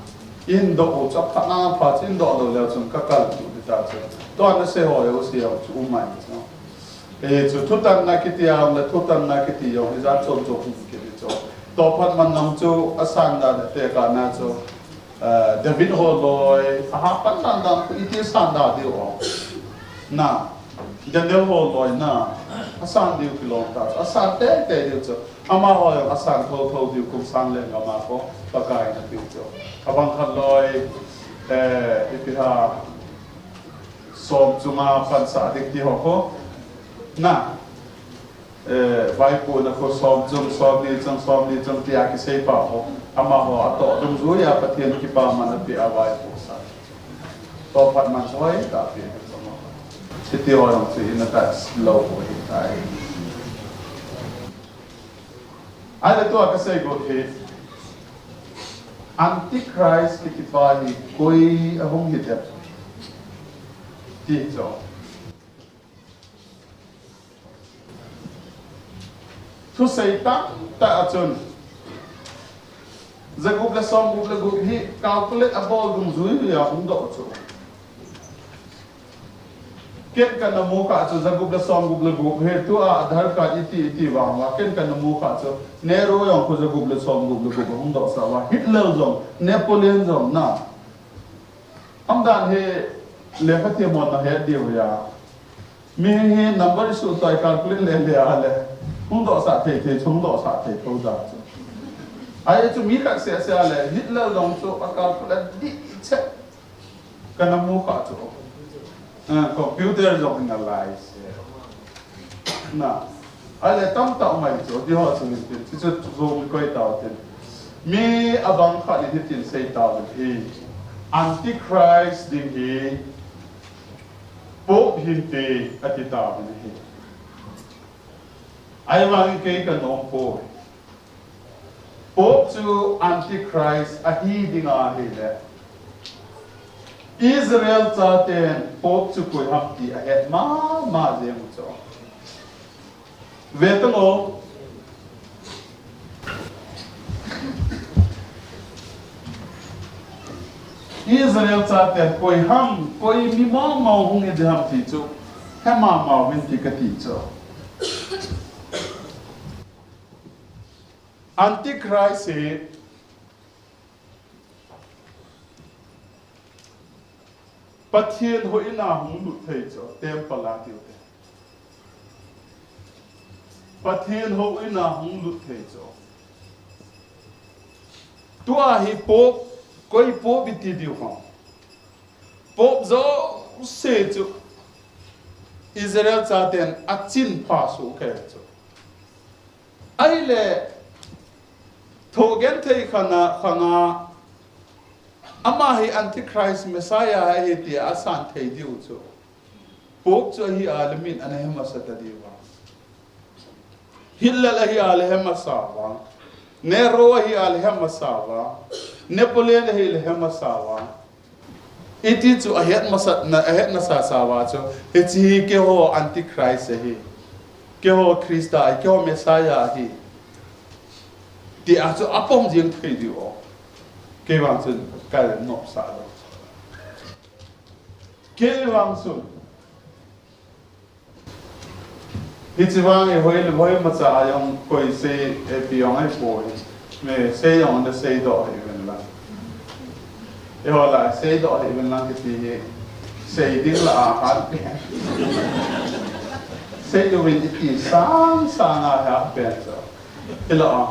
i hin doh u chu aphat na pha chu i hin doh lou leu chun ka kal chu hita chu. Tua nasei ho jouse jong chu um mai chu. Hichu thutanna kiti a jong le thutanna kiti jong hijat chom chom um kit chu. Toh phat man jong chu asan dan te ka na chu. Eh, David ho loi, aha pan dan dan khu iti san da diu o. Na, Daniel ho loina, asan diu kilom ta chu, asan teitei diu chu. Amaho jong asan thotho diu kum sang lenggam a kon Pakai in apiu chu. Abang khat loi, eh, ipi ham, som chunga pansah ding ti ho kon. Na, eh, vaipohna kon som chung, som ni chung, som ni chung tia kisei pa ho. Amaho atoh dungjuiya Pathen kipaman apeh a vaipohsah. Toh phat man chu hoitah pi. Hiti ho jong chu ina touch lou u ahitai. Ahile tua kasei got hi, Antichrist kiti pa hi koi ahung hidem ti chu. Thusei tamtah a chun, jagup le somgup le gup hi calculate abol dungjuiya hung doh chu. Ken kana mu kha chu jagup le somgup le gup hi tua Aadhaar card iti iti vang uva, ken kana mu kha chu Nehru jong khu jagup le somgup le gup ahung dohsah uva, Hitler jong, Napoleon jong na. Umdan hi lekha them hon nahet diu ahi. Mi hi number isuh toh a calculate le le a le, hung dohsah thei thei, hung dohsah thei tho da chu. Ahi chu mi khat seh seh a le, Hitler jong chu a calculate dih cheh. Kana mu kha chu. Ah, computer jong in alai seh. Na, ahile tamtah mai chu, ti ho chu min tin, chu chu chu mi koi tau tin. Mi abang khat in hitin sei tau hi, Antichrist ding hi Pope hinte ati tau hi. Ahivangin kei kanom poi. Pope chu Antichrist ahi ding ahile, Israel chaten Pope chu koi ham ti ahet mama jeng u chu. Ve tang o. Israel chaten koi ham, koi mi mama hung hi ding ham ti chu he mama uvin ti kati chu. Antichrist hi Pathen houin a hung lut thei chu, temple a tiu te. Pathen houin a hung lut thei chu. Tua hi Pope, koi Pope iti diu ham. Pope jouse chu Israel chaten achin pha soh kei chu. Ahile, thoh genthei khang a, khang a, ama hi Antichrist Messiah ahi tia asan thei diu chu. Pope chu ahi a le min ana he masa ta diu a. Hitler ahi a le he masa uva. Nero ahi a le he masa uva. Napoleon ahi le he masa uva. Iti chu ahet masat na, ahet nasa sa uva chu, hiche hi keiho Antichrist ahi, keiho Christa ahi, keiho Messiah ahi, tia chu apom jeng thei diu o. Kei vang chun ka nopsah lou. Kei vang chun Hiche vang hi hoi, hoi macha a jong koi sei, eh, pi jong ahipoi. Me sei jong na seidoh hih uvin lang. Eiho lah a seidoh hih uvin lang kiti hi sei ding lah a hat pen. Sei uvin iti sang sang a hat pen chu. Hilou a.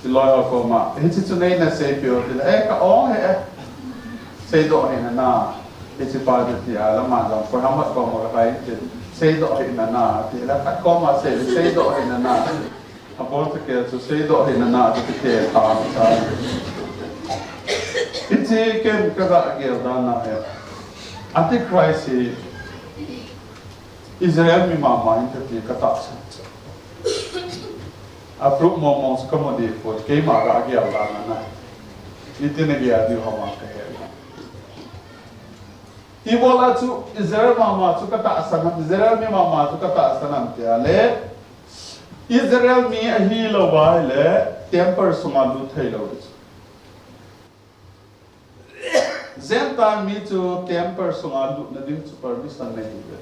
Ti loi ho koma, hiche chu neina seipeh o tile, eh, ka ong hih e. Seidoh hih nana. Hiche pa chu tia, lama jong, koi ham khat koma ka kai tin. Seidoh hih nana, tile, khat koma sei, seidoh hih nana. Abol chu kei chu seidoh hih nana, chu kei tha, tha. Hiche ken ka ga gel dan a hi. Antichrist hi Israel mi mama hinte ti ka tahsan chu. A proof mong mong chu ka mu deh poi, keima ga gel dan a na. Iti na gel diu ham ka he. Ibola chu Israel mama chu ka tahsan ham, Israel mi mama chu ka tahsan ham tia le. Israel mi ahilou va ahile temple sunga lut thei lou chu. Gentile mi chu temple sunga lutna ding chu permission nei hi ve.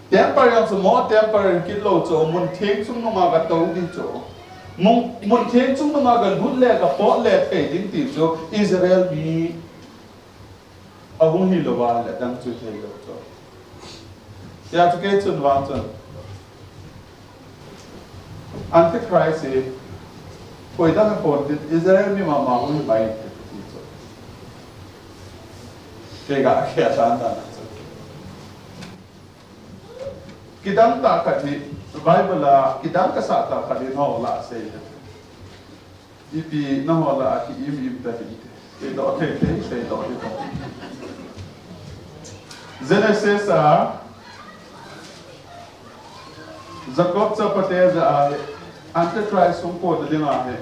Temple jong chu mo temple kit lou chu, mun theng chungnunga ga tou ding chu. Mun, mun theng chungnunga ga lut le ga pot le thei ding ti chu Israel mi. Ahung hilou va le dang chu theilou chu. Tia chu kei chun vang chun, Antichrist hi koi dang a kon tin, Israel mi mama hung hi mai ti chu. Kei ga khel dan dan chu. Kidang tah khat hi, Bible a kidang kasah tah khat hi nangho lah a sei. Ipi nangho lah a ki im im ta hi. Seidoh thei thei, seidoh thei thei. Genesis a, Jacob chapate ja a hi, Antichrist hung kon ding a hi,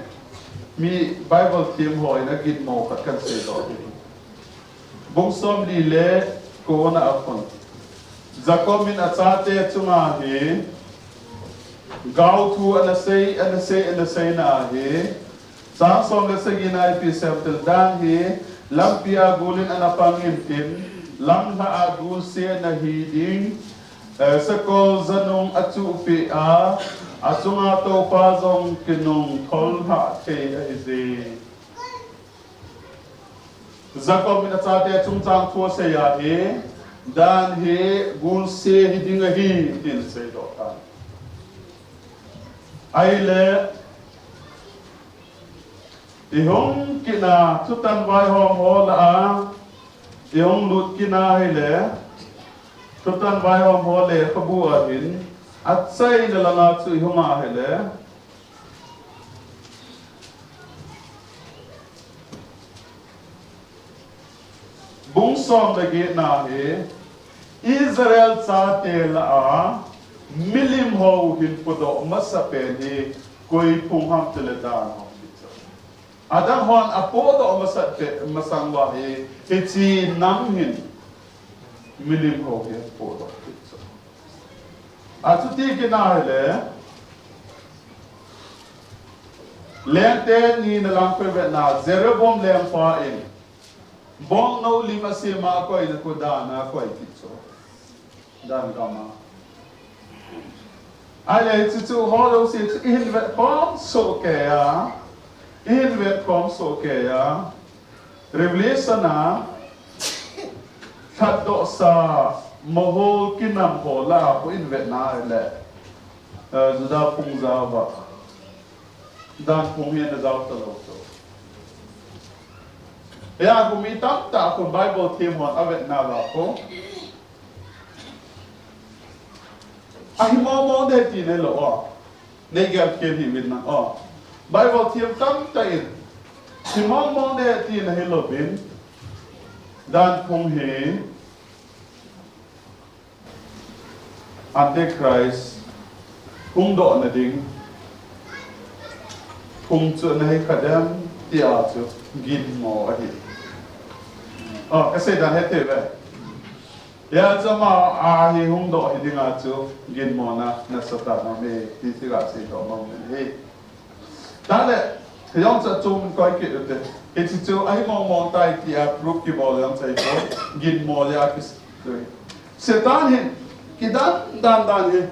mi Bible them ho in aginmo khat kan seidoh thei. Bung somli le ko na a kon. Jacob in achate chunga hi, gaothu ana sei, ana sei, ana seina hi, chang som le sagi na ipi asei em itileh, Dan hi, lampi a gul in ana pang intin, lamlha a gul se ana hi ding, eh, sakol janung achuh peh a, achunga toupa jong kinung thol lhah thei ahi je. Jacob in achate chungchang thu asei a hi, Dan hi gul se hi ding ahi, tin seidoh tan. Ahile, ihung kit na, thutan vaihom ho lah a, ihung lut kit na ahile, thutan vaihom ho lekhabu a hin, achaina langa chu ihung a ahile, Bung som le get na hi, Israel chate lah a, milim ho hin podoh masa pen hi, koi phung ham itileh Dan ho hi chu. Adang hon apodoh masa pe, masang uva hi, hiche nam hin, milim ho hi apodoh hi chu. Achuti kit na ahile, Lengte ni na lang koi vetna, Jeroboam lengpa in, bongnou lim asem a akoi na khu Dan a akoi kit chu. Dan gam a. Ahile, chuchu ho jouse chu ihin vet khom soh kei a. Ihin vet khom soh kei a. Revelation a, lhatdohsa, mahol kinam ho lah a khu ihin vetna ahile, eh, Juda phung jao va, Dan phung hi ana jao talou chu. Hia khu mi tamtah khu Bible them hon avetna uva khu, ahi mong mong de tina hilou a. Nei gel kit hih uvin lang. O, Bible them tamtah in, hi mong mong de tina hilou vin, Dan phung hi Antichrist hung doh na ding phung chu ana hi kha dem tia chu ginmo ahi. O, kasei dan hethei ve. Hia chu ama a hi hung doh hi dinga chu ginmona nasatah a um e, ti chu kasei doh mong in ahi. Tale, hijong chu chom koi kit ute. Hiche chu ahi mong mong tai tia proof kibol jong chu ahipoi, ginmo le a kisei. Satan hin, kidan dan dan hi,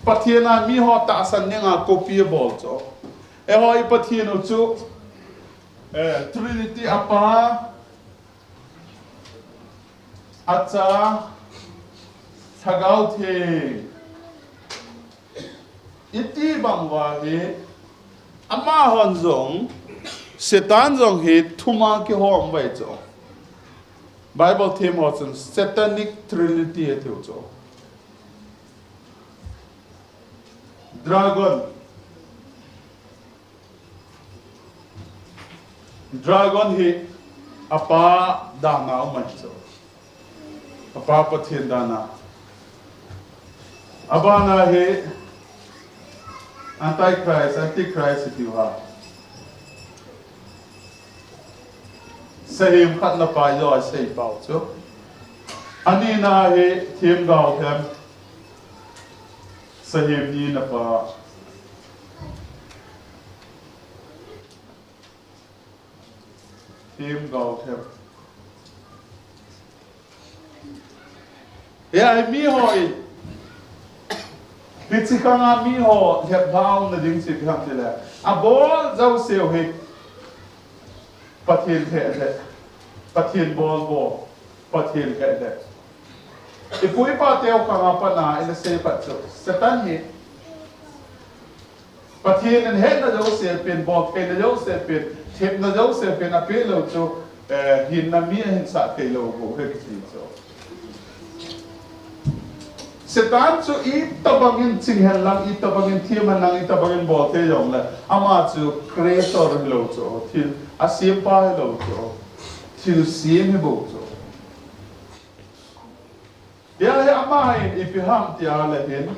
Pathen a miho tahsan dinga copy abol chu. Eiho i Pathen u chu, eh, Trinity, Apa, Acha, Lhagao Theng, iti bang uva hi, amahon jong, Satan jong hi thum a kihom uve chu. Bible them ho chun Satanic Trinity atiu chu. Dragon. Dragon hi apa dan a um ahi chu. Apa Pathen dan a. Abana hi Antichrist, Antichrist itiu ham. Sahem khatna pa ijo asei pau chu. Anina hi themgao them. Sahem nina pa. Themgao them. Hia hi miho in, hiche khang a miho lhep lha um na ding chu ipi ham itile, abol jouseu hi Pathen lheh lheh, Pathen bol bol, Pathen khat le. Ipu ipa teu khanga pat a ina sei pat chu, Satan hi Pathen in hetna jouse pen, boltheina jouse pen, thepna jouse pen apeh lou chu, eh, hinna mi ahinsah thei lou bou ahi kiti chu. Satan chu itobang in ching hen lang, itobang in them hen lang, itobang in bolthei jongle, ama chu creator hilou chu, thil asempa hilou chu, thil sem hi bou chu. Hia hi ama hin ipi ham tia le hin,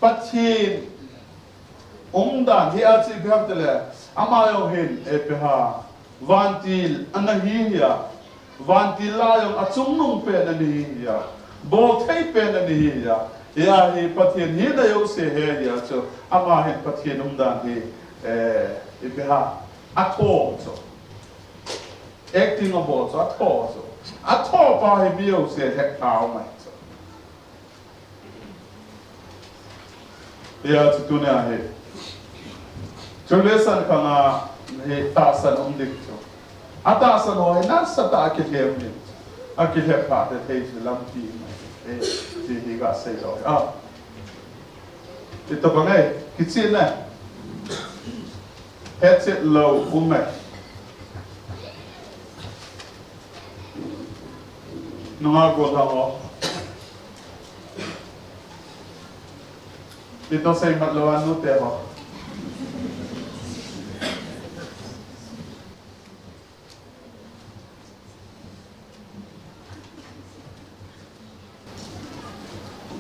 Pathen umdan hi a chu ipi ham tile, ama jong hin ipi ham, vantil ana hi hia, vantil la jong achungnung pen ana hi hia, bolthei pen ana hi hia, hia hi Pathen hina jouse he hia chu, ama hin Pathen umdan hi, eh, ipi ham, atho chu. Acting abol chu, atho chu. Atho pa hi mi jouse het tao mai chu. Hia chu tunia hi. Tribulation khanga hi tahsan um ding chu. Atahsan ho hi nasatah a kilhem ding chu. Akilhem phat le thei chu lampi mai. Eh, ti hi gasei lou. Ah. Itobang e, kichen e. Hetchet lou um e. Nunga gollhang ho. Ito seimat lou a nute ho.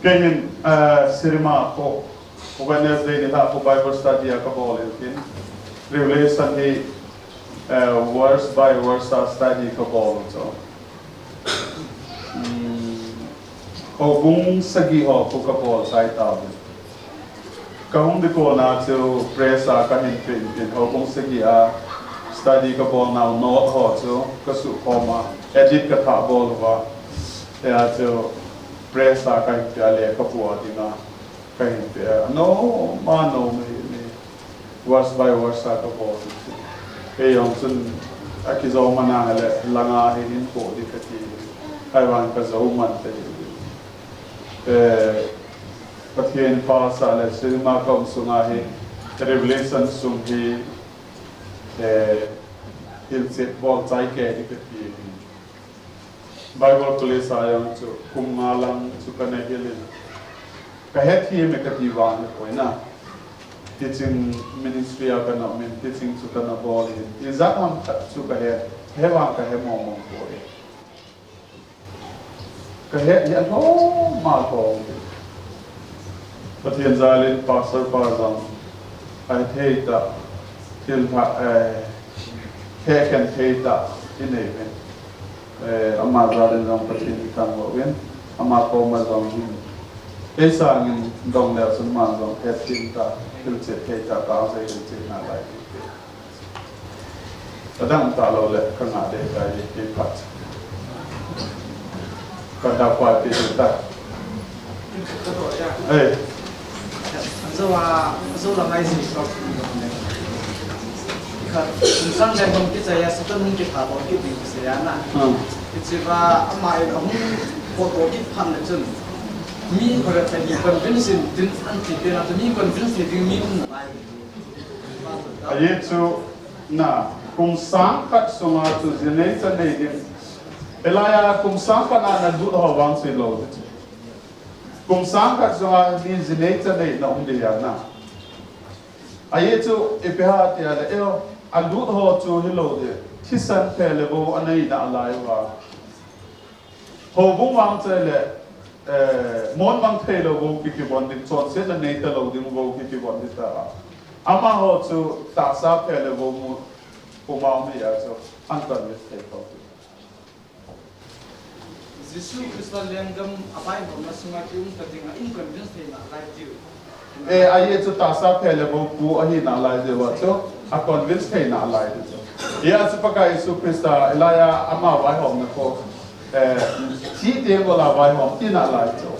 Kei hin, eh, Sirima ko, Wednesday nilhah ko Bible study a kabol in tin. Revelation hi, eh, verse by verse a study kabol chu. Hmm, houbung sagi ho ko kabol chai tauvin. Kahung ding kona chu press a kahin pe in tin, houbung sagi a study kabolnau note ho chu kasukhom a, edit kathah bol uva. Hia chu press a kahin pe a, lekhabu a dinga kahin pe a. Nom a nom hi, hi verse by verse a kabol u chu. Kei jong chun akijou man a hile langa hin hin po ding kati. Ahivang kajou man te hi. Eh, Pathen pha sah le, Sirima ka um sunga hi, Revelation sung hi, eh, hilchet bol chai kei ding kati hi. Bible College a jong chu kum nga lang chu kana hil in. Kahet hih e kati vang hi poi na. Teaching ministry a kana um in, teaching chu kana bol in. Ijat ham khat chu kahe, he vang kahe mong mong poi. Kahet hi alhom alhom. Pathen jal in pastor pa jong ahithei tah, thil tha, eh, hekhen thei tah inei uvin. Eh, ama jal in jong Pathen ithangvah uvin, ama koma jong hin. Kei sangin dong leu chun ama jong hethem tah, hilchet thei tah, taosei hilchet nalai. Adang talou le, kangah deh tai, kei phat. Kanda pai pi ta. Ei. Ajo a, ajo la ngai si ko. Ka, kum sang le bang kichai a, Satan hung kitha bol kit ding sei a na. Hmm. Hiche va, ama in ahung bol bol kit phat le chun. Mi ko le ta ni convince ding an ti pe na, mi convince ding mi um na. Ajeh chu na, kum sang khat sunga chu jinei chanei ding. Hilai a kum sang khat a na lut ho vang sei lou ding. Kum sang khat sunga mi jinei chanei na um ding ahi na. Ajeh chu ipi ham tia le, eiho, alut ho chu hilou ding. Thisan phe le bou anei nalai uva. Houbung vang chai le, eh, mon mang thei lou bou kikivon ding, chonsetna nei talou ding bou kikivon ding ta. Amaho chu tahsa phe le bou mu, puma um hi a chu, an convince thei lou ding. Jesu Christa lenggam a vaihomna sunga kium ta dinga in convince thei nalai diu. Eh, ajeh chu tahsa phe le bou pu ahi nalai jeh uva chu, a convince thei nalai jeh chu. Hia chu Pakai Jesu Christa, hilai a ama vaihomna kho, eh, thi teng gol a vaihom ti nalai chu.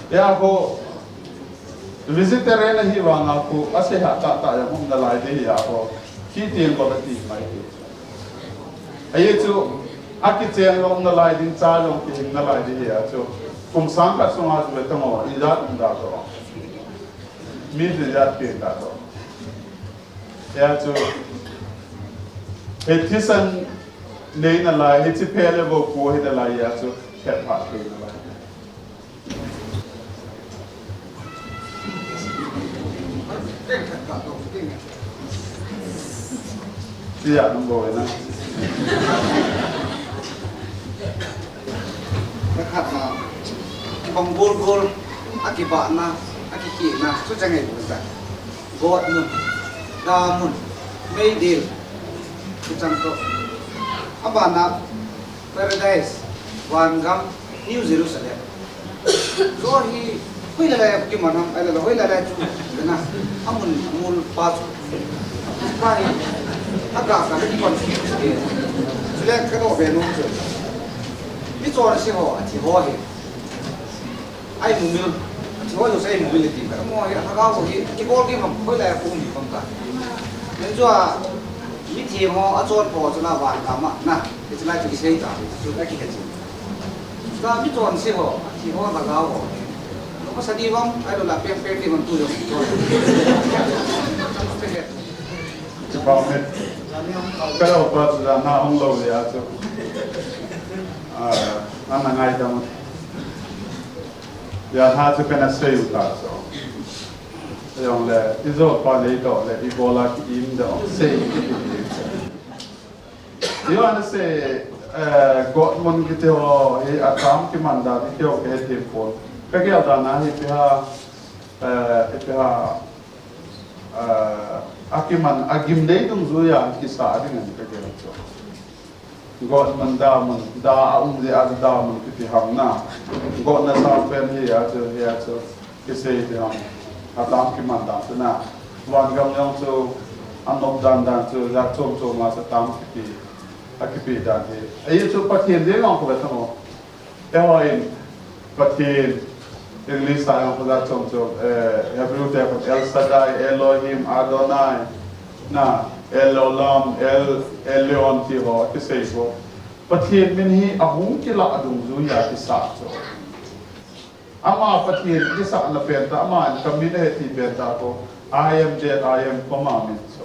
Hia kho, vegetarian ahi vanga kho, asei ha tah tah jong um nalai ding hia kho, thi teng gol ati mai ti. Ajeh chu, Akicheng lom nalai ding, cha lom kihing nalai ding hia chu. Kum sang khat sunga chu ve tamo, ijat um da to. Mi ijat pen da to. Hia chu. He thisan nei nalai, he chi phe le vo pu he nalai hia chu. Khet pha pe nalai. Tia nung bo na. Khat na, kibang gol gol, akibahna, akikihna, chu chang ei bu ta. Got mun, da mun, meidil, chu chang to. Abana, Paradise, vangam, New Jerusalem. Zo hi, hoilai lai kiman ham, ahilou le hoilai lai chu, na, amun, amun pa chu. Pa hi, aga ka ni kon. Chule ka do ve nu chu. Mi chonse ho, athi ho hi. Ai mu mil, athi ho jong se ai mu mil ti. Ka mo hi, ha ga ho hi, kibol ki ham, hoilai pu mi ham ka. Nen chu a, mi thi ho, achon pho chu na vangam a, na, hichu lai chu kisei ta, chu ka kihe chu. Ka mi chonse ho, athi ho, lhagao ho. Lou masa di vang, ahilou le peng peng di vang tu jong. Chipau me. Ka lou pa chu la na hung lou le a chu. Ah, ana ngai dam. Hia chu kana sei u ta chu. Jong le, i jo pa le i do le, i bol a ki im do, sei ki ti. Io, ana sei, eh, got mun kiti ho, hi atam kiman dan, i keo ke he tim pon. Ka gel dan a hi pi ha, eh, i pi ha, eh, akiman, agim nei dungjuia kisa ding ahi ka gel chu. Got mun da mun, da a um jeh a da mun kiti ham na. Got na sa pen hi a chu, hi a chu. Kisei ti ham, atam kiman dan chu na. Vangam jong chu, anop dan dan chu, jat chom chom a chu tam kipe, akipe dan hi. Ahi chu Pathen ding jong khu ve tamo. Eiho in, Pathen, English a jong khu jat chom chom, eh, Hebrew te khu El Shaddai, Elohim, Adonai, na, El Olam, El, Elyon ti ho, kisei ho. Pathen min hi ahung kilah dungjuia kisah chu. Ama Pathen kisahna pen tah, aman ka min ahi ti pen tah ko, I am that I am, koma min chu.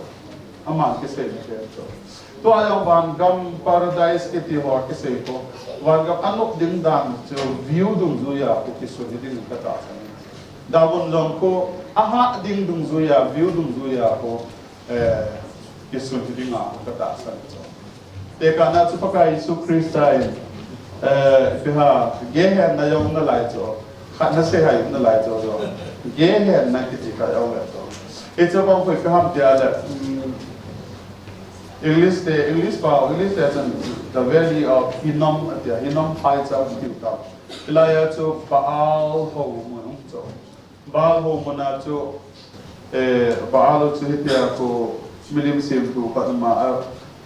Aman kiseina pen chu. Tua jong vangam paradise kiti ho kisei ko. Vangam anop ding dan chu view dungjuia ko kisun hi ding ka tahsan. Damun jong ko ahah ding dungjuia, view dungjuia ko. Eh, kisun hi dinga ka tahsan chu. Tekahna chu Pakai Jesu Christa in, eh, ipi ham, Gehenna jong nalai chu. Khat nasei hai nalai chu jong. Gehenna kiti kha jong le chu. Hichu bang khu ipi ham tia le, mm, English te, English pao, English te chun the valley of Hinnom atia, Hinnom phaicham tiu ta. Hilai a chu Baal hou mun chu. Baal hou mun a chu, eh, Baal chu hitia khu milim semthu khat ama, a,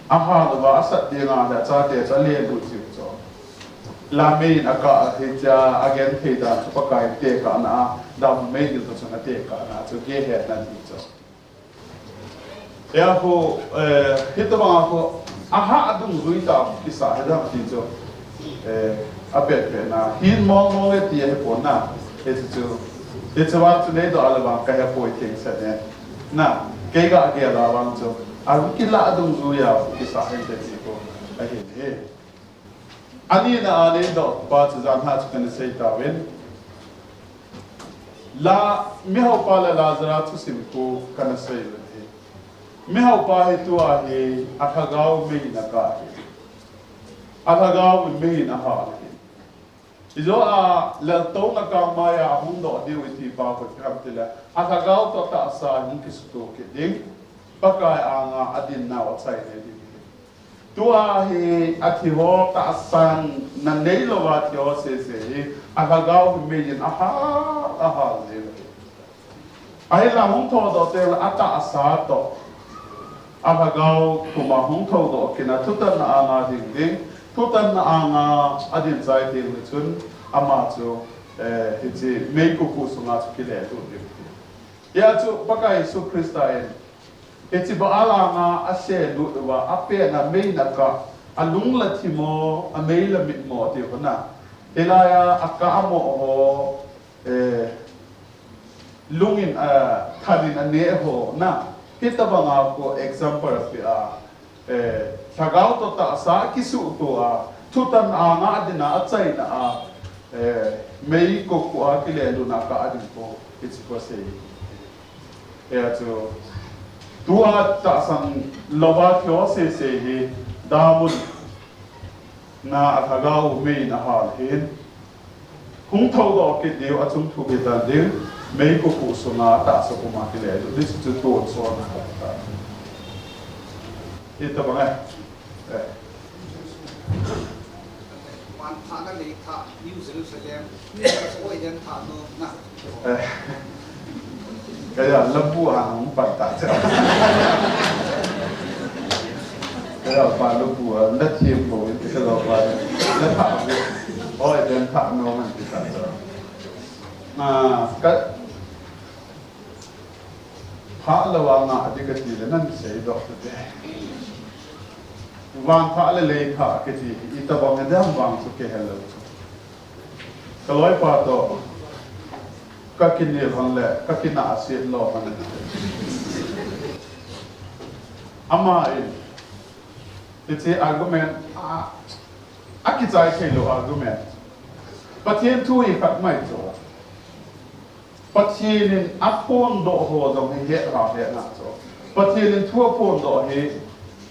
ahal uva asat dinga le achate chu alen u chu chu. La mei in akah hitia agenthei dan chu Pakai tekahna a, dam meidil toh chun atekahna chu Gehenna ti chu. Hia khu, eh, hitobang a khu, ahah dungjui tah kisa hi dam ti chu, eh, apet pet na, hin mong mong e ti ahi pon na, hichu chu, hichu vang chu neidoh a le vang kahe poi thengset ne, na, kei ga gel a vang chu, ahin kilah dungjuia kisa hinte ti khu, ahi ne. Anina a neidoh pa chu jan ha chu kana sei tauvin. La, mihaupa le Lazarus thusim khu kana sei uvin ahi. Mihaupa hi tua hi alhagao mei in akah ahi. Alhagao in mei in ahal ahi. Ijo a leltouna kang mai a ahung doh diu iti pa khu ipi ham tile, alhagao toh tahsa hung kisuto kit ding. Pakai anga adin nau achaina ding ahi. Tua hi athi ho tahsan na neilou a thi ho sese hi alhagao hi mei in ahal, ahal jeng. Ahinla hung thodoh teng le atahsa toh alhagao puma hung thodoh kit a thutanna anga ding ding, thutanna anga adin chai teng le chun ama chu, eh, hiche mei kuku sunga chu kile lut ding. Hia chu Pakai Jesu Christa in, hiche Baal anga aselut uva, apen a mei in akah, Alung la thimo, amei la mitmo ti ho na. Hilai a, akah mo ho, eh, lung in, ah, than in ane ho na. Hitabang a ko example pe a, eh, lhagao toh tahsa kisuhto a, thutan a ngah ding a, achaina a, eh, mei koku a kilelutna kah ding ko, hichi ko sei. Hia chu, tua tahsan louva kio sese hi, damun na a lhagao mei na hal hin. Hung thoudoh kit diu, achung thu kit tan ding, mei koku sunga tahsa puma kilelut, this chu tonsot na ta. Hitabang e. Eh. Van thah le lei thah, New Jerusalem, New Jerusalem, Eden thah nom na. Eh. Kaya labu a hung pan ta cha. Kaya pa labu a, la thim bo in, kaya pa, la thah bo. Oi, Eden thah nom man ti ta cha. Ah, ka, Thah lou a ngah ding kati le nan seidoh te. Van thah le lei thah kati hi itabang e dam vang chu kei helou chu. Ka loipa toh ka kinel hon le ka kinahset lou hon. Ama in, hiche argument a, akichai thei lou argument. Pathen thu hi khat mai chu. Pathen in aphondoh ho jong hi het ha het na chu. Pathen in thu aphondoh hi,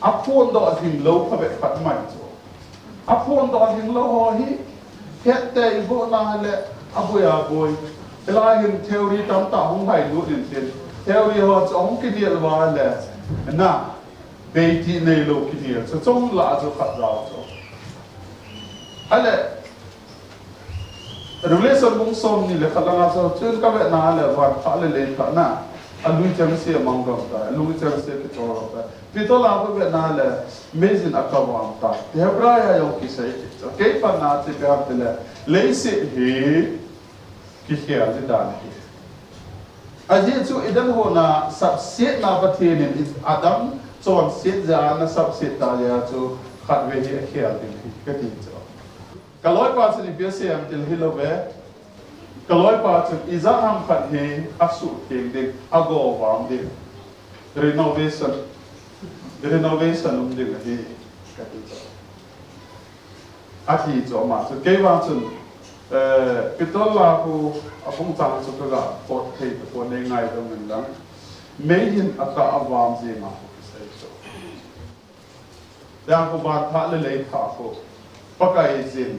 aphondoh ding lou phabep khat mai chu. Aphondoh ding lou ho hi, het te i boh na le aboi aboi. Hilai hin theory tamtah hung hai lut in tin. Theory ho chu hung kinel uva le. Na, beiti neilou kinel chu chong la chu khat jao chu. Ale, Revelation bung somni le khat langa chu, chun ka vena le van thah le lei thah na. Alui chengse amang gam ta, alui chengse kichol gam ta. Pitol a ka vena le, amazing a ka vang ta. Ti Hebrai a jong kisei kit chu. Kei pan na chu ipi ham tile, leiset hi kikhel ding dan hi. Ajeh chu Eden hon a sapsetna Pathen in Adam chonset jeh a ana sapset ta jeh a chu khatvei hi akhel ding hi kati chu. Ka loipa chun ipi asei em tile hilou ve. Ka loipa chun ijat ham khat hi asuhtheng ding, agovam ding. Renovation, renovation um ding ahi, kati chu. Ati chu ama chu. Kei vang chun, eh, Pitol la khu a phung chang chu ka ga pot thei tapon, nei ngaidam in lang. Mei hin akah avam jing a khu kisei chu. Tia khu van thah le lei thah khu Pakaiyin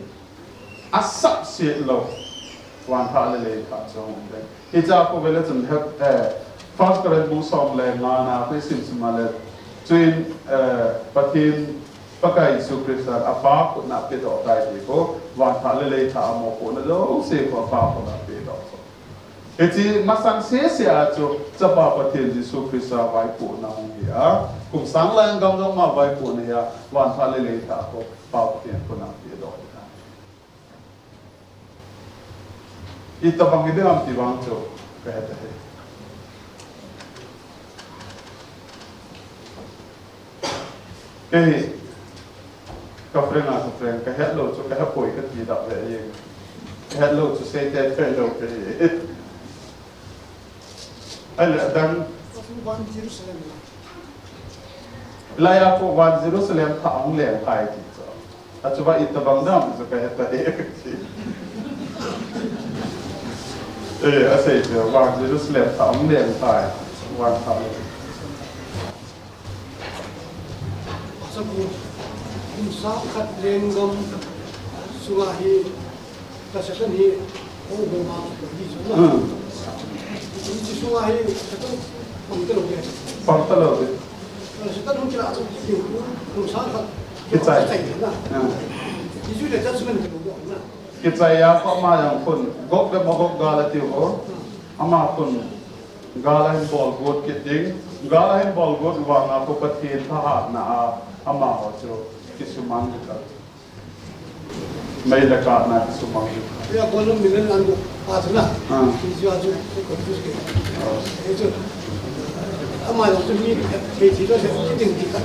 asapset lou van thah le lei thah chu um ding. Hiche a khu vele chun he, eh, First Corinth bung som le nga na khu isim sim a le. Chuin, eh, Pathen Pakai Jesu Christa apa khut na pedoh tai ti khu van thah le lei thah a mopohna jouse khu apa khut na pedoh chu. Hiche masang sese a chu Chapa Pathen Jesu Christa vaipohna hung hi a, kum sang lai gam jong ama vaipohna hi a, van thah le lei thah khu Pa Pathen khut na pedoh hi a. Itabang hi ding ham ti vang chu ka he ta hi. Kei hi, ka friend a, ka friend, ka het lou chu, ka he poi kati dah ve ahi. Ka het lou chu, sei te thei lou kei hi. Ahile adang. Van Jerusalem. Lai a khu van Jerusalem thah hung leng tai ti chu. Achu va itabang dam chu ka he ta hi. Eh, asei chu, van Jerusalem thah hung leng tai. Van thah leng. Asa ku, kum sang khat lenggam sunga hi, ka Satan hi, hung hung ma, hi chu na. Hmm. Hiche sunga hi, Satan pang ta lou ke. Pang ta lou ke. Satan hung kila chu, kum sang khat. Kichai. Kichai na. Hmm. Hichu le judgment ka lou na. Kichai a pa ama jong khun, Gog le Magog gal ati ho. Hmm. Ama khun, Gal ahin bol got kit ding. Gal ahin bol got vang a khu Pathen thahatna a amaho chu kisumang ding ta. Mei le kaatna kisumang ding ta. Ya, bol lum milen an bu pa chu na. Ah. Ki ju a chu confuse ke. Ah. Ye chu. Ama jong chu mi thei thei lo se ki ding ki ka.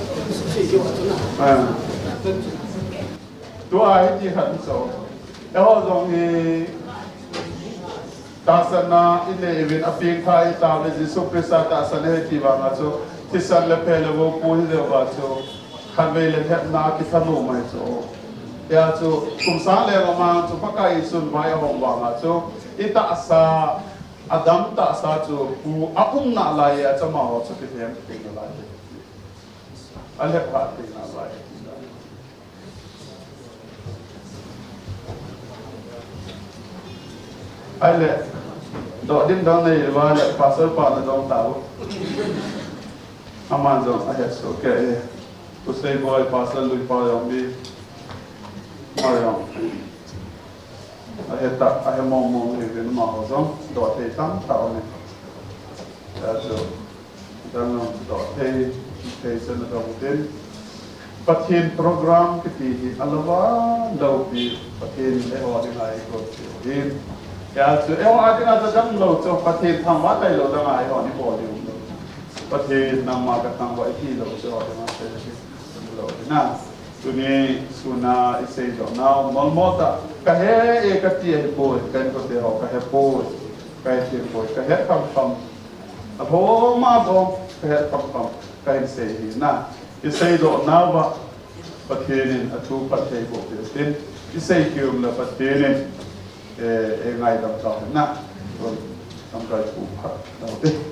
Se ki wa chu na. Ah. Tua hiti khat chu. Eiho jong hi tahsanna inei uvin apeng kha itauve, Jesu Christa tahsan ahi ti vanga chu thisan le phe le vo pu hi leuva chu khatvei le lhepna kithanom ahi chu. Hijeh chun kum sang leng a mang chu Pakai Jesun vai ahong vanga chu itahsa, adam tahsa chu pu aum nalai a chu amaho chu kilhem teng nalai. Alhep pha teng nalai. Ahile, doh ding dang nei uva le, pastor pa nadong tao. Aman jong ahet soh kei e. Pu Seiboi, Pastor Luipa jong mi. Ama jong ahe tah, ahe mong mong ahiuvin amaho jong doh thei tamtah aume. Hijeh chun, dang jong doh thei, thei chu nadong uvin. Pathen program kiti hi alouva loupi, Pathen in eiho dinga eikou thei u ahi. Hijeh chun eiho a dinga chu damlou chu Pathen thangvah tailou danga eihon ibol diu umlou. Pathen nangma kathangvah itilou chu eiho dinga seilou ahi na. Tuni suna iseidoh nau molmol tah kahe e kati ahipoi, ka inkote ho kahepoi, kahe thempoi, kahet khamkham. Aboma bom kahet khamkham kahin sei ahi na. Iseidoh nauva Pathen in athu phatthei boh peh utin, isei kium le Pathen in, eh, eingaidam tau hen na. Lamkai pu phat tau te.